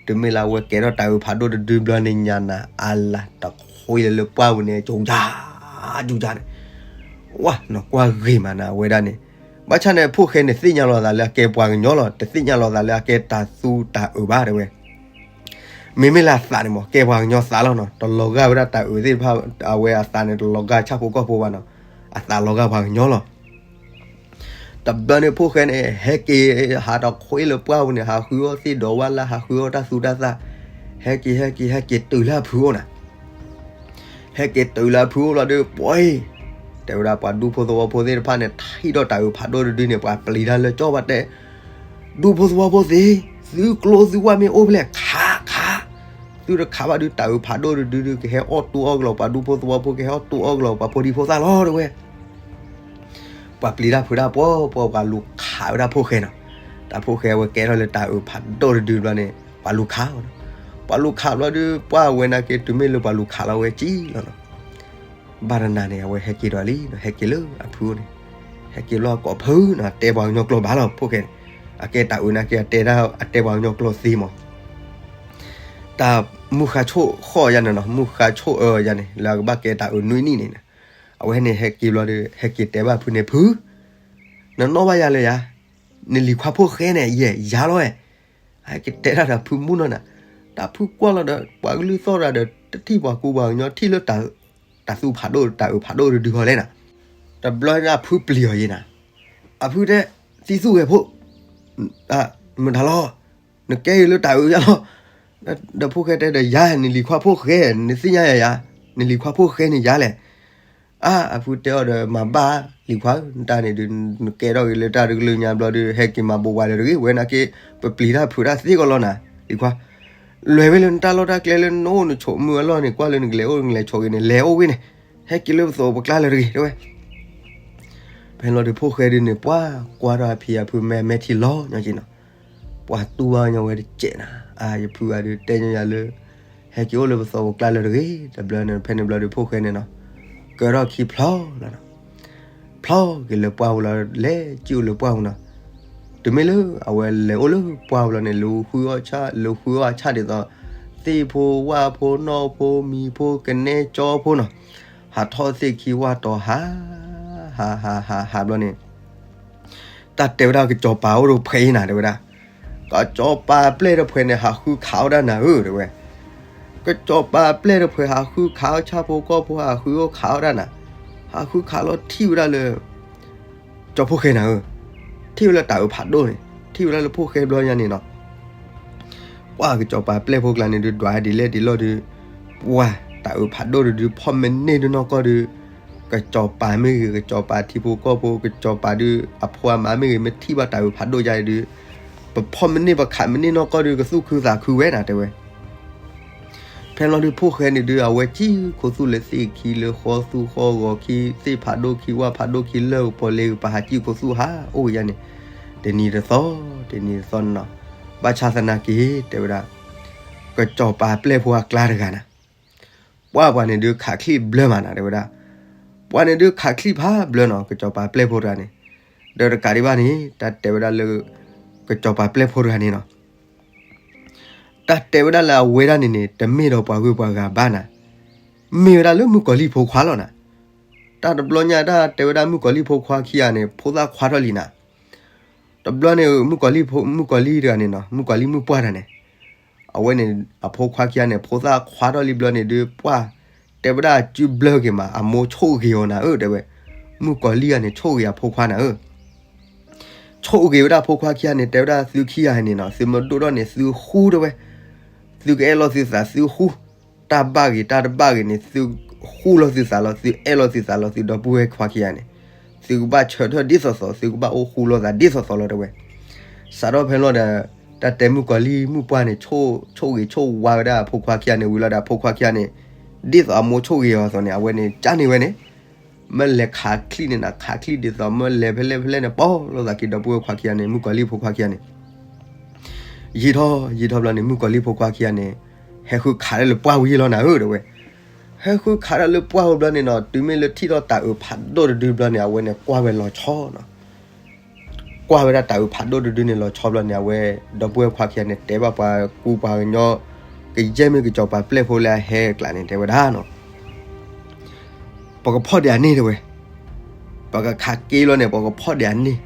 တုၤမ့ၢ်လၢအဝဲကဲထီၣ်တၢ်အုးဖးဒိၣ်တဒုဘျီန့ၣ် ညါနၤအလၤတခွ့လၢလၢပှၢ်ပူၤန့ၣ် ကၠူကၠါ ကၠူကၠါန့ၣ်, ဝါ နကွၢ်ဂ့ၤမးနၤအဝဲဒၣ်န့ၣ်. ဘၣ်ဆၣ်န့ၣ် ဖိၣ်ဃဲန့ၣ်သ့ၣ်ညါလီၤသးလၢအကဲပှၤကညီလီၤ, တသ့ၣ်ညါလီၤသးလၢအကဲတၢ်သူတၢ်အုးဘၣ်တဲဝဲ. မ့မ့ၢ်လၢအသးန့ၣ်မး ကဲပှၤကညီသးလီၤနီၤ, တလီၤဂာ်ဝဲဒၣ်တၢ်အုးသ့ၣ်တဖၣ်, အဝဲအသးန့ၣ် တလီၤဂာ်ဆၣ်ဖိကီၢ်ဖိဘၣ်နီၤ, အသးလီၤဂာ်ပှၤကညီလီၤ. တဘျီန့ၣ်ဖိၣ်ဃဲန့ၣ် ဟဲက့ၤဟးတခွ့လၢပှၢ်ပူၤန့ၣ် ဟးဃုအီၣ်သ့ၣ်ဒီးဝါလၢ ဟးဃုအီၣ်တၢ်သူတၢ်သၣ်, ဟဲက့ၤ ဟဲက့ၤ ဟဲက့ၤတုၤလၢအဖုအိၣ်နၤ. ဟဲက့ၤတုၤလၢအဖုအိၣ်လီၤဒုး ပှၤအံၤ တဲဝဲဒၣ်ပှၤဒူဖိသဝီဖိသ့ၣ်တဖၣ်န့ၣ် ထံၣ်ဒီးတၢ်အုးဖးဒိၣ်တဒုန့ၣ် ပှၤပျံၤတၢ်လၢကၠီဘၣ်တဲ, ဒူဖိသဝီဖိသ့ၣ်, သုကျိသုဝါမ့ၢ်အိၣ်ဖဲလဲၣ် ခးခး, သုတခးဘၣ်ဒုး တၢ်အုးဖးဒိၣ်တဒုဒုး ကဟဲအီၣ်တူၢ်အီၣ်ကလီၤ ပှၤဒူဖိသဝီဖိ ကဟဲအီၣ်တူၢ်အီၣ်ကလီၤ ပှၤဖိဒံဖိသၣ်လီၤတဲဝဲ. ပှၤပျံၤတၢ်ဖုးတၢ်ပှီၢ်ပှီၢ် ပှၤလူၤခးဝဲဒၣ်ဖိၣ်ဃဲနီၤ. တၢ်ဖိၣ်ဃဲအဝဲကဲထီၣ်လၢတၢ်အုးဖးဒိၣ်တဒုဘျီန့ၣ် ပှၤလူၤခးအီၤနီၤ. ပှၤလူၤခးဘျီဒုး ပှၢ်ဝဲနာ်က့ တုၤမ့ၢ်လၢပှၤလူၤခးလီၤဝဲကံလီၤနီၤ. ဘၣ်တနၤန့ၣ် အဝဲဟဲက့ၤဒီးလံ, ဟဲက့ၤလၢအဖုအိၣ်န့ၣ်, ဟဲက့ၤလီၤကိးဖုနီၤ, တဲပှၤကညီကျိာ်ဘၣ်လီၤ ဖိၣ်ဃဲန့ၣ်, အကဲတၢ်အုးနာ်က့ အတဲဒၣ် အတဲပှၤကညီကျိာ်သ့မး, တၢ်မုၢ်ဃါဆိၣ်ဃီၣ်ယါန့ၣ်နီၤ, မုၢ်ဃါဆိၣ်အၢယါန့ၣ် လၢအကဘၣ်ကဲတၢ်အုးနွံနံၣ်န့ၣ်, အဝဲန့ၣ်ဟဲက့ၤဘျီဒီး ဟဲက့ၤတဲဘၣ်ဖုန့ၣ် ဖု နနီၣ်ဘၣ်ယၤလၢယၤ, နလံၤခွါဖိၣ်ဃဲန့ၣ် ယဲၢ်ယၤလီၤဝဲ, ဟဲက့ၤတဲဒၣ်ဒီးဖုမုၢ်နီၢ်နၤ, တၢ်ဖုကွၢ်လီၤဒီး ပှၤကလုၢ်သီၣ်တဂၤဒီး တထံၣ်ပှၤကူပှၤကညီထံၣ်လၢ တၢ်သူဖးဒိၣ်တၢ်အုးဖးဒိၣ်တဒုဃီလဲၣ်နၤ, တဘျီန့ၣ်အဖုပျံၤအီၤယဲနၤ, အဖုတဲ, သံသူဝဲဖိ, မတၤလီၤ, နကဲအံၤလၢတၢ်အုးယါလီၤ, ဒီးဖိၣ်ဃဲတဲဒီး ယၤ နလံၤခွါဖိၣ်ဃဲ နသ့ၣ်ညါယၤယၤ, နလံၤခွါဖိၣ်ဃဲန့ၣ်ယၤလဲၣ် အါ အဖုတဲအီၤဒီး မၤဘၣ်လံၤခွါဧၢ, နတၢ်န့ၣ်ဒုး နကဲထီၣ်က့ၤလၢတၢ်တကလုာ်ညါဘျီဒီး ဟဲက့ၤမၤဘိးဝဲလၢတဂ့ၤ, ဝဲနာ်က့ ပပျံၤတၢ်ဖုးတၢ်သ့ကီးလီၤနၤ, လံၤခွါ, လဲၤဝဲလၢနတၢ်လီၢ်တၢ်ကျဲလၢနအိၣ်နဆိးမုၢ်အလီၢ်န့ၣ် ကွၢ်လၢနကလဲၤအိၣ်နကလဲၤဆိးဂ့ၤန့ၣ် လဲၤအိၣ်ဝဲန့ၣ်, ဟဲက့ၤလၢပသိးပကျါလၢတဂ့ၤ တဲဝဲ ဖဲလီၤဒုးဖိၣ်ဃဲဒုးန့ၣ် ပှၤကွၢ်ထီၣ်အဖံအဖုမဲာ်မဲာ်ထံလီၤညီက့နီၤ, ပှၤတူၢ်ဘၣ်ညီဝဲတစဲးနၤ, အါ ယဖုဂၤဒုးတဲညီယၤလၢ ဟဲက့ၤအိၣ်လၢပသိးပကျါလၢတဂ့ၤ, တဘျီန့ၣ် ဖဲန့ၣ်ဘျီဒုးဖိၣ်ဃဲန့ၣ်နီၤ, ကၢထီၣ်ခံဖျီလီၤနီၤ, ဖျီက့ၤလၢပှၢ်ပူၤလီၤ, လဲၤကံၣ်အိၣ်လၢပှၢ်ပူၤနီၤ, တုၤမ့ၢ်လၢအဝဲလဲၤအိၣ်လၢပှၢ်ပူၤလီၤန့ၣ် လၢဃုအီၣ်ဆၣ် လၢဃုအီၣ်ဆၣ်ဒ်သိး သ့ၣ်ဖိဝၣ်ဖိနီၢ်ဖိမံၤဖိကနဲကၠီဖိနီၤ, ဟးထီၣ်သ့ၣ်ခံဝၣ်တီၤဟး ဟးဟးဟးဟးဘျီန့ၣ် တၢ်တဲဝဲဒၣ်ကစီၤပၤအိၣ်တဖှဲးအံၤနၤ တဲဝဲဒၣ်, ကစီၤပၤပျဲၢ်တဖှဲးန့ၣ် ဟးဃုခးအီၣ်ဒၣ်နၤဧၢ တဲဝဲ, ကစီၤပၤပျဲၢ်တဖှဲး ဟးဃုခးအီၣ်ဆၣ်ဖိကီၢ်ဖိ ဟးဃုအီၣ်ခးအီၣ်ဒၣ်နၤ, ဟးဃုခးလီၤထံၣ်ဝဲဒၣ်လၢ ကၠီဖိၣ်ဃဲနၤဧၢ, ထံၣ်ဝဲလၢတၢ်အုးဖးဒိၣ်န့ၣ် ထံၣ်ဝဲဒၣ်လၢဖိၣ်ဃဲဘျီညါန့ၣ်နီၤ ပှၤကစီၤပၤပျဲၢ်ဖိကျါန့ၣ်ဒုး ဒွးဒ်လဲၣ်ဒ်လဲၣ်ဒုး, ပှၤတၢ်အုးဖးဒိၣ်တဒုး ဖီၣ်မ့ၢ်န့ၢ်ဒုးနီၢ်ကီၢ်ဒုး, ကစီၤပၤမ့ၢ်ဂ့ၤ ကစီၤပၤထံဖိကီၢ်ဖိ ကစီၤပၤဒုး အဖိအမါမ့ၢ်ဂ့ၤ မ့ၢ်ထံၣ်ဘၣ်တၢ်အုးဖးဒိၣ်ယါဒုး, ပဖီၣ်မ့ၢ်န့ၢ်ပခးမ့ၢ်န့ၢ်နီၢ်ကီၢ်ဒုး ကသူၣ်ခုသးခုဝဲနၤတဲဝဲ ဖဲလီၤဒုးဖိၣ်ဃဲန့ၣ်ဒုး အဝဲကံၣ်ခိၣ်သူၣ်လၢသ့ၣ်ခံလၢဃီသူဃီဂီၤခံ သ့ၣ်ဖးဒိၣ်ခံ ဝၣ်ဖးဒိၣ်ခံ လၢကပီၤလ့ကပၤ ဟးကံၣ်ခိၣ်သူၣ်ဟးအိၣ်ကယါန့ၣ်, တနံၤတသီ တနံၤတသီန့ၣ်နီၤ, ဘၣ်ဆၣ်သနာ်က့ တဲဝဲဒၣ်, ကစီၤပၤပျဲၢ်ဖိအကျါတဂၤနၤ, ပှၤပှၤန့ၣ်ဒုး ခးချံၣ်ဘျၢမးနၤ တဲဝဲဒၣ်, ပှၤန့ၣ်ဒုးခးချံၣ်ဖးဘျၢနီၤ ကစီၤပၤပျဲၢ်ဖိတဂၤန့ၣ်, ဒီးတကးဒံးဘၣ်န့ၣ် တၢ်တဲဝဲဒၣ်လၢ ကစီၤပၤပျဲၢ်ဖိတဂၤန့ၣ်နီၤ တၢ်တဲဝဲဒၣ်လၢအဝဲဒၣ်န့ၣ်န့ၣ် တမ့ၢ်ဒီးပှၤဂုၤပှၤဂၤဘၣ်နၤ, မ့ၢ်ဝဲဒၣ်လၢမုၣ်ကီၤလံၢ်ဖိခွါလီၤနၤ, တၢ်တဘျီညါတၢ်တဲဝဲဒၣ်မုၣ်ကီၤလံၢ်ဖိခွါခံဂၤန့ၣ် ဖိသၣ်ခွါထီၣ်လံနၤ, တဘျီန့ၣ် မုၣ်ကီၤလံၢ်ဖိ မုၣ်ကီၤလံၢ်တဂၤန့ၣ်နီၤ မုၣ်ကီၤလံၢ်မုၣ်ပှၢ်တဂၤန့ၣ်, အဝဲန့ၣ် အဖိခွါခံဂၤန့ၣ် ဖိသၣ်ခွါထီၣ်လံဘျီန့ၣ်ဒုး ပှၢ်တဲဝဲဒၣ်အစုဘျၢက့ၤမး အမိၢ်ဆိၣ်ဂ့ၤအီၤနၤဧၢ တဲဝဲ, မုၣ်ကီၤလံၢ်ဂၤန့ၣ် ဆိၣ်ဂ့ၤအဖိခွါနၤဧၢ ဆိၣ်ဂ့ၤဝဲဒၣ်ဖိခွါခံဂၤန့ၣ် တဲဝဲဒၣ်သုခံဂၤန့ၣ်နီၤ သုမ့ၢ်ဒိၣ်ထီၣ်န့ၣ် သုဃူတဲဝဲ, သုကအဲၣ်လီၤသုသးသုဃူ, တၢ်ဘၣ်ဂ့ၤတၢ်တဘၣ်ဂ့ၤန့ၣ် သုဃူလီၤသုသးလီၤ သုအဲၣ်လီၤသုသးလီၤ သုဒီပုၢ်ဝဲၢ်ခွါခံဂၤန့ၣ်, သုကဘၣ်ဆၢထၢၣ်ဒ်သိးသိး သုကဘၣ်အိၣ်ဃူလိာ်သးဒ်သိးသိးလီၤတဲဝဲ, စးထီၣ်ဖဲလီၤဒီး တၢ်တဲမုၣ်ကီၤလံၢ်မုၣ်ပှၢ်န့ၣ် ဆိၣ်ဂ့ၤဆိၣ်ဝါဝဲဒၣ်အဖိခွါခံဂၤန့ၣ် ဝံၤလီၤဒီးအဖိခွါခံဂၤန့ၣ်, ဒ်သိးအမိၢ်ဆိၣ်ဂ့ၤအီၤအသိးန့ၣ် အဝဲန့ၣ် ကၢ်န့ၢ်ဝဲန့ၣ်, မ့ၢ်လဲၤခးချံၣ်န့ၣ်နၤ ခးချံၣ်ဒ်သိး မ့ၢ်လဲၤဖဲလဲၣ်ဖဲလဲၣ်န့ၣ် ပိာ်လိာ်သးက့ၤဒီပုၢ်ဝဲၢ်ခွါခံဂၤန့ၣ် မုၣ်ကီၤလံၢ်ဖိခွါခံဂၤန့ၣ် ယံာ်ထီၣ်ယံာ်ထီၣ်ဘျီန့ၣ် မုၣ်ကီၤလံၢ်ဖိခွါခံဂၤန့ၣ်, ဟဲဃုခးဒၣ်လၢပှၢ်ဝံၤလီၤနၤဧၢ တဲဝဲ, ဟဲဃုခးဒၣ်လၢပှၢ်ဝံၤဘျီန့ၣ်နီၤ တုၤမ့ၢ်လၢထံၣ်ထီၣ်တၢ်အုးဖးဒိၣ်တဒုဘျီန့ၣ် အဝဲန့ၣ်ကွၢ်ဝဲလီၤဆီနီၤ, ကွၢ်ဝဲဒၣ်တၢ်အုးဖးဒိၣ်တဒုန့ၣ်လီၤဆီဘျီန့ၣ် အဝဲ ဒီပုၢ်ဝဲၢ်ခွါခံဂၤန့ၣ် တဲဘၣ်ပှၤကူပှၤကညီ, ကယဲၢ်မ့ၢ်ကစီၤပၤပျဲၢ်ဖိလၢအဟဲကျးန့ၣ် တဲဝဲဒၣ်နီၤ ပကဖီၣ်ဒံးအန့ၣ်တဲဝဲ, ပကခးက့ၤလီၤန့ၣ် ပကဖီၣ်ဒံးအန့ၣ်,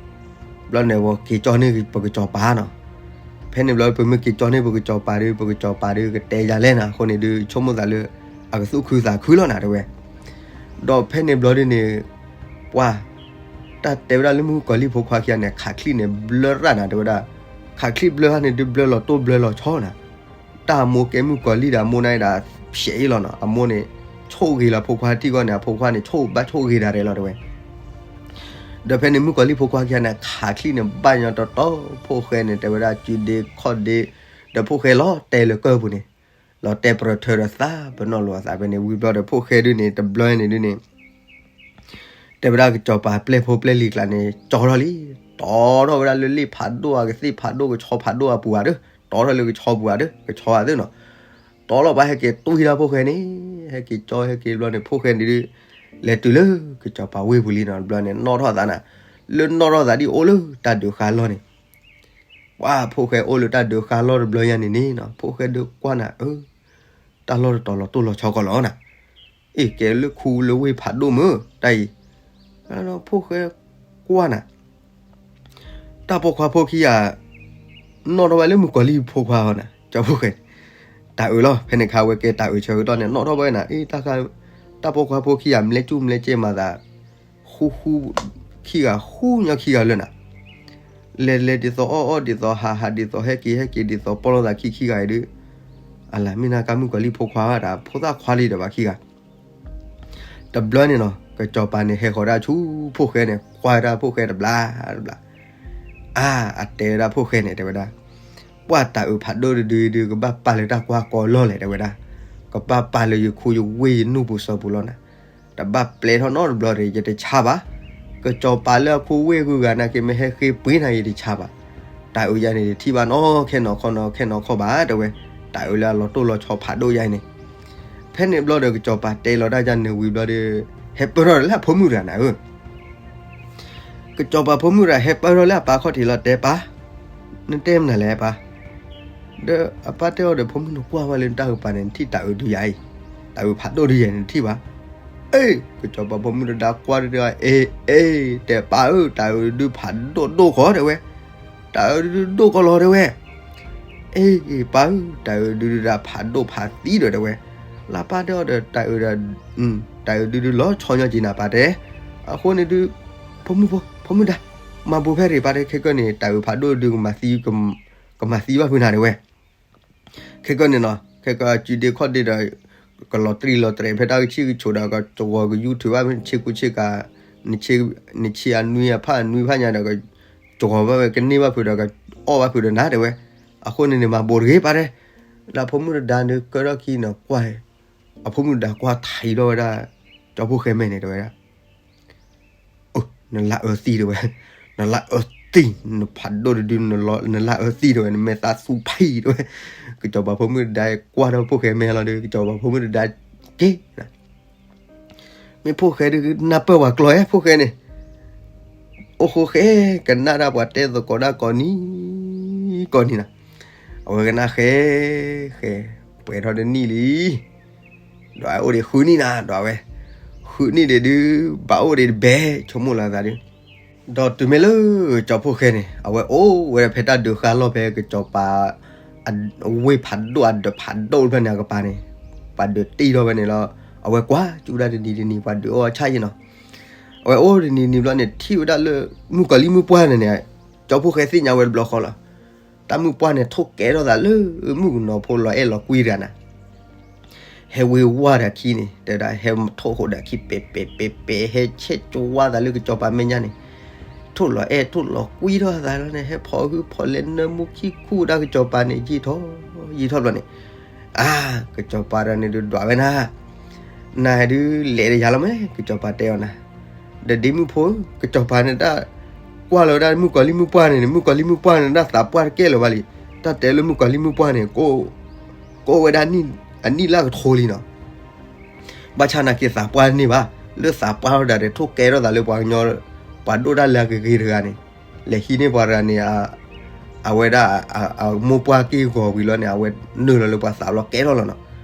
ဘျီန့ၣ် ပက့ၤကၠီန့ၢ်ပကစီၤပၤနီၤ, ဖဲန့ၣ်ဘျီ ပမ့ၢ်က့ၤကၠီန့ၢ်ပကစီၤပၤဒီး ပကစီၤပၤဒီး ကတဲယၤလဲၣ်နၤ အဃိန့ၣ်ဒုး ဆိကမိၣ်သးလၢ အကသူၣ်ခုသးခုလီၤနၤတဲဝဲ, ဒီးဖဲန့ၣ်ဘျီဒုန့ၣ်, ပှၤ တၢ်တဲဝဲဒၣ်လၢမုၣ်ကီၤလံၢ်ဖိခွါခံဂၤန့ၣ် ခးချံၣ်န့ၣ် ဘျၢရၣ်နၤတဲဝဲဒၣ်, ခးချံၣ်ဘျၢရၣ်န့ၣ်ဒုး ဘျၢလီၤတိၢ်ဘျၢလီၤဆီနၤ, တၢ်အမိၢ်ကဲမုၣ်ကီၤလံၢ်ဒီးအမိၢ်န့ၣ်ဒၣ် ဖျဲးအံၤလီၤနီၤ အမိၢ်န့ၣ်, ဆိၣ်ဂ့ၤလီၤဖိခွါထံၣ်ဂီၢ်န့ၣ် အဖိခွါန့ၣ် ဆိၣ်ဘၣ်ဆိၣ်ဂ့ၤဒၣ်ရဲၣ်လီၤတဲဝဲ, ဒီးဖဲန့ၣ်မုၣ်ကီၤလံၢ်ဖိခွါခံဂၤန့ၣ် ခးချံၣ်န့ၣ် ဘၣ်ညီတီတီ ဖိၣ်ဃဲန့ၣ် တဲဝဲဒၣ်စုဒ့ခီၣ်ဒ့, ဒီးဖိၣ်ဃဲလီၤတဲာ်လၢကၢၢ်ပူၤန့ၣ်, လီၤတဲာ်ပြၢထၢဒီးသးပနီၣ်လိာ်အသးဖဲန့ၣ် ဝံၤဘျီဒီးဖိၣ်ဃဲဒုန့ၣ် တဘျီန့ၣ်ဒုန့ၣ် တဲဝဲဒၣ်ကစီၤပၤပျဲၢ်ဖိပျဲၢ်လံၤကျါန့ၣ် ကၠီထီၣ်လံ, တီထီၣ်ဝဲဒၣ်လၢလ့ၣ်ဖးဒိၣ်ဧါ ကသ့ၣ်ဖးဒိၣ် ကဆီဖးဒိၣ်အပူၤဧါဒီး တီထီၣ်လၢကဆီပူၤဧါဒီး ကဆီဧါသ့ၣ်နီၤ, တီလီၤဘၣ်ဟဲက့ၤတွံၢ်ဒၣ်ဖိၣ်ဃဲန့ၣ်, ဟဲက့ၤကၠီဟဲက့ၤဘျီန့ၣ် ဖိၣ်ဃဲန့ၣ်ဒုး လဲၤတုၤလၢကစီၤပၤဝ့ၢ်ပူၤလံနီၤ တဘျီန့ၣ် နီၣ်ထီၣ်သးနၤ, လၢနီၣ်ထီၣ်သးဒ်အိၣ်လၢတၢ်ဒုးဃါလီၢ်န့ၣ်, ပှၤဖိၣ်ဃဲအိၣ်လၢတၢ်ဒုးဃါလီၢ်တဘျီယါန့ၣ်န့ၣ်နီၤ ဖိၣ်ဃဲဒုးကွၢ်နၤ အၢ တၢ်လီၢ်တတီၤလီၤတိၢ်လီၤဆီကီးလီၤနၤ, အ့ၣ် ကဲလၢခူလၢဝ့ၢ်ဖးဒိၣ်မုၢ် တၢ်အံၤ, ဖိၣ်ဃဲကွၢ်နၤ တၢ်ပိာ်ခွါဖိခံဂၤ နီၣ်ထီၣ်ဝဲလၢမုၣ်ကီၤလံၢ်ဖိခွါအီၤနၤ ကၠီဖိၣ်ဃဲန့ၣ်, တၢ်အုးလီၤ ဖဲန့ၣ်ခါဝဲကဲတၢ်အုးဆၢကတီၢ်န့ၣ် နီၣ်ထီၣ်ဝဲနၤ အ့ၣ် တၢ်ပိာ်ခွါဖိခံဂၤ မလဲၤကူၣ်မလဲၤကဲမၤသး ဃူဃူ ခံဂၤဃူညီခံဂၤလၢနၤ, လဲၤလဲၤဒ်သိးအီၣ်အီၣ်ဒ်သိးဟးဟးဒ်သိးဟဲက့ၤဟဲက့ၤဒ်သိးပီၢ်လိာ်သးခံခံဂၤအံၤဒီး, အလၢမ့ၢ်နၤကါမုၣ်ကီၤလံၢ်ဖိခွါဘၣ်တၢ်ဖိသၣ်ခွါလံဒီးဘၣ်ခံဂၤ တဘျီန့ၣ်နီၤ ကစီၤပၤန့ၣ်ဟဲဃီၤတၢ်ဆူဖိၣ်ဃဲန့ၣ် ကွၢ်တၢ်ဖိၣ်ဃဲတဘျါတဘျါ, အါ အတဲဝဲဒၣ်ဖိၣ်ဃဲန့ၣ် တဲဝဲဒၣ်, ပှၤတၢ်အုးဖးဒိၣ်တဒုဒု ကဘၣ်ပာ်လၢတၢ်ကွၢ်ကီလီၢ်လဲၣ် တဲဝဲဒၣ်, ကဘၣ်ပာ်လၢယခူယဝ့ၢ်ယနူၢ်ပူၤစၢပူၤလီၢ်နၤ, တဘၣ်ပျဲထီၣ်နီတဘျီဒီး ယတဆါဘၣ်, ကစီၤပၤလၢအဖိဝ့ၢ်ဂုၤဂၤနာ်က့ မ့ၢ်ဟဲဃ့ပှ့ၤနၤ ယတဆါဘၣ်, တၢ်အုးယါန့ၣ်တထံၣ်ဘၣ်နီ ခဲနီၢ်ခီနီၢ်ခဲနီၢ်ခီဘၣ် တဲဝဲ, တၢ်အုးလၢအလီၤတိၢ်လီၤဆီဖးဒိၣ်ယါန့ၣ်, ဖဲန့ၣ်ဘျီဒီးကစီၤပၤတဲလီၤတၢ်ယါန့ၣ်ဝံၤဘျီဒီး, ဟဲပၢၢ်ထီၣ်လၢအဖိမုၣ်တဂၤနၤဧၢ ကစီၤပၤဖိမုၣ်တဂၤဟဲပၢၢ်ထီၣ်လၢအပၢ်ခီၣ်ထံးလီၤ တဲပၢ်, နတဲမနုၤလဲၣ်ပၢ်, ဒီးအပၢ်တဲအီၤဒီး ဖိမုၣ်နကွၢ်ဝဲလၢနတၢ်အုးပၤန့ၣ် နထံၣ်တၢ်အုးဒုယၤအံၤ, တၢ်အုးဖးဒိၣ်ဒုယၤန့ၣ်နထံၣ်ဘၣ်, အ့ၣ် ကစီၤပၤဖိမုၣ်တဒါကွၢ်တဒု အ့ၣ် အ့ၣ် တဲပၢ်ဧၢ တၢ်အုးဒုဖးဒိၣ်ဒိၣ်ကီးတဲဝဲ, တၢ်အုးဒုဒိၣ်ကီးလီၤတဲဝဲ အ့ၣ် ပၢ်ဧၢ တၢ်အုးဒုဒုဒၣ်ဖးဒိၣ်ဖးသံဒီးတဲဝဲ, လၢပၢ်တဲအီၤဒီး တၢ်အုးဒုဒုလီၤဆီညီက့ၤနၤပၢ်တဲ, အဃိန့ၣ်ဒုး ဖိမုၣ်ဖိ ဖိမုၣ်ဒါ, မၤဘူးဖဲရ့ၣ်ပၢ်တဲ ခဲကီန့ၣ် တၢ်အုးဖးဒိၣ်ဒုး ကမၤသံဘၣ်ဖုနၤတဲဝဲ ခဲကီန့ၣ်နီၤ ခဲကီအစုဒ့ခီၣ်ဒ့ဒီး ကလီၤတြံၢ်လီၤတြဲၤဖဲတၢ်ကဆံၣ်ကဆိးဒီး ကကဝီၤကယူၢ်ထူဘၣ်ဖဲဆ့ကူဆ့ကၤ, နဆံအနွံအဖးအနွံဖးညါဒီး ကကဝီၤဘၣ်ဝဲကန့ၢ်ဘၣ်ဖုဒီး ကအီၣ်ဘၣ်ဖုဒီးနၤတဲဝဲ, အဃိန့ၣ်န့ၣ် မၤဘူးတဂ့ၤပၢ်တဲ, လၢအဖိမုၣ်တဒါန့ၣ် ကၢထီၣ်ခံန့ၣ်ကွၢ်, အဖိမုၣ်တဒါကွၢ်ထံထီၣ်ဝဲဒၣ် ကၠီဖိၣ်ဃဲမဲာ်န့ၣ်တဲဝဲဒၣ် နလၢအၢသံတဲဝဲ, နလၢအၢသံ, နဖးဒိၣ်တဒု, နလၢအၢသံတဲဝဲ, နမဲာ်သးသူဖံတဲဝဲ, ကစီၤပၤဖိမုၣ်တဒါကွၢ်ထီၣ်ဖိၣ်ဃဲမဲာ်လီၤဒီး ကစီၤပၤဖိမုၣ်တဒါက့ၤ, မ့ၢ်ဖိၣ်ဃဲဒုးနၢ်ပၢၢ်ပှၤကျီၢ်ဧါ ဖိၣ်ဃဲန့ၣ်, အိၣ်ဃိဃဲ ကနၣ်ဒၣ်ပှၤတဲသကိးဒၣ်ကိးနံၤ, ကိးနံၤနီၤ, အဝဲကနၣ်ဃဲ, ဃဲ, ပှဲၤထီၣ်တနံၣ်လံ ဒီးအအိၣ်ဒံးဃုနံၣ်နၤ ဒီးအဝဲ, ဃုနံၣ်ဒံးဒုး ဘၣ်အိၣ်ဒံးတဘဲ ဆိကမိၣ်လီၤသးဒုး, ဒီးတုၤမ့ၢ်လၢ ကၠီဖိၣ်ဃဲန့ၣ် အဝဲအိၣ်ဝဲဒၣ်ဖဲတၢ်ဒုးဃါလီၢ်ဖဲကစီၤပၤ အဝ့ၢ်ဖးဒိၣ်အဒၢးဖးဒိၣ်ဖဲန့ၣ်အကပၤန့ၣ်, ပှၤဒုးတံၢ်ထီၣ်ဝဲန့ၣ်လီၤ, အဝဲကွၢ်ကၠူဒၣ်တနံၤတနံၤ ပှၤဒုးအီၣ်ဆၣ်ယံၤနီၤ, အဝဲအိၣ်တနံၤနံၤဘျီန့ၣ် ထံၣ်ဝဲဒၣ်လၢ မုၣ်ကီၤလံၢ်မုၣ်ပှၢ်န့ၣ်န့ၣ်, ကၠီဖိၣ်ဃဲသ့ၣ်ညါဝဲတဘျီဃီလီၤ တၢ်မုၣ်ပှၢ်န့ၣ် ထိၣ်ကဲထီၣ်သးလၢ မုၣ်ကနီၤဖိလီၤအဲၣ်လီၤကွံတဂၤနၤ, ဟဲဝ့ၤဝါဒီးခံန့ၣ် တဲဝဲဒၣ် ဟဲထိၣ်ဃိးဒီးခံ ပဲာ်ပဲာ်ပဲာ်ပဲာ် ဟဲဆဲးကၠိဝါသးလၢကစီၤပၤမဲာ်ညါန့ၣ်, ထိၣ်လီၤအဲၣ်ထိၣ်လီၤကွံထီၣ်သးလီၤန့ၣ် ဟဲဖီၣ်ဟုဖီၣ်လဲၤနၢမူခံခူၣ်ဒၣ်ကစီၤပၤန့ၣ် ယံာ်ထီၣ်ယံာ်ထီၣ်ဘျီန့ၣ်, အါ ကစီၤပၤဒီးန့ၣ်ဒုးဒွးဝဲနၤ နၤဒုးလဲၤတယၤလီၤမး ကစီၤပၤတဲအီၤနၤ, ဒီးဒ့မုၣ်ဖိ ကစီၤပၤန့ၣ်တၢ်ကွၢ်လီၤဝဲဒၣ်မုၣ်ကီၤလံၢ်မုၣ်ပှၢ်န့ၣ်န့ၣ် မုၣ်ကီၤလံၢ်မုၣ်ပှၢ်န့ၣ် တၢ်သးပှၢ်တကဲလၢၤဘၣ်လံ, တၢ်တဲလၢမုၣ်ကီၤလံၢ်မုၣ်ပှၢ်န့ၣ် ကအိၣ်ဝဲဒၣ်အနံၣ်လၢကထိလံနီၤ ဘၣ်ဆၣ်နာ်က့သးပှၢ်န့ၢ်ဘၣ်, လၢသးပှၢ်ထီၣ်ဒၣ်ဒီး ထိၣ်ကဲထီၣ်သးလၢပှၤကညီ, ပှၤဒိၣ်တၢ်လၢအကဂ့ၤတဂၤန့ၣ်, လဲၤဟံးန့ၢ်ပှၤတဂၤန့ၣ်, အဝဲဒၣ်အမိၢ်ပှၢ်က့ၢ်ဂီၤဝံၤလီၤန့ၣ် အဝဲနုာ်လီၤလၢပှၤသးဘျီကဲထီၣ်လီၤနီၤ,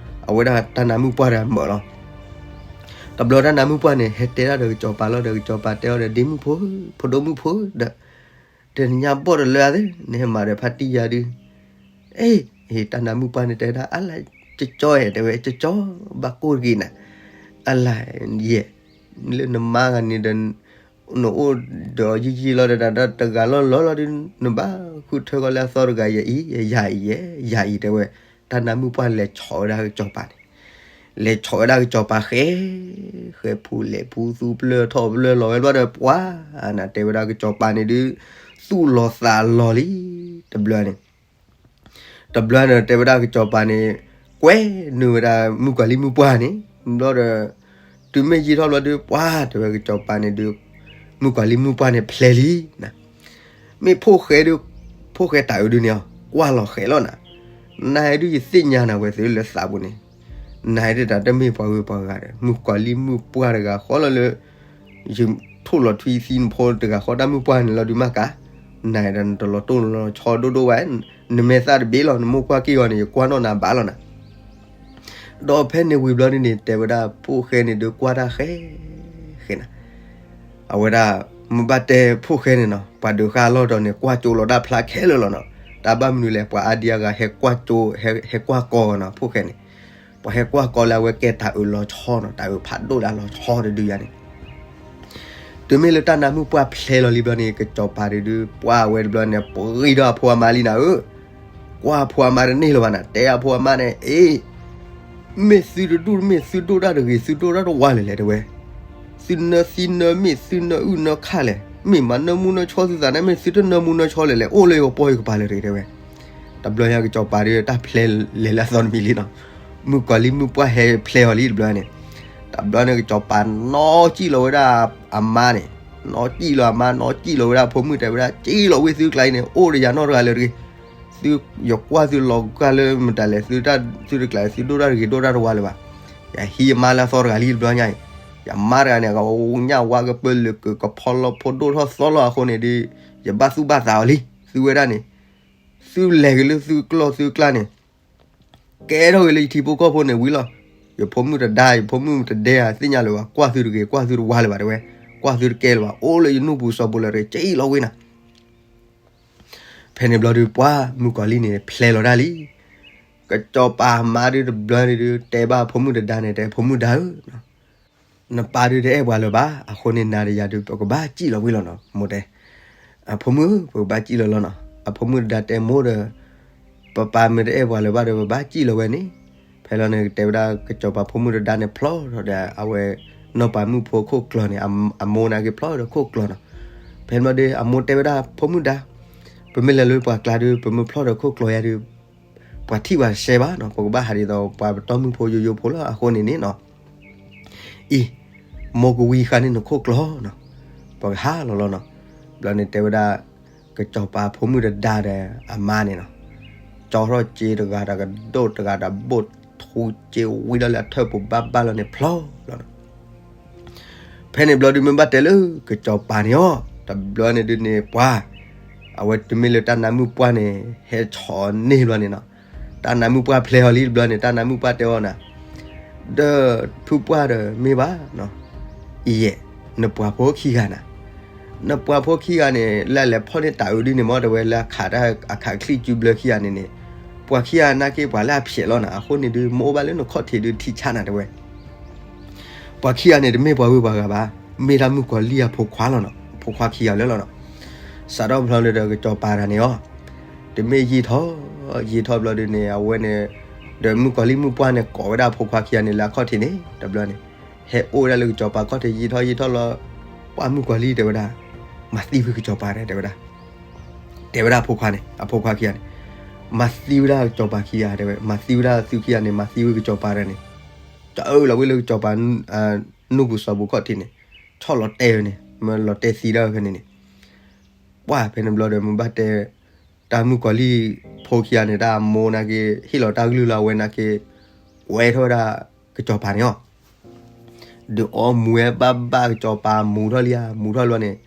အဝဲဒၣ်တၢ်နါမုၣ်ပှၢ်တဂၤမၢာ်လီၤ. တဘျီတၢ်နါမုၣ်ပှၢ်န့ၣ် ဟဲတဲဒၣ်ဒီးကစီၤပၤလီၤဒီး ကစီၤပၤတဲအီၤဒီး ဒ့မုၣ်ဖိ, ဖိဒိၣ်မုၣ်ဖိဒီး, တနံၤညါဘီၣ်တလၢအသ့, နဟဲမၤဒီးဖါတံၢ်ယါဒုး, အ့ၣ်, တၢ်နါမုၣ်ပှၢ်န့ၣ်တဲဒၣ် အါလၢကၠီကၠီဧဲ တဲဝဲ ကၠီကၠီ, ဘၣ်ကိၢ်တဂ့ၤနၤ, အလၢယဲ, လၢနမါဂၤန့ၣ်ဒီး နအိၣ်ဒီးယံာ်ယံာ်လီၤဒီး တဂၤလီၤလီၤလီၤဒီး နဘၣ်ဃုထၢကီလၢအသီတဂၤယဲအံၤ, ယၤအံၤယဲ, ယၤအံၤတဲဝဲ, တၢ်နါမုၣ်ပှၢ်လဲၤဆီၣ်ဝဲဒၣ်ကစီၤပၤန့ၣ်, လဲၤဆီၣ်ဝဲဒၣ်ကစီၤပၤဃဲ, ဃဲဖူလဲၤဖူသူပျၢၢ်ထီၣ်ပျၢၢ်လီၤဝဲဘျီဒီး ပှၤနၤတဲဝဲဒၣ်ကစီၤပၤန့ၣ်ဒုး, သူၣ်လီၤသးလီၤလံ, တဘျီန့ၣ် တဘျီန့ၣ် တဲဝဲဒၣ်ကစီၤပၤန့ၣ်, ကွဲနုာ်ဝဲဒၣ်မုၣ်ကီၤလံၢ်မုၣ်ပှၢ်န့ၣ်, ဘျီဒီး, တုၤမ့ၢ်ယံာ်ထီၣ်ဘျီဒီး ပှၤတဲဝဲကစီၤပၤန့ၣ်ဒုး, မုၣ်ကီၤလံၢ်မုၣ်ပှၢ်န့ၣ်ဖျဲးလံ, မ့ၢ်ဖိၣ်ဃဲဒုး, ဖိၣ်ဃဲတၢ်အုးဒုးန့ၣ် ကွၢ်လီၤဃဲးလီၤနၤ, နၤဒုးယသ့ၣ်ညါနၤဝဲသုလၢသးပူၤန့ၣ်, နၤဒ်တၢ်တမ့ၢ်ပှၤဂုၤပှၤဂၤဒီး မုၣ်ကီၤလံၢ်မုၣ်ပှၢ်တဂၤဃီလီၤလၢ ယထိၣ်လီၤထွံသံနဖိတဂၤဃီ တၢ်မုၣ်ပှၢ်န့ၣ်လီၤဒုးမးကါ, နၤဒီးနတလီၤတိၢ်လီၤဆီဒိၣ်ဒိၣ်ဝဲ, နမဲာ်သၣ်တဘ့ၣ်လီၤ နမိၢ်ကွၢ်က့ၢ်ဂီၤန့ၣ် ယကွၢ်နီၣ်နၤဘၣ်လီၤနၤ. ဒီးဖဲန့ၣ်ဝံၤဘျီဒ်န့ၣ် တဲဝဲဒၣ်ဖိၣ်ဃဲန့ၣ်ဒုးကွၢ်တၢ်ဃဲ ဃဲနၤ အဝဲဒၣ် မ့ၢ်ဘၣ်တဲဖိၣ်ဃဲန့ၣ်နီၤ ပှၤဒုးဃာ်လီၢ်ဒီးန့ၣ် ကွၢ်ကၠိလီၤတၢ်ဖျါခဲလၢာ်လီၤနီၤ. တၢ်ဘၣ်မနုၤလဲၣ် ပှၤအါဒံအါဂၤ ဟဲကွၢ်ကၠိ ဟဲကွၢ်ကီနီၤ ဖိၣ်ဃဲန့ၣ်, ပှၤဟဲကွၢ်ကီလၢအဝဲကဲတၢ်အုးလီၤဆီနီၤ တၢ်အုးဖးဒိၣ်လၢအလီၤဆီတဒုယၤန့ၣ် တုၤမ့ၢ်လၢတၢ်နါမုၣ်ပှၢ်ဖျဲလီၤလံဘျီန့ၣ် ကစီၤပၤဒုးဒုး ပှၢ်ဝဲတဘျီန့ၣ် ပှ့ၤဒီးအဖိအမါလံနၤဧၢ, ကွၢ်အဖိအမါတန့ၢ်လၢၤဘၣ်နၤ တဲအဖိအမါန့ၣ် အ့ မ့ၢ်သုတဒူၣ်တမ့ၢ်သုဒိၣ်တၢ်တဂ့ၤ သုဒိၣ်တၢ်တဝါလဲၣ်လဲၣ်တဲဝဲ, သုနၢသံနၢမ့ၢ်သုနၢအုၣ်နၢခၣ်လဲၣ် မ့ၢ်မၤနၢမူနၢဆီသုသးန့ၣ် မ့ၢ်သုတနၢမူနၢဆီလဲၣ်လဲၣ် အိၣ်လၢယကပီၢ်ယကပၤလၢၤတဂ့ၤတဲဝဲ. တဘျီညါကစီၤပၤဒုးတၢ်ဖျဲလဲၤလၢအသီတမံၤလံနီၤ, မုၣ်ကီၤလံၢ်မုၣ်ပှၢ်ဟဲဖျဲအီၤလံတဘျီန့ၣ်, တဘျီန့ၣ်ကစီၤပၤနီၣ်စံၣ်လီၤဝဲဒၣ်အမါန့ၣ်, နီၣ်စံၣ်လီၤအမါ နီၣ်စံၣ်လီၤဝဲဒၣ်အဖိမုၣ်တဲဝဲဒၣ် စံၣ်လီၤဝ့ၢ်သုကျါအံၤန့ၣ် အိၣ်ဒီးယၤနီတဂၤလၢၤတဂ့ၤ, သု ယကွၢ်သုလီၤကၢ်လၢမတၤလဲၣ် သုတၢ် သုတကျါ သုဒိၣ်တၢ်တဂ့ၤဒိၣ်တၢ်တဝါလၢၤဘၣ်, ယဟံးအမါလၢအသီတဂၤလံတဘျီညါအံၤ, ယမါတဂၤန့ၣ် အကညၣ်ဝါကပၢလၢာ်ကကဖီလီၤဖိဒိၣ်ထီၣ်သီလီၤအဃိန့ၣ်ဒီး ယဘၣ်သူၣ်ဘၣ်သးအီၤလံ, သုဝဲဒၣ်န့ၣ် သုလဲၤက့ၤလၢသုကျီၢ်သုကျါန့ၣ် ကဲထီၣ်ဂ့ၤလၢယထံဖိကီၢ်ဖိန့ၣ်ဝံၤလီၤ, ယဖိမုၣ်တဒါ ယဖိမုၣ်တဒဲဧါ သ့ၣ်ညါလၢၤဘၣ် ကွၢ်သုတဂ့ၤ ကွၢ်သုတဝါလၢၤဘၣ်တဲဝဲ, ကွၢ်သုတကဲလၢၤဘၣ် အိၣ်လၢယနူၢ်ပူၤစီၤပူၤလၢၤတဂ့ၤ စံၣ်လီၤဝ့ၢ်နၤ ဖဲန့ၣ်ဘျီဒုးပှၢ်မုၣ်ကီၤလံၢ်န့ၣ် ဖျဲလီၤတၢ်လံ, ကစီၤပၤမါဒုးတဘျီန့ၣ်ဒုး တဲဘၣ်ဖိမုၣ်တဒါန့ၣ် တဲဖိမုၣ်ဒါဧၢ, နပၢ်ဒုးတအဲၣ်ပှၤလၢၤဘၣ်, အဃိန့ၣ်နၤဒီးယၤဒုး ပကဘၣ်စံၣ်လီၤဝံၤလီၤနီၤ, မိၢ်တဲ, အဖိမုၣ် ပကဘၣ်စံၣ်လီၤလီၤနီၤ, အဖိမုၣ်တဒါတဲမိၢ်ဒီး, ပပၢ်မ့ၢ်တအဲၣ်ပှၤလၢၤဘၣ်ဒီး ပဘၣ်စံၣ်လီၤဝဲန့ၣ်, ဖဲလီၤန့ၣ်တဲဝဲဒၣ်ကစီၤပၤဖိမုၣ်တဒါန့ၣ်ဖျီထီၣ်ဒီး အဝဲ နီၢ်ပၤမုၣ်ဖိခိၣ်ကျီၤန့ၣ် အမိၢ်နာ်က့ဖျီဒီးခိၣ်ကျီၤနီၤ, ဖဲန့ၣ်ဘျီဒီး အမိၢ်တဲဝဲဒၣ်ဖိမုၣ်ဒါ, ပမ့ၢ်လဲၤလၢပှၤကျါဒီး ပမ့ၢ်ဖျီဒီးခိၣ်ကျီၤယၤဒီး ပှၤထံၣ်ပှၤစဲဘၣ်နီၤ, ပကဘၣ်ဟးဒ်သိးပှၤပတီၢ်မုၣ်ဖိယိယိဖိလီၤ, အဃိန့ၣ်န့ၣ်နီၤ, အံၤ, မိၢ်ကဝံၤဃာ်န့ၢ်နခိၣ်ကျီၤနီၤ, ပှၤကဟးလီၤလီၤနီၤ, ဘျီန့ၣ်တဲဝဲဒၣ်, ကစီၤပၤဖိမုၣ်တဒါဒီးအမါန့ၣ်နီၤ, ကၠီထီၣ်စ့တဂၤဒီးကဒိၣ်တဂၤဒီး ဘိၣ်ထူစ့ဝံၤဒီးလၢအထၢၣ်ပူၤဘၣ်ဘၣ်လီၤန့ၣ်ဖျီလီၤနီၤ ဖဲန့ၣ်ဘျီဒုးမ့ၢ်ဘၣ်တဲလၢကစီၤပၤန့ၣ်အီၤ, တဘျီန့ၣ်ဒုးန့ၣ်ပှၤ, အဝဲတုၤမ့ၢ်လၢတၢ်နါမုၣ်ပှၢ်န့ၣ် ဟဲဆီၣ်န့ၢ်ဘျီန့ၣ်နီၤ, တၢ်နါမုၣ်ပှၢ်ဖျဲအီၤလံတဘျီန့ၣ် တၢ်နါမုၣ်ပှၢ်တဲအီၤနၤ, ဒီးဖုပှၢ်ဒီးမ့ၢ်ဘၣ်, အံၤယဲၢ်, နပှၤဖိခံဂၤနၤ နပှၤဖိခံဂၤန့ၣ် လၢအလဲၤဖီၣ်န့ၢ်တၢ်အုးဒ်န့ၣ်မ့ၢ်တဲဝဲလၢအခးတၢ်အခးချံၣ်စုဘျၢခံဂၤန့ၣ်န့ၣ်, ပှၤခံဂၤနာ်က့ပှၤလၢအဖျဲးလီၤနၤ အဃိန့ၣ်ဒုး မ့ၢ်အိၣ်ဘၣ်လၢနခီၣ်ထံးဒုးထံဆါနၤတဲဝဲ ပှၤခံဂၤန့ၣ် တမ့ၢ်ပှၤဂုၤပှၤဂၤဘၣ်, မ့ၢ်တၢ်မုၣ်ကီၤလံၢ်အဖိခွါလီၤနီၤ, ဖိခွါခံဂၤလၢလီၤနီၤ, စးထီၣ်ဖျီလၢဒီးကစီၤပၤတဂၤန့ၣ်အီၤ, တမ့ၢ်ယံာ်ထီၣ်, ယံာ်ထီၣ်ဘျီဒုးန့ၣ် အဝဲန့ၣ်, ဒီးမုၣ်ကီၤလံၢ်မုၣ်ပှၢ်န့ၣ် ကိးဝဲဒၣ်အဖိခွါခံဂၤန့ၣ်လၢအခီၣ်ထံးန့ၣ် တဘျီန့ၣ်, ဟဲအိၣ်ဝဲဒၣ်လၢကစီၤပၤခီၣ်ထံးယံာ်ထီၣ်ယံာ်ထီၣ်လီၤ, ပှၢ်မုၣ်ကီၤလံၢ်တဲဝဲဒၣ်, မၤသံဝဲကစီၤပၤဒီးတဲဝဲဒၣ် တဲဝဲဒၣ်အဖိခွါန့ၣ် အဖိခွါခံဂၤန့ၣ်, မၤသံဝဲဒၣ်ကစီၤပၤခံဂၤတဲဝဲ မၤသံဝဲဒၣ်သုခံဂၤန့ၣ် မၤသံဝဲကစီၤပၤဒီးန့ၣ်, တအၢၣ်လီၤဝဲလၢကစီၤပၤ, နူၢ်ပူၤစီၤပူၤခီၣ်ထံးန့ၣ်, ဆီၣ်လီၤတဲာ်ဝဲန့ၣ် မ့ၢ်လီၤတဲာ်သံဒၣ်ဝဲဖဲန့ၣ်န့ၣ်, ပှၢ်ဖဲန့ၣ်ဘျီဒီးမ့ၢ်ဘၣ်တဲ, တၢ်မုၣ်ကီၤလံၢ်ဖိခံဂၤန့ၣ် တၢ်အမိၢ်နာ်က့ ဟ့ၣ်လီၤတၢ်ကလုၢ်လၢအဝဲနာ်က့, ကွဲထီၣ်ဝဲဒၣ်, ကစီၤပၤန့ၣ်အီၤ ဒုးအီမူၤဝဲဘၣ်ဘၣ်ကစီၤပၤမူၤထီၣ်လံဧါ မူၤထီၣ်လီၤန့ၣ်,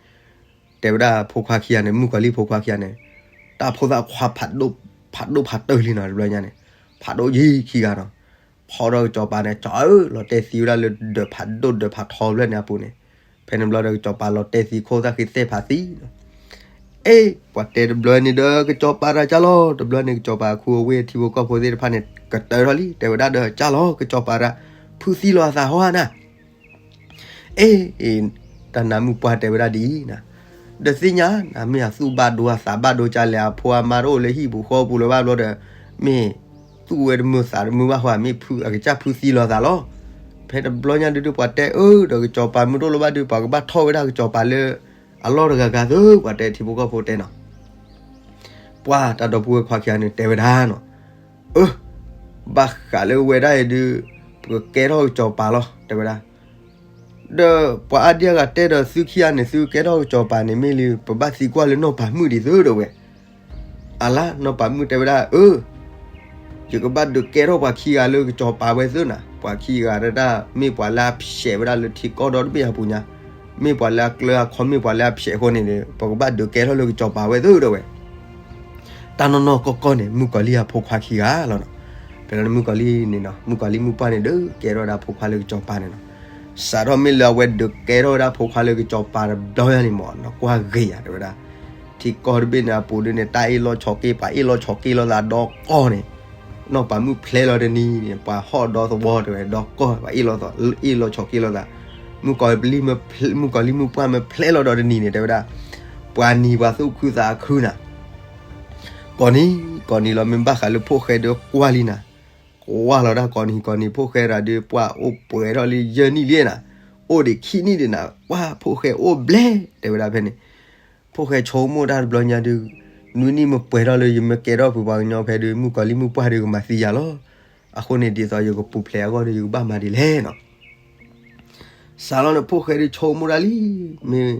တဲဝဲဒၣ်ဖိခွါခံဂၤန့ၣ် မုၣ်ကီၤလံၢ်ဖိခွါခံဂၤန့ၣ်, တၢ်ဖိသၣ်ခွါဖးဒိၣ်ဖးတၢၢ်လံနီၤ တဘျီညါန့ၣ်, ဖးဒိၣ်ယံၤခံဂၤနီၤ, ဖီထီၣ်ကစီၤပၤန့ၣ် ကၠီအၢၣ်လီၤတဲာ်သံဝဲဒၣ်လၢဒၢးဖးဒိၣ်ဒၢးဖးထီဘျဲၣ်န့ၣ်အပူၤန့ၣ်, ဖဲန့ၣ်ဘျီဒီးကစီၤပၤလီၤတဲာ်သံခိၣ်သၣ်ဃံသ့ၣ်ဖးသံ အ့ ပှၤတဲတဘျီန့ၣ်ဒီးကစီၤပၤတၢ်ကၢ်လီၤ တဘျီန့ၣ်ကစီၤပၤခူအဝ့ၢ်ထံဖိကီၢ်ဖိသ့ၣ်တဖၣ်န့ၣ် ကတၢၢ်ထီၣ်လံ တဲဝဲဒၣ်ဒီးကၢ်လီၤ ကစီၤပၤတၢ် ဖုသံလီၤအသးဟီဧါနၤ, အ့ တၢ်နါမုၣ်ပှၢ်တဲဝဲဒၣ်ဒ်အံၤနၤ, ဒီးသ့ၣ်ညါ နမ့ၢ်အသူၣ်ဘၣ်ဒိအသးဘၣ်ဒိကၢ်လဲၣ် အဖိအမါတအိၣ်လၢဟံၣ်ပူၤဃီပူၤလၢၤဘၣ်ဘျီဒီး, မ့ၢ်သူၣ်ဝဲတမုာ်သးတမုာ်ဘၣ်ဃီ မ့ၢ်ဖုအကစၢ်ဖုသံလီၤသးလီၤ, ဖဲတဘျီညါဒုးဒုးပှၤတဲအၢ ဒီးကစီၤပၤမုၢ်တအိၣ်လၢၤဘၣ်ဒုး ပှၤကဘၣ်ထီၣ်ဝဲဒၣ်ကစီၤပၤလၢ အလီၢ်တဂၤဂၤသၢ ပှၤတဲထံဖိကီၢ်ဖိတဲနီၤ ပှၤတၢ်ဒီပုၢ်ဝဲၢ်ခွါခံဂၤန့ၣ် တဲဝဲဒၣ်နီၤ, အၢ, ဘၣ်ဃးလၢဝဲဒၣ်အံၤဒုး ပကကဲထီၣ်ကစီၤပၤလီၤ တဲဝဲဒၣ်, ဒီးပှၤအါဒံအါဂၤတဲဒီးသုခံဂၤန့ၣ် သုကဲထီၣ်ကစီၤပၤန့ၣ်မ့ၢ်လံ ပဘၣ်သံကွၢ်လၢနီၢ်ပၤမုၣ်ဒ်သိးတဲဝဲ, အလါ နီၢ်ပၤမုၣ်တဲဝဲဒၣ် အၢ ယကဘၣ်ဒုးကဲထီၣ်ပှၤခံဂၤလၢကစီၤပၤဝဲသ့ၣ်နၤ, ပှၤခံဂၤတဒၣ် မ့ၢ်ပှၤလၢအဖျဲးဝဲဒၣ်လၢထံကီၢ်ဒီတဘ့ၣ်အပူၤညါ, မ့ၢ်ပှၤလၢအကျၢၤအခီ မ့ၢ်ပှၤလၢအဖျဲးအဃိန့ၣ်ဒီး ပကဘၣ်ဒုးကဲထီၣ်လၢကစီၤပၤဝဲသ့ၣ် တဲဝဲ. တၢ်နီၢ်နီၢ်ကီၢ်ကီၢ်န့ၣ် မုၣ်ကီၤလံၢ်အဖိခွါခံဂၤလီၤနီၤ. ဖဲလီၤန့ၣ် မုၣ်ကီၤလံၢ်န့ၣ်နီၤ, မုၣ်ကီၤလံၢ်မုၣ်ပှၢ်န့ၣ် ဒုးကဲထီၣ်ဝဲဒၣ်ဖိခွါလၢကစီၤပၤန့ၣ်နီၤ. စးထီၣ်မ့ၢ်လၢအဝဲဒုးကဲထီၣ်ဝဲဒၣ်ဖိခွါလၢကစီၤပၤတဘျီညါန့ၣ်မး နကွၢ်ဂ့ၤယၤ တဲဝဲဒၣ်. ထံကီၢ်တဘ့ၣ်န့ၣ်အပူၤဒုးန့ၣ် တၢ်အ့ၣ်လိာ်ဆိးက့ ပှၤအ့ၣ်လိာ်ဆိးက့လိာ်သးဒီကီၢ်န့ၣ်, နီၢ်ပၤမုၣ်ဖျဲလီၤတနံၤန့ၣ် ပှၤဟီၣ်ဒီသဝီ တဲဝဲ ဒီကီၢ် ပှၤအ့ၣ်လိာ်ဆိးက့လိာ်သး. မုၣ်ကီၤလံၢ်မုၣ်ပှၢ်မ့ၢ်ဖျဲလီၤဒီးတနံၤန့ၣ် တဲဝဲဒၣ်, ပှၤနံၤပှၤသူၣ်ခုသးခုနၤ. ကိးနံၤကိးနံၤလီၤ မ့ၢ်ဘၣ်ဃးလၢဖိၣ်ဃဲဒီးကွၢ်လံနၤ, ကွၢ်လီၤဒၣ်ကိးနံၤကိးနံၤ ဖိၣ်ဃဲတဂၤဒီး ပှၤအိၣ်ပှဲၤထီၣ်လံယဲၢ်နံၣ်လံနၤ, အိၣ်ဒံးခံနံၣ်ဒံးနၤ, ပှၤဖိၣ်ဃဲအိၣ်ဘျဲ တဲဝဲဒၣ်ဖဲန့ၣ်. ဖိၣ်ဃဲဆိကမိၣ်တၢ်တဘျီညါဒုး, နွံနံၣ်မ့ၢ်ပှဲၤထီၣ်လၢယမ့ၢ်ကဲထီၣ်ဖုပှၤကညီဖဲဒုး မုၣ်ကီၤလံၢ်မုၣ်ပှၢ်ဒုးကမၤသံယၤလီၤ. အဃိန့ၣ် ဒ်သိးယကပူၤဖျဲးအဂီၢ်ဒီး ယကဘၣ်မၤဒ်လဲၣ်နီၤ. စးထီၣ်န့ၣ် ဖိၣ်ဃဲဒုးဆိကမိၣ်တၢ်လံ, မ့ၢ်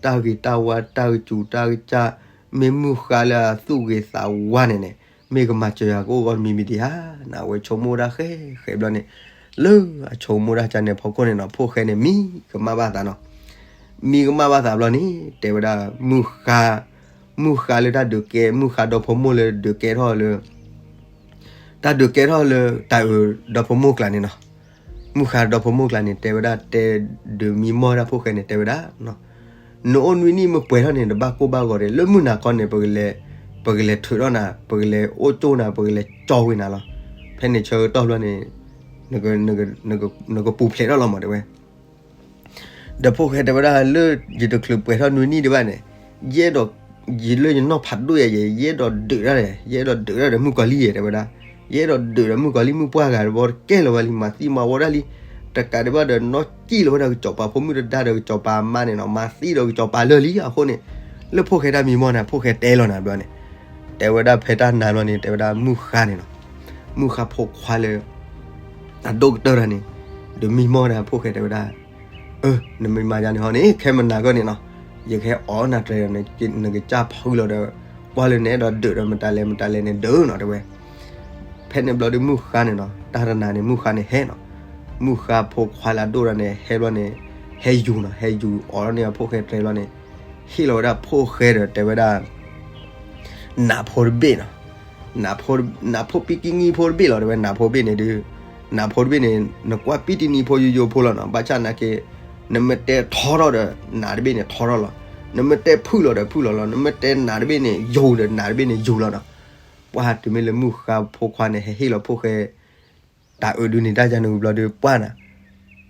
တၢ်ဂ့ၤတၢ်ဝါ တၢ်ဂစူၤတၢ်ကစၢ်, မ့ၢ်မုၢ်ဃါလၢအသူၣ်ဂ့ၤသးဝါန့ၣ်န့ၣ်, မ့ၢ်ကမၤစၢၤယၤကအိၣ်ဂီၢ်တမံၤမံၤဒံးဧါနၤ. အဝဲဆိကမိၣ်ဒၣ်ဃဲဃဲဘျီန့ၣ်, လၢအဆိကမိၣ်ဒၣ်ကန့ၣ်အဖီခိၣ်န့ၣ်နီၤ ဖိၣ်ဃဲန့ၣ် မံကမၣ်ဘၣ်သးနီၤ. မံကမၣ်ဘၣ်သးဘျီန့ၣ် တဲဝဲဒၣ် မုၢ်ဃါ, မုၢ်ဃါလၢတၢ်ဒုးကဲ, မုၢ်ဃါဒီဖိမိၢ်လၢဒုးကဲထီၣ်လၢ တၢ်ဒုးကဲထီၣ်လၢတၤအုးဒီဖိမိၢ်ကျါန့ၣ်နီၤ. မုၢ်ဃါဒီဖိမိၢ်ကျါန့ၣ် တဲဝဲဒၣ်, တဲဒုးမံမီၢ်ဒၣ်ဖိၣ်ဃဲန့ၣ် တဲဝဲဒၣ်, နအိၣ်နွံနံၣ်မ့ၢ်ပှဲၤထီၣ်န့ၣ် တဘၣ်ကိၢ်ဘၣ်ဂီၤဒီး လၢမုၢ်နၤခီန့ၣ် ပကလဲၤထုးထီၣ်နၤ, ပကလဲၤအိၣ်ကၠိနၤ, ပကလဲၤကၠီဝ့ၤနၤလီၤ. ဖဲန့ၣ်ဆၢကတီၢ်ဘျီန့ၣ် နကပူၤဖျဲးထီၣ်လီၤမး တဲဝဲ. ဒီးဖိၣ်ဃဲတဲဝဲဒၣ်လၢ ယတချုးပှဲၤထီၣ်နွံနံၣ်ဒံးဘၣ်န့ၣ်, ယဲဒိး, ယလၢယနီၢ်ဖးဒိၣ်ယဲ ယဲဒိးဒုးတၢ်, ယဲဒိးဒုးတၢ်ဒီးမုၣ်ကီၤလံၢ်ယဲ တဲဝဲဒၣ်, ယဲဒိးဒုးဒီးမုၣ်ကီၤလံၢ်မုၣ်ပှၢ်ဂၤတဘီတကဲလၢၤဝဲလံ, မၤသံမၤဝီဒၣ်လံ, တကးဒံးဘၣ်ဒီး နီၢ်ကံၣ်လီၤဝဲဒၣ်ကစီၤပၤဖိမုၣ်တဒါဒီးကစီၤပၤအမါန့ၣ်နီၤ, မၤသံဒီးကစီၤပၤလၢာ်လံအဃိန့ၣ်, လၢဖိၣ်ဃဲတၢ်မံမီၢ်န့ၣ် ဖိၣ်ဃဲတဲလီၤနၤဘျီန့ၣ်, တဲဝဲဒၣ်ဖဲတၢ်နၤဘျီန့ၣ် တဲဝဲဒၣ်မုၢ်ဃါန့ၣ်နီၤ, မုၢ်ဃါဖိခွါလၢ အဒိၣ်ကတၢၢ်တၢ်န့ၣ်, ဒီးမံမီၢ်န့ၣ်ဖိၣ်ဃဲတဲဝဲဒၣ်, အၢ နမ့ၢ်မၤယၤန့ၣ်ဟီန့ၣ် ခဲမနၤကၢၢ်န့ၣ်နီၤ, ယကဟဲအီၣ်နၤတြဲၤဒီး နကစၢ်ဖုလီၤဒီး, ကွၢ်လၢနအဲၣ်ဒိးဒုးဒီးမတၤလဲၣ်မတၤလဲၣ်န့ၣ်ဒုးနီၤ တဲဝဲ. ဖဲန့ၣ်ဘျီဒီးမုၢ်ဃါန့ၣ်နီၤ တၢ်တနၤန့ၣ် မုၢ်ဃါန့ၣ်ဟဲနီၤ, မုၢ်ဃါဖိခွါလၢအဒိၣ်တၢ်န့ၣ် ဟဲဘျီန့ၣ်, ဟဲယူၤနီၤ, ဟဲယူၤအီၣ်န့ၢ်အဖိၣ်ဃဲတြဲၤဘျီန့ၣ်, ဟ့ၣ်လီၤဝဲဒၣ်ဖိၣ်ဃဲဒီးတဲဝဲဒၣ် နးဖိတဘ့ၣ်နီၤ, နးဖိပံကံနံဖိတဘ့ၣ်လီၤ တဲဝဲ, နးဖိတဘ့ၣ်န့ၣ်ဒုး, နးဖိတဘ့ၣ်န့ၣ် နကွၢ်ပံတနံဖိယိယိဖိလီၤနီၤ, ဘၣ်ဆၣ်နာ်က့ နမ့ၢ်တဲထီထီၣ်ဒီး နးတဘ့ၣ်န့ၣ်ထီထီၣ်လီၤ, နမ့ၢ်တဲဖုၣ်လီၤဒီးဖုၣ်လီၤလီၤ, နမ့ၢ်တဲနးတဘ့ၣ်န့ၣ် ယူၤဒီးနးတဘ့ၣ်န့ၣ်ယူၤလီၤနီၤ. ပှၢ်တုၤမ့ၢ်လၢမုၢ်ဃါဖိခွါန့ၣ် ဟဲဟ့ၣ်လီၤဖိၣ်ဃဲ တၤအုးဒုန့ၣ် တၢ်ယၤနဝံၤဘျီဒီး ပှၢ်နၤ,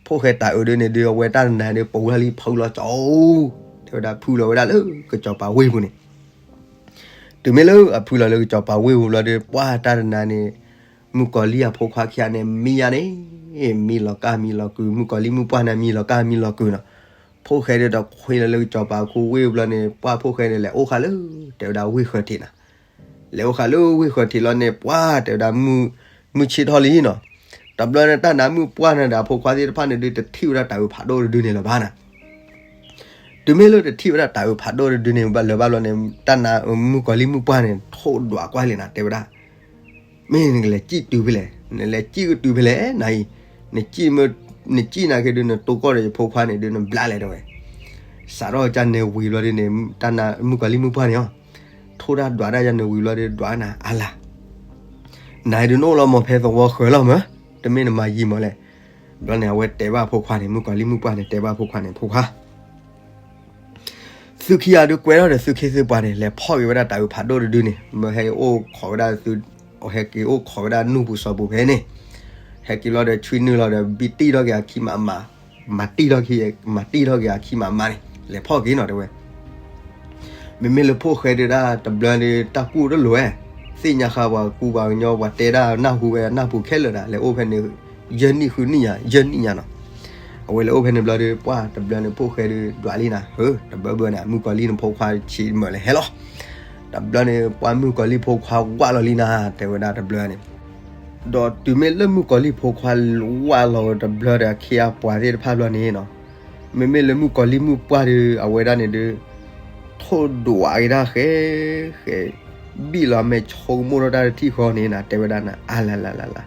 ဖိၣ်ဃဲတၤအုးဒုန့ၣ်ဒုး အဝဲတၢ်တနၤဒုး ပူၤလၢ်လံဖုလီၤကၠီ, တဲဝဲဒၣ်ဖုလီၤဝဲဒၣ်လၢကစီၤပၤဝ့ၢ်ပူၤန့ၣ်, တုၤမ့ၢ်လၢအဖုလီၤလၢကစီၤပၤဝ့ၢ်ပူၤဘျီဒီး ပှၢ်တၢ်တနၤန့ၣ်, မုၣ်ကီၤလံၢ်အဖိခွါခံဂၤန့ၣ် မံယါန့ၣ်, မံလီၤကၢ်မံလီၤကုာ်, မုၣ်ကီၤလံၢ်မုၣ်ပှၢ်န့ၣ် မံလီၤကၢ်မံလီၤကုာ်နီၤ. ဖိၣ်ဃဲဒုးဒီးခွံလီၤလၢကစီၤပၤခိဝ့ၢ်ပူၤဘျီန့ၣ် ပှၢ်ဖိၣ်ဃဲန့ၣ် လဲၤအိၣ်ဃာ်လၢ တဲဝဲဒၣ်ဝ့ၢ်ဃၢၤထံးနၤ လဲၤအိၣ်ဃာ်လၢဝ့ၢ်ဃၢၤထံးလီၤန့ၣ် ပှၢ်တဲဝဲဒၣ် မုၢ်ဆ့ၣ်ထီၣ်လံနီၤ. တဘျီန့ၣ် တၢ်နါမုၣ်ပှၢ်န့ၣ်ဒီးအဖိခွါသ့ၣ်တဖၣ်န့ၣ်ဒုး တထံၣ်ဝဲဒၣ်တၤအုးဖးဒိၣ်တဒုန့ၣ်လၢၤဘၣ်နၤ. တုၤမ့ၢ်လၢတထံၣ်ဝဲဒၣ်တၤအုးဖးဒိၣ်တဒုန့ၣ် လၢၤဘၣ်ဘျီန့ၣ် တၢ်နါမုၣ်ကီၤလံၢ်မုၣ်ပှၢ်န့ၣ် ထိၣ်ဒွးကွၢ်လံနၤ တဲဝဲဒၣ် မ့ၢ်နကလဲၤစံၣ်တုၤဖဲလဲၣ်, နလဲၤစံၣ်ကတုၤဖဲလဲၣ်နၤအံၤ, နစံၣ်နာ်က့ဒုး နတိၢ်ကီၢ်ဒီးယဖိခွါန့ၣ်ဒုး နဘျါလဲၣ်တဲဝဲ. စးထီၣ်ကန့ၣ်ဝံၤဘျီဒုန့ၣ် တၢ်နါမုၣ်ကီၤလံၢ်မုၣ်ပှၢ်န့ၣ်အီၤ ထိၣ်တၢ်ဒွးတၢ်ယၤန့ၣ်ဝံၤဘျီဒုး ဒွးနၤအါလၢ် နၤဒုးနအိၣ်လီၤမးဖဲသဝီဃၢၤလီၤမး, တမ့ၢ်နမၤယံာ်မးလဲၣ်. ဘျီန့ၣ် အဝဲတဲဘၣ်ဖိခွါန့ၣ် မုၣ်ကီၤလံၢ်မုၣ်ပှၢ်န့ၣ် တဲဘၣ်ဖိခွါန့ၣ် ဖိခွါ သုခံဂၤဒုးကွဲထီၣ်ဒီးသုခ့သုပှၤန့ၣ် လဲၤဖီၣ်က့ၤဝဲဒၣ်တၤအုးဖးဒိၣ်တဒုန့ၣ် မ့ၢ်ဟဲအိၣ်ခိးဝဲဒၣ်သု, ဟဲက့ၤအိၣ်ခိးဝဲဒၣ်နူၢ်ပူၤစီၤပူၤဖဲန့ၣ်, ဟဲက့ၤလီၤဒီးဆွံနုာ်လီၤဒီး ဘံတံၢ်ထီၣ်က့ၤအခံမးမး, မၤတံၢ်ထီၣ်က့ၤ, မၤတံၢ်ထီၣ်က့ၤအခံမးမးန့ၣ် လဲၤဖီၣ်က့ၤနီၤတဲဝဲ. မ့မ့ၢ်လၢဖိၣ်ဃဲဒုးဒၣ်တဘျီဒုး တၢ်ကူၣ်တလိာ်ဝဲ, သ့ၣ်ညါဃာ်ပှၤကူပှၤကညီ ပှၤတဲဒၣ်နၢ်ဟူဝဲနၢ်ပူၤခဲလၢာ်ဒၣ် လဲၤအိၣ်ဖဲန့ၣ် ယဲၢ်နံၣ်ဃုနံၣ်ညါ, ယဲၢ်နံၣ်ညါနီၤ. အဝဲလဲၤအိၣ်ဖဲန့ၣ်ဘျီဒီး ပှၢ်တဘျီန့ၣ် ဖိၣ်ဃဲဒုးဒွးလံနၤ, ဟၢ တဘၢဘၢန့ၣ် မုၣ်ကီၤလံၢ်နဖိခွါဆံးမၢၢ်လဲၤဟဲလီၤ. တဘျီန့ၣ် ပှၢ်မုၣ်ကီၤလံၢ်ဖိခွါဝးလီၤလံနၤ တဲဝဲဒၣ်တဘျီန့ၣ်. ဒီးတုၤမ့ၢ်လၢမုၣ်ကီၤလံၢ်ဖိခွါဝးလီၤဝဲတဘျီဒီး အခ့အပှၤသ့ၣ်တဖၣ်ဘျီန့ၣ်နီၤ, မ့မ့ၢ်လၢမုၣ်ကီၤလံၢ်မုၣ်ပှၢ်ဒုး အဝဲဒၣ်န့ၣ်ဒုး ထိၣ်ဒွးက့ၤဒၣ်ဃဲ, ဃဲ, ဘံၣ်လီၤအမဲာ်ဆိကမိၣ်ထီၣ်တၢ်တထံၣ်ဃီန့ၣ်နၤ တဲဝဲဒၣ်နၤ အါလၢ်လၢ်လၢ်လၢ်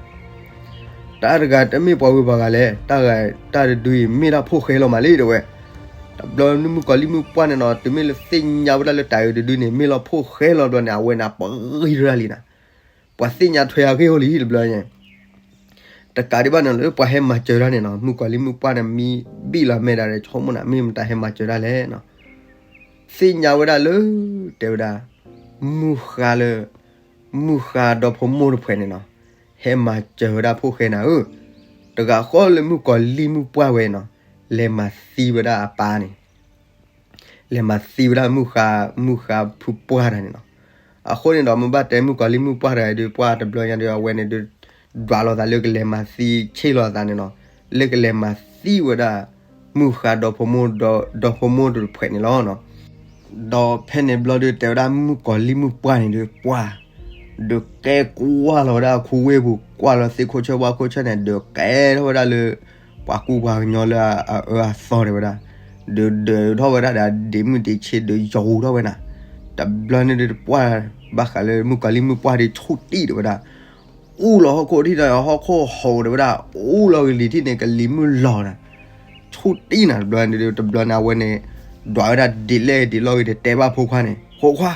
တၢ်တဂၤတမ့ၢ်ပှၤဝ့ၤပှၤဂၤလဲၣ်, တၢ်တဒုအံၤမ့ၢ်ဒၣ်ဖိၣ်ဃဲလီၤမးလံ တဲဝဲ. တဘျီမုၣ်ကီၤလံၢ်မုၣ်ပှၢ်န့ၣ်နီၤ တုၤမ့ၢ်လၢသ့ၣ်ညါဝဲဒၣ်လၢတၤအုးတဒုန့ၣ် မ့ၢ်လီၤဖိၣ်ဃဲလီၤဘျီန့ၣ် အဝဲန့ၣ်ပဂံၢ်ထီၣ်တၢ်လံနၤ, ပှၤသ့ၣ်ညါထွဲအဂ့ၢ်အိၣ်လံတဘျီန့ၣ် တကးဒံးဘၣ်န့ၣ်လၢပှၤဟဲမၤစၢၤတၢ်န့ၣ်နီၤ မုၣ်ကီၤလံၢ်မုၣ်ပှၢ်န့ၣ် မံဘံၣ်လီၤမဲာ်ဒၣ်ဒီး ဆိကမိၣ်နၤ မ့ၢ်မတၤဟဲမၤစၢၤတၢ်လဲၣ်နီၤ. သ့ၣ်ညါဝဲဒၣ်လၢ တဲဝဲဒၣ် မုၢ်ဃါလၢ မုၢ်ဃါဒီဖိမိၢ်တဖှဲးန့ၣ်နီၤ ဟဲမၤစၢၤဝဲဒၣ်ဖိၣ်ဃဲနၤဧၢ, တဂၤဃီလၢမုၣ်ကီၤလံၢ်မုၣ်ပှၢ်ဝဲနီၤ လဲၤမၤသံဝဲဒၣ်အပၢ်န့ၣ် လဲၤမၤသံဝဲဒၣ်မုၣ်ဃါ မုၣ်ဃါဖုပှၢ်တၢ်န့ၣ်နီၤ. အဃိန့ၣ်ဒီး မ့ၢ်ဘၣ်တဲမုၣ်ကီၤလံၢ်မုၣ်ပှၢ်တၢ်ဒီး ပှၢ်တဘျီညါဒီး အဝဲန့ၣ်ဒီး ဒွးလိာ်သးလၢကလဲၤမၤသံဆ့ၣ်လိာ်သးန့ၣ်နီၤ, လၢကလဲၤမၤသံဝဲဒၣ် မုၢ်ဃါဒီဖိမိၢ်ဒီ ဒီဖိမိၢ်တဖှဲးန့ၣ်လီၤနီၤ. ဒီးဖဲန့ၣ်ဘျီဒီး တဲဝဲဒၣ်မုၣ်ကီၤလံၢ်မုၣ်ပှၢ်န့ၣ်ဒီး ပှၢ် ဒီးကဲကွၢ်လီၤဝဲဒၣ်အခူဝ့ၢ်ပူၤ ကွၢ်လီၤသ့ၣ်ခိၣ်ဆၢဝါခိၣ်ဆၢန့ၣ် ဒီးကဲထီၣ်ဝဲဒၣ်လၢ ပှၤကူပှၤကညီလၢအအၢအသီတဲဝဲဒၣ်, ဒီးဒၢးထီၣ်ဝဲဒၣ်ဒီးဒ့မုၣ်ဒ့ဆ့ဒီးယီၤထီၣ်ဝဲနၤ, တဘျီန့ၣ်ဒီးပှၢ် ဘၣ်ဃးလၢမုၣ်ကီၤလံၢ်မုၣ်ပှၢ်ဒီးဆူၣ်တံၢ်တဲဝဲဒၣ်, အူလီၤဟီၣ်ခိၣ်ထံၣ်ဒီး ဟီၣ်ခိၣ်ဟီၣ်တဲဝဲဒၣ်, အူလီၤကလံၤထံၣ်န့ၣ် ကလံၤမုၢ်လီၤနၤ, ဆူၣ်တံၢ်နၤတဘျီန့ၣ်ဒီး တဘျီန့ၣ် အဝဲန့ၣ် ဒွးဝဲဒၣ်ဒ်လဲၣ်ဒ်လဲၣ်ဂ့ၤဒီး တဲဘၣ်ဖိခွါန့ၣ် ဖိခွါ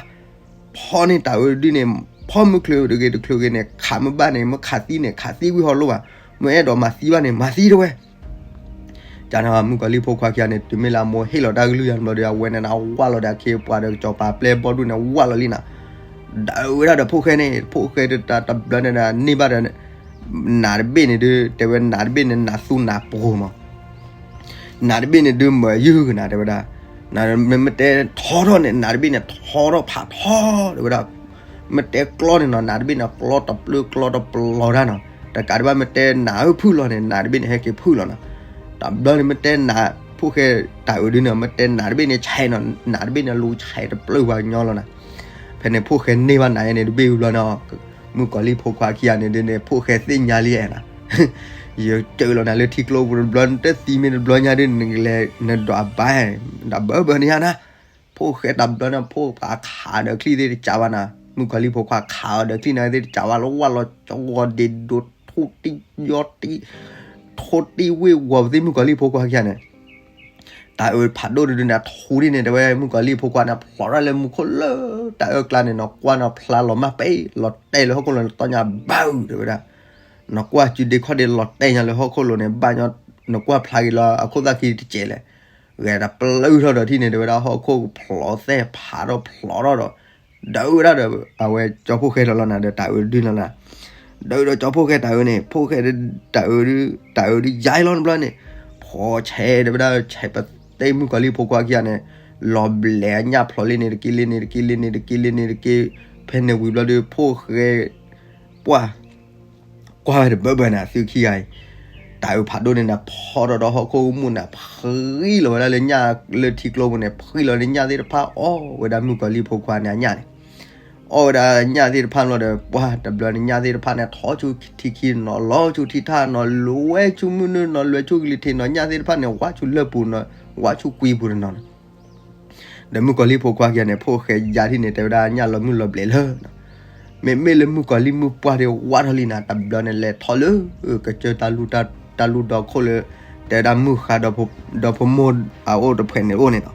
ဖီန့ၢ်တၤအၢဒုန့ၣ် ဖီမုၢ်ချုးတဂ့ၤတချုးဂ့ၤန့ၣ် ခးမ့ၢ်ဘၣ်န့ၣ် မ့ၢ်ခးသံန့ၣ် ခးသံဝံၤဟီၣ်လိၣ်ဘၣ်, မ့ၢ်အဲၣ်ဒိးမၤသံဘၣ်န့ၣ် မၤသံတဲဝဲ. ကန့ၣ်မုၣ်ကီၤလံၢ်ဖိခွါခံဂၤန့ၣ် တုၤမ့ၢ်လၢအမိၢ်ဟ့ၣ်လီၤတၢ်ကလုၢ်ယၤတဘျီဒီး အဝဲန့ၣ်နၤ ဝၢ်လီၤဒီးအခ့အပှၤဒီး ကစီၤပၤပျဲၢ်ဘီၣ်ဒိၣ်န့ၣ် ဝၢ်လီၤလံနၤ, ဒၣ်ဝဲဒၣ်ဒီးဖိၣ်ဃဲန့ၣ် ဖိၣ်ဃဲတဘျီန့ၣ်ဒၣ်န့ၢ်ဘၣ်ဒီး နးတဘ့ၣ်န့ၣ်ဒု တဲဝဲနးတဘ့ၣ်န့ၣ် နးသူနးပှိၤမး နးတဘ့ၣ်န့ၣ်ဒု မၢယုၢ်ကနၤတဲဝဲဒၣ်, မ့ၢ်တဲထီထီၣ်န့ၣ် နးတဘ့ၣ်န့ၣ် ထီထီၣ်ဖးထီတဲဝဲဒၣ်, မ့ၢ်တဲကျီန့ၣ်နီၤ နးတဘ့ၣ်န့ၣ် ကျီတပျုၢ်ကျီတပျီၤတၢ်နီၤ, တကးဒံးဘၣ် မ့ၢ်တဲနးဧၢဖုၣ်လီၤန့ၣ် နးတဘ့ၣ်န့ၣ် ဟဲက့ၤဖုၣ်လီၤနီၤ, တဘျီန့ၣ် မ့ၢ်တဲနး ဖိၣ်ဃဲတၤအုးဒုန့ၣ် မ့ၢ်တဲနးတဘ့ၣ်န့ၣ် ဆဲးနီၤ နးတဘ့ၣ်န့ၣ် လူၤဆဲးတပျုၢ်ပှၤကညီလီၤနီၤ, ဖဲန့ၣ် ဖိၣ်ဃဲန့ၢ်ဘၣ်နးယဲန့ၣ် တဘ့ၣ်ဝံၤဘျီနီၤ မုၣ်ကီၤလံၢ်ဖိခွါခံဂၤန့ၣ်ဒုန့ၣ် ဖိၣ်ဃဲသ့ၣ်ညါလံအဲၣ်နၤ ယကၢးလီၤနၤလၢထံကျိပူၤတဘျီ နတသံမ့ၢ်တဘျီညါဒု နကလဲၤနဒွးဘါ ဒၣ်ဘၢဘၢန့ၣ်ယါနၤ, ဖိၣ်ဃဲတဘျီန့ၣ် ဖိၣ်ဃဲခးဒီးချံသ့ၣ်တကးဘၣ်နၤ, မုၣ်ကီၤလံၢ်ဖိခွါခးအီၤဒီးချံန့ၣ်သ့ၣ်တကးဘၣ်လီၤ ဝၢ်လီၤကီၤဒ့ဒိးထူၣ်တံၢ်ယီၤတံၢ် ထူၣ်တံၢ်ဝ့ၢ်ဝီၤပသ့ၣ်မုၣ်ကီၤလံၢ်ဖိခွါခံဂၤန့ၣ် တၤအုးဖးဒိၣ်တဒုန့ၣ် ထူၣ်ဒ်န့ၣ် တဲဝဲမုၣ်ကီၤလံၢ်ဖိခွါန့ၣ် ဖျိးထီၣ်လၢမူခိၣ်လၢတၤအုးကျါန့ၣ် နီၢ်ကွၢ်နီၢ်ဖျါလီၤမၢ်ပဲ လီၤတဲာ်လၢဟီၣ်ခိၣ်လိၤန့ၣ် တီညါဘၣ်အုးတဲဝဲဒၣ်, နီၢ်ကွၢ်စုဒ့ခီၣ်ဒ့လီၤတဲာ်ညါလၢဟီၣ်ခိၣ်လိၤန့ၣ် ဘၣ်ညီ နီၢ်ကွၢ်ဖျါက့ၤလီၤအခိၣ်သၣ်ခံတစဲးလဲၣ်, ဂဲၤတပျုၢ်ထီၣ်ဒီးထံၣ်န့ၣ် တဲဝဲဒၣ် ဟီၣ်ခိၣ်ဖျိးသဲၣ်ဖးထီၣ်ဖျိးထီၣ်ဒီး ဒုးဝဲဒၣ်ဒီး အဝဲကၠီဖိၣ်ဃဲလီၤလီၤနၤဒီးတၤအုးဒုလီၤနၤ, ဒုးဒီးကၠီဖိၣ်ဃဲတၤအုးန့ၣ် ဖိၣ်ဃဲတၤအုးဒု တၤအုးဒုယါလီၤတဘျီန့ၣ်, ဖီဆဲးတဲဝဲဒၣ် ဆဲးပသ့ၣ်မုၣ်ကီၤလံၢ်ဖိခွါခံဂၤန့ၣ် လီၤဘျဲးအညၣ်ဖျိးလံန့ၣ်တက့ၢ်လံန့ၣ်တက့ၢ်လံန့ၣ်တက့ၢ်လံန့ၣ်တက့ၢ်, ဖဲန့ၣ်ဝံၤဘျီဒီး ဖိၣ်ဃဲ ပှၢ် ကွၢ်ဝဲတဘၢဘၢန့ၣ် အသုခံဂၤအံၤ တၤအုးဖးဒိၣ်န့ၣ်နၤ ဖီထီၣ်ဒီးဟီၣ်ခိၣ်မူၣ်နၤ ဖှံလီၤဝဲဒၣ်လၢညၣ်လၢထံကျိပူၤန့ၣ် ဖှံလီၤန့ၣ်ညၣ်သ့ၣ်တဖၣ် အီၣ်ဝဲဒၣ်မုၣ်ကီၤလံၢ်ဖိခွါန့ၣ်အညၣ်န့ၣ်, အီၣ်ဝဲဒၣ်ညၣ်သ့ၣ်တဖၣ်လီၤဒီး ပှၢ်တဘျီန့ၣ် ညၣ်သ့ၣ်တဖၣ်န့ၣ် ထီၣ်ဆူထံခံနီၤ လီၤဆူထံထၣ်နီၤ လွဲဆူမုၢ်နုာ်နီၤ လွဲဆူကလံၤထံးနီၤ ညၣ်သ့ၣ်တဖၣ်န့ၣ် ဝၢ်ဆူလၢၢ်ပူၤနီၤ ဝၢ်ဆူကွံပူၤတနီၤန့ၣ် ဒီးမုၣ်ကီၤလံၢ်ဖိခွါခံဂၤန့ၣ် ဖိၣ်ဃဲယါထံၣ်န့ၣ် တဲဝဲဒၣ်ညၣ်လီၤမုၢ်လီၤဘျဲးလၢ မ့မ့ၢ်လၢမုၣ်ကီၤလံၢ်မုၣ်ပှၢ်ဒီးဝၢ်ထီၣ်လံနၤ တဘျီန့ၣ် လဲၤထီၣ်လၢ ကစၢၢ်တၢ်လူၢ်ဒီခိၣ်လၢ တဲဝဲဒၣ်မုၣ်ဃါဒီဖိမိၢ်အအိၣ်တဖှဲးန့ၣ်အိၣ်န့ၣ်လီၤ.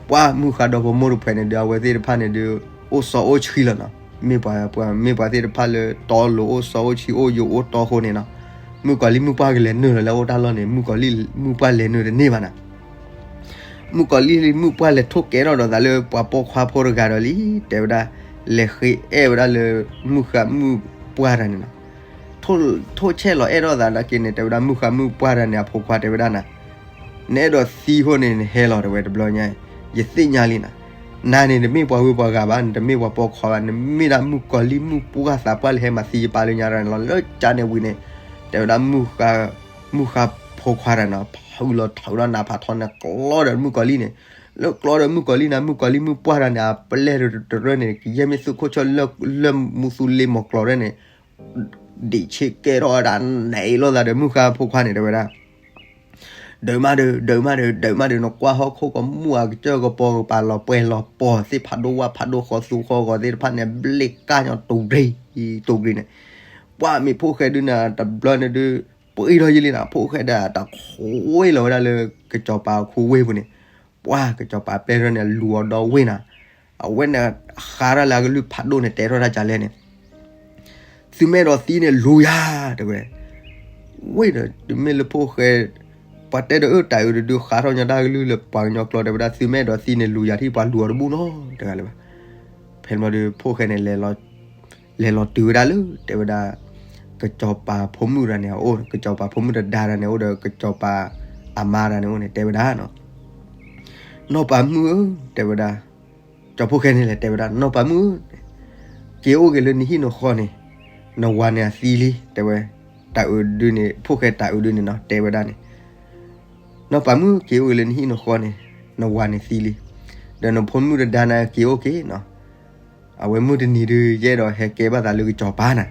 ပှၢ်မုၣ်ဃါဒီဖိမိၢ်တဖှဲးန့ၣ်ဒီး အဝဲသ့ၣ်တဖၣ်န့ၣ်ဒီး အိၣ်စီအိၣ်ဆှံလီၤနီၤ. မ့ၢ်ပှၤ မ့ၢ်ပှၤသ့ၣ်တဖၣ်လၢတီလိၤအိၣ်စီအိၣ်ဆှံအိၣ်ယိာ်အိၣ်တီအဃိန့ၣ်လီၤ. မုၣ်ကီၤလံၢ်မုၣ်ပှၢ်ကလဲၤနုာ်လီၤလၢအအိၣ်တၢ်လီၢ်န့ၣ် မုၣ်ကီၤလံၢ်မုၣ်ပှၢ်လဲၤနုာ်တန့ၢ်ဘၣ်နၤ မုၣ်ကီၤလံၢ်မုၣ်ပှၢ်လဲၤထိၣ်ကဲထီၣ်ဒီးသးလၢပှၤပိာ်ခွါဖိတဂၤဒီးလံ တဲဝဲဒၣ် လဲၤဃ့အဲၣ်ဝဲဒၣ်လၢ မုၣ်ဃါမုၣ်ပှၢ်တၢ်န့ၣ်လီၤ. ထိၣ်ဆဲးလီၤအဲၣ်ထီၣ်သးနာ်က့န့ၣ် တဲဝဲဒၣ်မုၣ်ဃါမုၣ်ပှၢ်တၢ်န့ၣ် အဖိခွါတဲဝဲဒၣ်နၤ နအဲၣ်ဒိးသံအဃိန့ၣ် နဟဲလီၤတဲဝဲတဘျီညါ ယသ့ၣ်ညါလံနၤ. နၤန့ၣ် နမ့ၢ်ပှၤဝ့ၤပှၤဂၤဘၣ် နတမ့ၢ်ပှၤပိာ်ခွါဘၣ် နမ့ၢ်ဒၣ်မုၣ်ကီၤလံၢ်မုၣ်ပှၢ်သးပှၢ်လၢဟဲမၤသံယပၢ်လၢညါတၢ်န့ၣ်လီၤ. လၢကၠါန့ၣ်ဝံၤန့ၣ် တဲဝဲဒၣ် မုၣ်ဃါဖိခွါတၢ်န့ၣ် ဖုးလီၤထုးဒီးနးဖးထီန့ၣ် ကျီဒီးမုၣ်ကီၤလံၢ်န့ၣ် လၢကျီဒီးမုၣ်ကီၤလံၢ်န့ၣ် မုၣ်ကီၤလံၢ်မုၣ်ပှၢ်တၢ်န့ၣ် အပလဲၢ်တရၢန့ၣ် ကယဲၢ်မ့ၢ်သူၣ်ခိၣ်ဆၢၣ်လၢမူသူလ့မီၤကျိၤရဲၣ်န့ၣ် ဒံးဆ့ကဲထီၣ်ဝဲဒၣ်နဲအံၤလိာ်သးဒီးမုၣ်ဃါဖိခွါန့ၣ် တဲဝဲဒၣ် ဒုးမးဒီး ဒုးမးဒီး ဒုးမးဒီး နကွၢ်ဟီၣ်ခိၣ်ကမူၣ်အကစၢၢ်ကပီၤကပၤလီၤပှဲၤလီၤပှီၤသ့ၣ်ဖးဒိၣ်ဝၣ်ဖးဒိၣ်ဃီသူဃီဂီၤသ့ၣ်တဖၣ်န့ၣ် ဘျ့ၣ်ကၢ်ညီတူၤကရံၤ တူၤကရံၤန့ၣ် ပှၢ်မ့ၢ်ဖိၣ်ဃဲဒုးနၤ တဘျီန့ၣ်ဒုး ပှံၢ်ထီၣ်ယံာ်လံနၤ ဖိၣ်ဃဲဒီးတၢ်ခွံလီၤဝဲဒၣ်လၢ ကစီၤပၤခူဝ့ၢ်ပူၤန့ၣ် ပှၢ်ကစီၤပၤပဲထီၣ်န့ၣ် လူၤအီၤဒီဝ့ၢ်နၤ အဝဲန့ၣ် ဃါထီၣ်လၢအကလုၢ်ဖးဒိၣ်န့ၣ် တဲထီၣ်တၢ်ကလဲၣ်န့ၣ် သုမ့ၢ်အဲၣ်ဒိးသံန့ၣ် လူၤယၤ တဲဝဲ ဝ့ၢ်ဒီး တမ့ၢ်လၢဖိၣ်ဃဲ ပှၤတဲဒီးအၢတၢ်အုးတဒုဃါထီၣ်ညီတၢ်ကလုၢ်လၢပှၤကညီကျိာ်တဲဝဲဒၣ် သုမ့ၢ်အဲၣ်ဒိးသံန့ၣ် လူၤယၤထံၣ်ပှၤလူၤအီၤတဘူၣ်နီတဂၤလၢၤဘၣ်. ဖဲန့ၣ်ဘျီဒီး ဖိၣ်ဃဲန့ၣ် လဲၤလီၤတုၤဝဲဒၣ်လၢ တဲဝဲဒၣ် ကစီၤပၤဖိမုၣ်တဂၤန့ၣ် အအိၣ် ကစီၤပၤဖိမုၣ်တဒါတဂၤန့ၣ် အိၣ်ဒီးကစီၤပၤအမါတဂၤန့ၣ်အိၣ်န့ၣ် တဲဝဲဒၣ်နီၤ နီၢ်ပၤမုၣ်ဧၢ တဲဝဲဒၣ် ကၠီၤဖိၣ်ဃဲန့ၣ်လဲၤတဲဝဲဒၣ် နီၢ်ပၤမုၣ်ဧၢ က့ၤအိၣ်က့ၤလၢနဟံၣ်နဃီန့ၣ် နဝၤန့ၣ်အသံလံ တဲဝဲ တၢ်အုးဒုန့ၣ် ဖိၣ်ဃဲတၢ်အုးဒုန့ၣ်နီၤ တဲဝဲဒၣ်န့ၣ် နီၢ်ပၤမုၣ် က့ၤအိၣ်က့ၤလၢနဟံၣ်နဃီန့ၣ် နဝၤန့ၣ်သံလံ ဒီးနဖိမုၣ်တဒါန့ၣ်က့ၤအိၣ်က့ၤနီၤ အဝဲမုၢ်တနံၤဒုး ယအဲၣ်ဒိးဟဲကဲဘၣ်သးလၢကစီၤပၤနၤ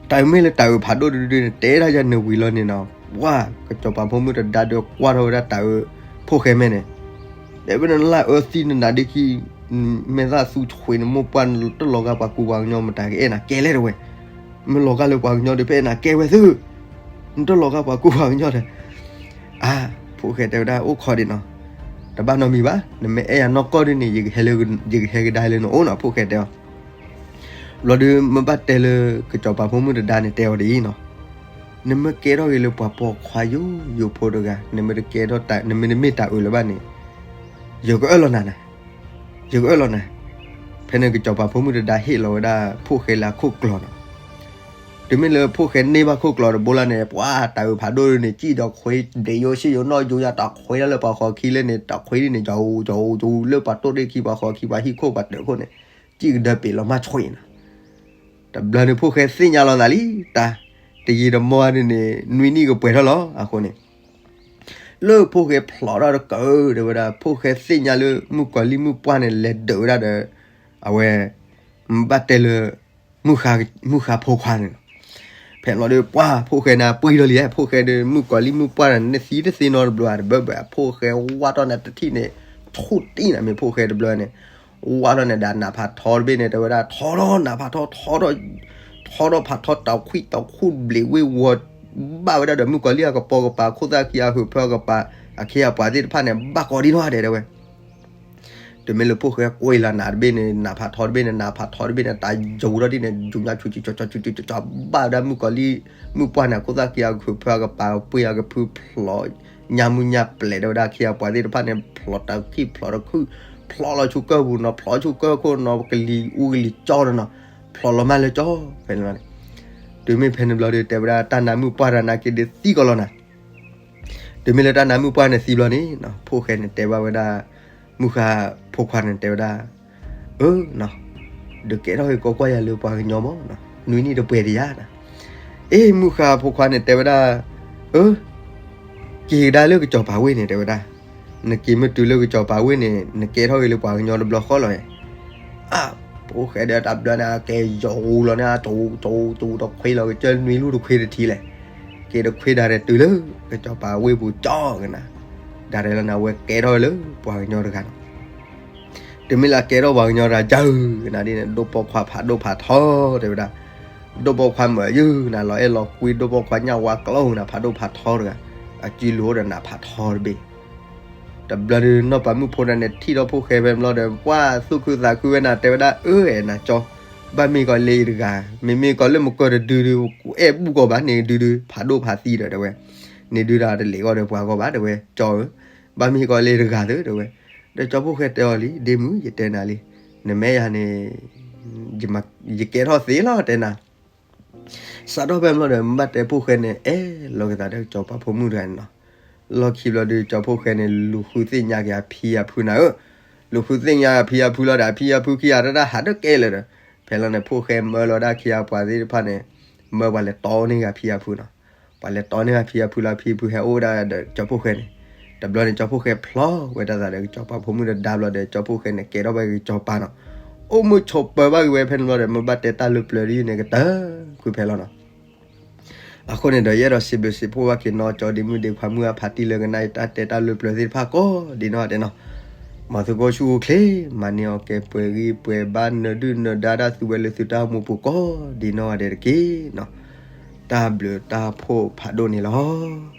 တၢ်အုးမ့ၢ်လၢတၢ်အုးဖးဒိၣ်တဒုန့ၣ် တဲဒၣ်ယၤနဝံၤလီၤန့ၣ်နီၤ ပှၢ် ကစီၤပၤဖိမုၣ်တဒါဒီးကွၢ်ထီၣ်ဝဲဒၣ်တၢ်အုးဖိၣ်ဃဲမဲာ်န့ၣ် တဲဝဲနလၢအၢသံနနၤဒ့ခံ မဲာ်သၣ်သူဆှံနမိၢ်ပှၢ်နတလီၤဂာ်ပှၤကူပှၤကညီမတၤကအဲၣ်နၤကဲလဲၣ်တဲဝဲ မ့ၢ်လီၤဂာ်လၢပှၤကညီဒီးဖဲအဲၣ်နၤကဲဝဲသု နတလီၤဂာ်ပှၤကူပှၤကညီဒီး အါ ဖိၣ်ဃဲတဲဝဲဒၣ်အိၣ်ခိးဒံးနီၤ တဘၣ်နီတမံၤဘၣ် နမ့ၢ်အဲၣ်ယၤနီၢ်ကီၢ်ဒ်န့ၣ် ယကဟဲကဒါလၢနအိၣ်နီၤ ဖိၣ်ဃဲတဲအီၤ ဘျီဒီးမ့ၢ်ဘၣ်တဲလၢ ကစီၤပၤဖိမုၣ်တဒါန့ၣ်တဲအီၤဒ်အံၤနီၤ နမ့ၢ်ကဲထီၣ်က့ၤလၢပှၤပိာ်ခွါယိယိဖိတဂၤ နမ့ၢ်တကဲထီၣ် နမ့ၢ်တမ့ၢ်တၢ်အုးလၢၤဘၣ်န့ၣ် ယကအၢၣ်လီၤနၤနၤ ယကအၢၣ်လီၤနၤ ဖဲန့ၣ်ကစီၤပၤဖိမုၣ်တဒါဟ့ၣ်လီၤဝဲဒၣ်ဖိၣ်ဃဲလၢအခိၣ်ကျီၤနီၤ တုၤမ့ၢ်လၢဖိၣ်ဃဲန့ၢ်ဘၣ်ခိၣ်ကျီၤတဘိလၢ်န့ၣ် ပှၤတၢ်အုးဖးဒိၣ်န့ၣ် စံၣ်ဒီးခွံဒ့ယိစံၣ်ယိနီၣ်ယိယၤတၢ်ခွံလၢပှၤဃီခံလၢန့ၣ် တၢ်ခွံဒ်န့ၣ် ယိယိယိလၢပှၤတိၢ်ဒ့ခံပှၤဃီခံပှၤဟံၣ်ခိၣ်ပှၤတၢ်ခိၣ်န့ၣ် စံၣ်ကဒၢပ့ၤလီၤမၢ်ဆွံနၤ တဘျီန့ၣ်ဖိၣ်ဃဲသ့ၣ်ညါလီၤသးလံ တၢ် တယံာ်တမီၢ်ဒ်န့ၣ် နွံနံၣ်ကပှဲၤထီၣ်လီၤ အဃိန့ၣ် လၢဖိၣ်ဃဲဖျိးထီၣ်တကး တဲဝဲဒၣ် ဖိၣ်ဃဲသ့ၣ်ညါလၢမုၣ်ကီၤလံၢ်မုၣ်ပှၢ်န့ၣ် လဲၤဒုးဝဲဒၣ်ဒီး အဝဲ ဘၣ်တဲလၢ မုၢ်ဃါဖိခွါန့ၣ်လီၤ. ဖဲလီၤဒီးပှၢ်ဖိၣ်ဃဲန့ၣ် ပှံၢ်ထီၣ်လံ ဖိၣ်ဃဲဒီး မုၣ်ကီၤလံၢ်မုၣ်ပှၢ်န့ၣ် န့ၢ်သံတသ့နီတဘျီ တဘၢဘၢ ဖိၣ်ဃဲဝါထီၣ်န့ၣ်တထံၣ်န့ၣ် ဆူၣ်တံၢ်နၤ မ့ၢ်ဖိၣ်ဃဲတဘျီန့ၣ် ဝါထီၣ်န့ၣ်ဒီးနးဖးထီတဘ့ၣ်န့ၣ် တဲဝဲဒၣ် ထီထီၣ်နးဖးထီ ထီထီၣ် ထီထီၣ်ဖးထီ တၢ်ခွံၣ်တၢ်ခူၣ်ဘျံးဝ့ၢ်ဝီၤ ဘၣ်ဝဲဒၣ်ဒီးမုၣ်ကီၤလံၢ်အကပိာ်ကပၤ ခိၣ်သၣ်ခံအဟုးဖၢကပၤ အခ့အပှၤသ့ၣ်တဖၣ်န့ၣ် ဘၣ်ကီးဒံနီၢ်ဒဲးတဲဝဲ တုၤမ့ၢ်လၢဖိၣ်ဃဲကွံာ်လီၤနးတဘ့ၣ်န့ၣ် နးဖးထီတဘ့ၣ်န့ၣ် နးဖးထီတဘ့ၣ်န့ၣ် တၢ်ယူၤထီၣ်ဒ်န့ၣ် ယူၤညါဆူကၠီကၠီကၠီကၠီ ဘၣ်ဝဲဒၣ်မုၣ်ကီၤလံၢ် မုၣ်ပှၢ်န့ၣ် ခိၣ်သၣ်ခံအဟုးဖၢအကပၤ ပှ့ၤအကဖုဖျိး ညါမုၢ်ညါပျဲၤတဲဝဲဒၣ် အခ့အပှၤသ့ၣ်တဖၣ်န့ၣ် ဖျိးတၢ်ခံၣ်ဖျိးတခုၣ် ဖျိးလီၤဆူကၢၢ်ပူၤနီၤ ဖျိးဆူကၢၢ်ခိၣ်နီၤ ကလံၤအူကလံၤကၠီနီၤ ဖျိးလီၤမးလၢကၠီ ဖဲန့ၣ်လီၤန့ၣ် တုၤမ့ၢ်ဖဲန့ၣ်ဘျီဒီး တဲဝဲဒၣ်တၢ်နးမုၣ်ပှၢ်တၢ်နးက့ၤဒုးသံကီးလီၤနၤ တုၤမ့ၢ်လၢတၢ်နးမုၣ်ပှၢ်န့ၣ်သံဘျီန့ၣ် ဖိၣ်ဃဲန့ၣ်တဲဘၣ်ဝဲဒၣ် မုၢ်ဃါဖိခွါန့ၣ်တဲဝဲဒၣ် အၢ ဒီးကဲထီၣ်က့ၤကိးကွၢ်ယၤလၢပှၤကညီမး နွံနံၣ်တပှဲၤတယၤနၤ အ့ မုၢ်ဃါဖိခွါန့ၣ်တဲဝဲဒၣ် အၢ က့ၤကဒါလၢကစီၤပၤဝ့ၢ်န့ၣ်တဲဝဲဒၣ် နက့ၤမ့ၢ်တုၤလၢကစီၤပၤဝ့ၢ်န့ၣ် နကဲထီၣ်က့ၤလၢပှၤကညီတဘျီဃီလီၤ အၢ ဖိၣ်ဃဲဒီးတၢ်ဘျီန့ၣ် ကဲယိၤလီၤန့ၣ် တူတူတူတခွ့လီၤ ကစၢၢ်နွံလူၢ်တခွ့တထံလဲၣ် က့ၤတခွ့ဒၣ်ရဲၣ်တုၤလၢ ကစီၤပၤဝ့ၢ်ပူၤကၠီကနၤ ဒၣ်ရဲၣ်လီၤန့ၣ် အဝဲကဲထီၣ်လၢပှၤကညီတဂၤန့ၣ် တုၤမ့ၢ်လၢအကဲထီၣ်ပှၤကညီတဂၤ ယၤကနၤဒ်န့ၣ် ဒိၣ်ပိာ်ခွါဖးဒိၣ်ဖးထီတဲဝဲဒၣ် ဒိၣ်ပိာ်ခွါမၢယုၢ်နၤ လီၤအဲၣ်လီၤကွံ ဒိၣ်ပိာ်ခွါညၣ်ဝါကျိနၤ ဖးဒိၣ်ဖးထီတဂၤ အစုလိၤဒီးနးဖးထီတဘ့ၣ် တဘျီဒီးနီၢ်ပၤမုၣ်ဖိတဂၤန့ၣ် ထံၣ်ထီၣ်ဖိၣ်ဃဲဖဲန့ၣ်ဘျီဒီး ပှၢ်သူၣ်ခုသးခုဝဲနၤ တဲဝဲဒၣ် အၢ အဲၣ်နၤကၠီ ဘၣ်မ့ၢ်ကီးလၢယတဂၤ မ့မ့ၢ်ကီးလၢမကၢၢ်တဒုဒု အဲၣ်ဘူၣ်ကီးဘၣ်န့ၣ်ဒုဒု ဖးဒိၣ်ဖးသံဒီးတဲဝဲ န့ၣ်ဒုဒီးတလ့ၣ်ကီးဒီးပှၤကီးဘၣ်တဲဝဲ ကၠီဧၢ ဘၣ်မ့ၢ်ကီးလၢယတဂၤသုတဲဝဲ ဒီးကၠီဖိၣ်ဃဲတဲအီၤလံ ဒ့မုၣ် ယတဲနၤလံ နမ့ၢ်ယၤန့ၣ် ယကဲထီၣ်သ့လီၤတဲနၤ စးထီၣ်ဖဲန့ၣ်ဘျီဒီး မ့ၢ်ဘၣ်တဲဖိၣ်ဃဲန့ၣ် အဲၣ်လီၤက့ၤသးဒီးကစီၤပၤဖိမုၣ်တဂၤန့ၣ်လီၤ. လီၢ်ခံဘျီဒီး ကၠီဖိၣ်ဃဲန့ၣ် လူၤဃုသ့ၣ်ညါက့ၤအဖံအဖုနၤဧၢ, လူၤဃုသ့ၣ်ညါအဖံအဖုလီၤဒီး အဖံအဖုခံဂၤတၢ်တၢ်ဟးတကဲလၢၤဒီး ဖဲလီၤန့ၣ် ဖိၣ်ဃဲမၢလီၤဒၣ်ခံဂၤပှၤသ့ၣ်တဖၣ်န့ၣ် မၢပှၤလဲၤတီန့ၢ်က့ၤအဖံအဖုနီၤ. ပှၤလဲၤတီန့ၢ်အဖံအဖုလီၤ အဖံအဖုဟဲအိၣ်ဝဲဒၣ်ဒီးကၠီဖိၣ်ဃဲန့ၣ်, တဘျီန့ၣ် ကၠီဖိၣ်ဃဲဖျီဝဲတၢ်သးဒီးကစီၤပၤဖိမုၣ်တဒါဘျီဒီး ကၠီဖိၣ်ဃဲန့ၣ် ကဲထီၣ်ဝဲကစီၤပၤနီၤ. အိၣ်မုာ်ဆိးပၢၤဘၣ်က့ၤဝဲဖဲန့ၣ်ဘျီဒီး မ့ၢ်ဘၣ်တဲတၢ်လၢပျၢၤဒ်န့ၣ် ကတၢၢ်ကွံာ်ဖဲလီၤနီၤ. အဃိန့ၣ်ဒီး ယအဲၣ်ဒိးစံးဘျုးစံးဖှိၣ်ဘၣ်က့ၤနီၢ်ကၠီဒံမုၣ်ဒံခွါမုၢ်အဖးတံၢ်လၢကနၣ်အံၤတၢ်တဲတၢ်လၢပျၢၤသ့ၣ်တဖၣ်ကိးဒ်နီၢ်ဂၤဒဲးနီၤ, မ်သုကအိၣ်ဆူၣ်အိၣ်ချ့ မၤန့ၢ်အီၣ်ကဲပှဲၤဂံၢ်ပှဲၤဘါနၢၤဒုၣ်နၢၤဒါဒၣ်သုဝဲလၢသုတၢ်အိၣ်မူပူၤကိးဒ်နီၢ်ဂၤဒဲးတက့ၢ်နီၤ. တၢ်ဘျုးတၢ်ဖှိၣ်ဖးဒိၣ်န့ၣ်လီၤ.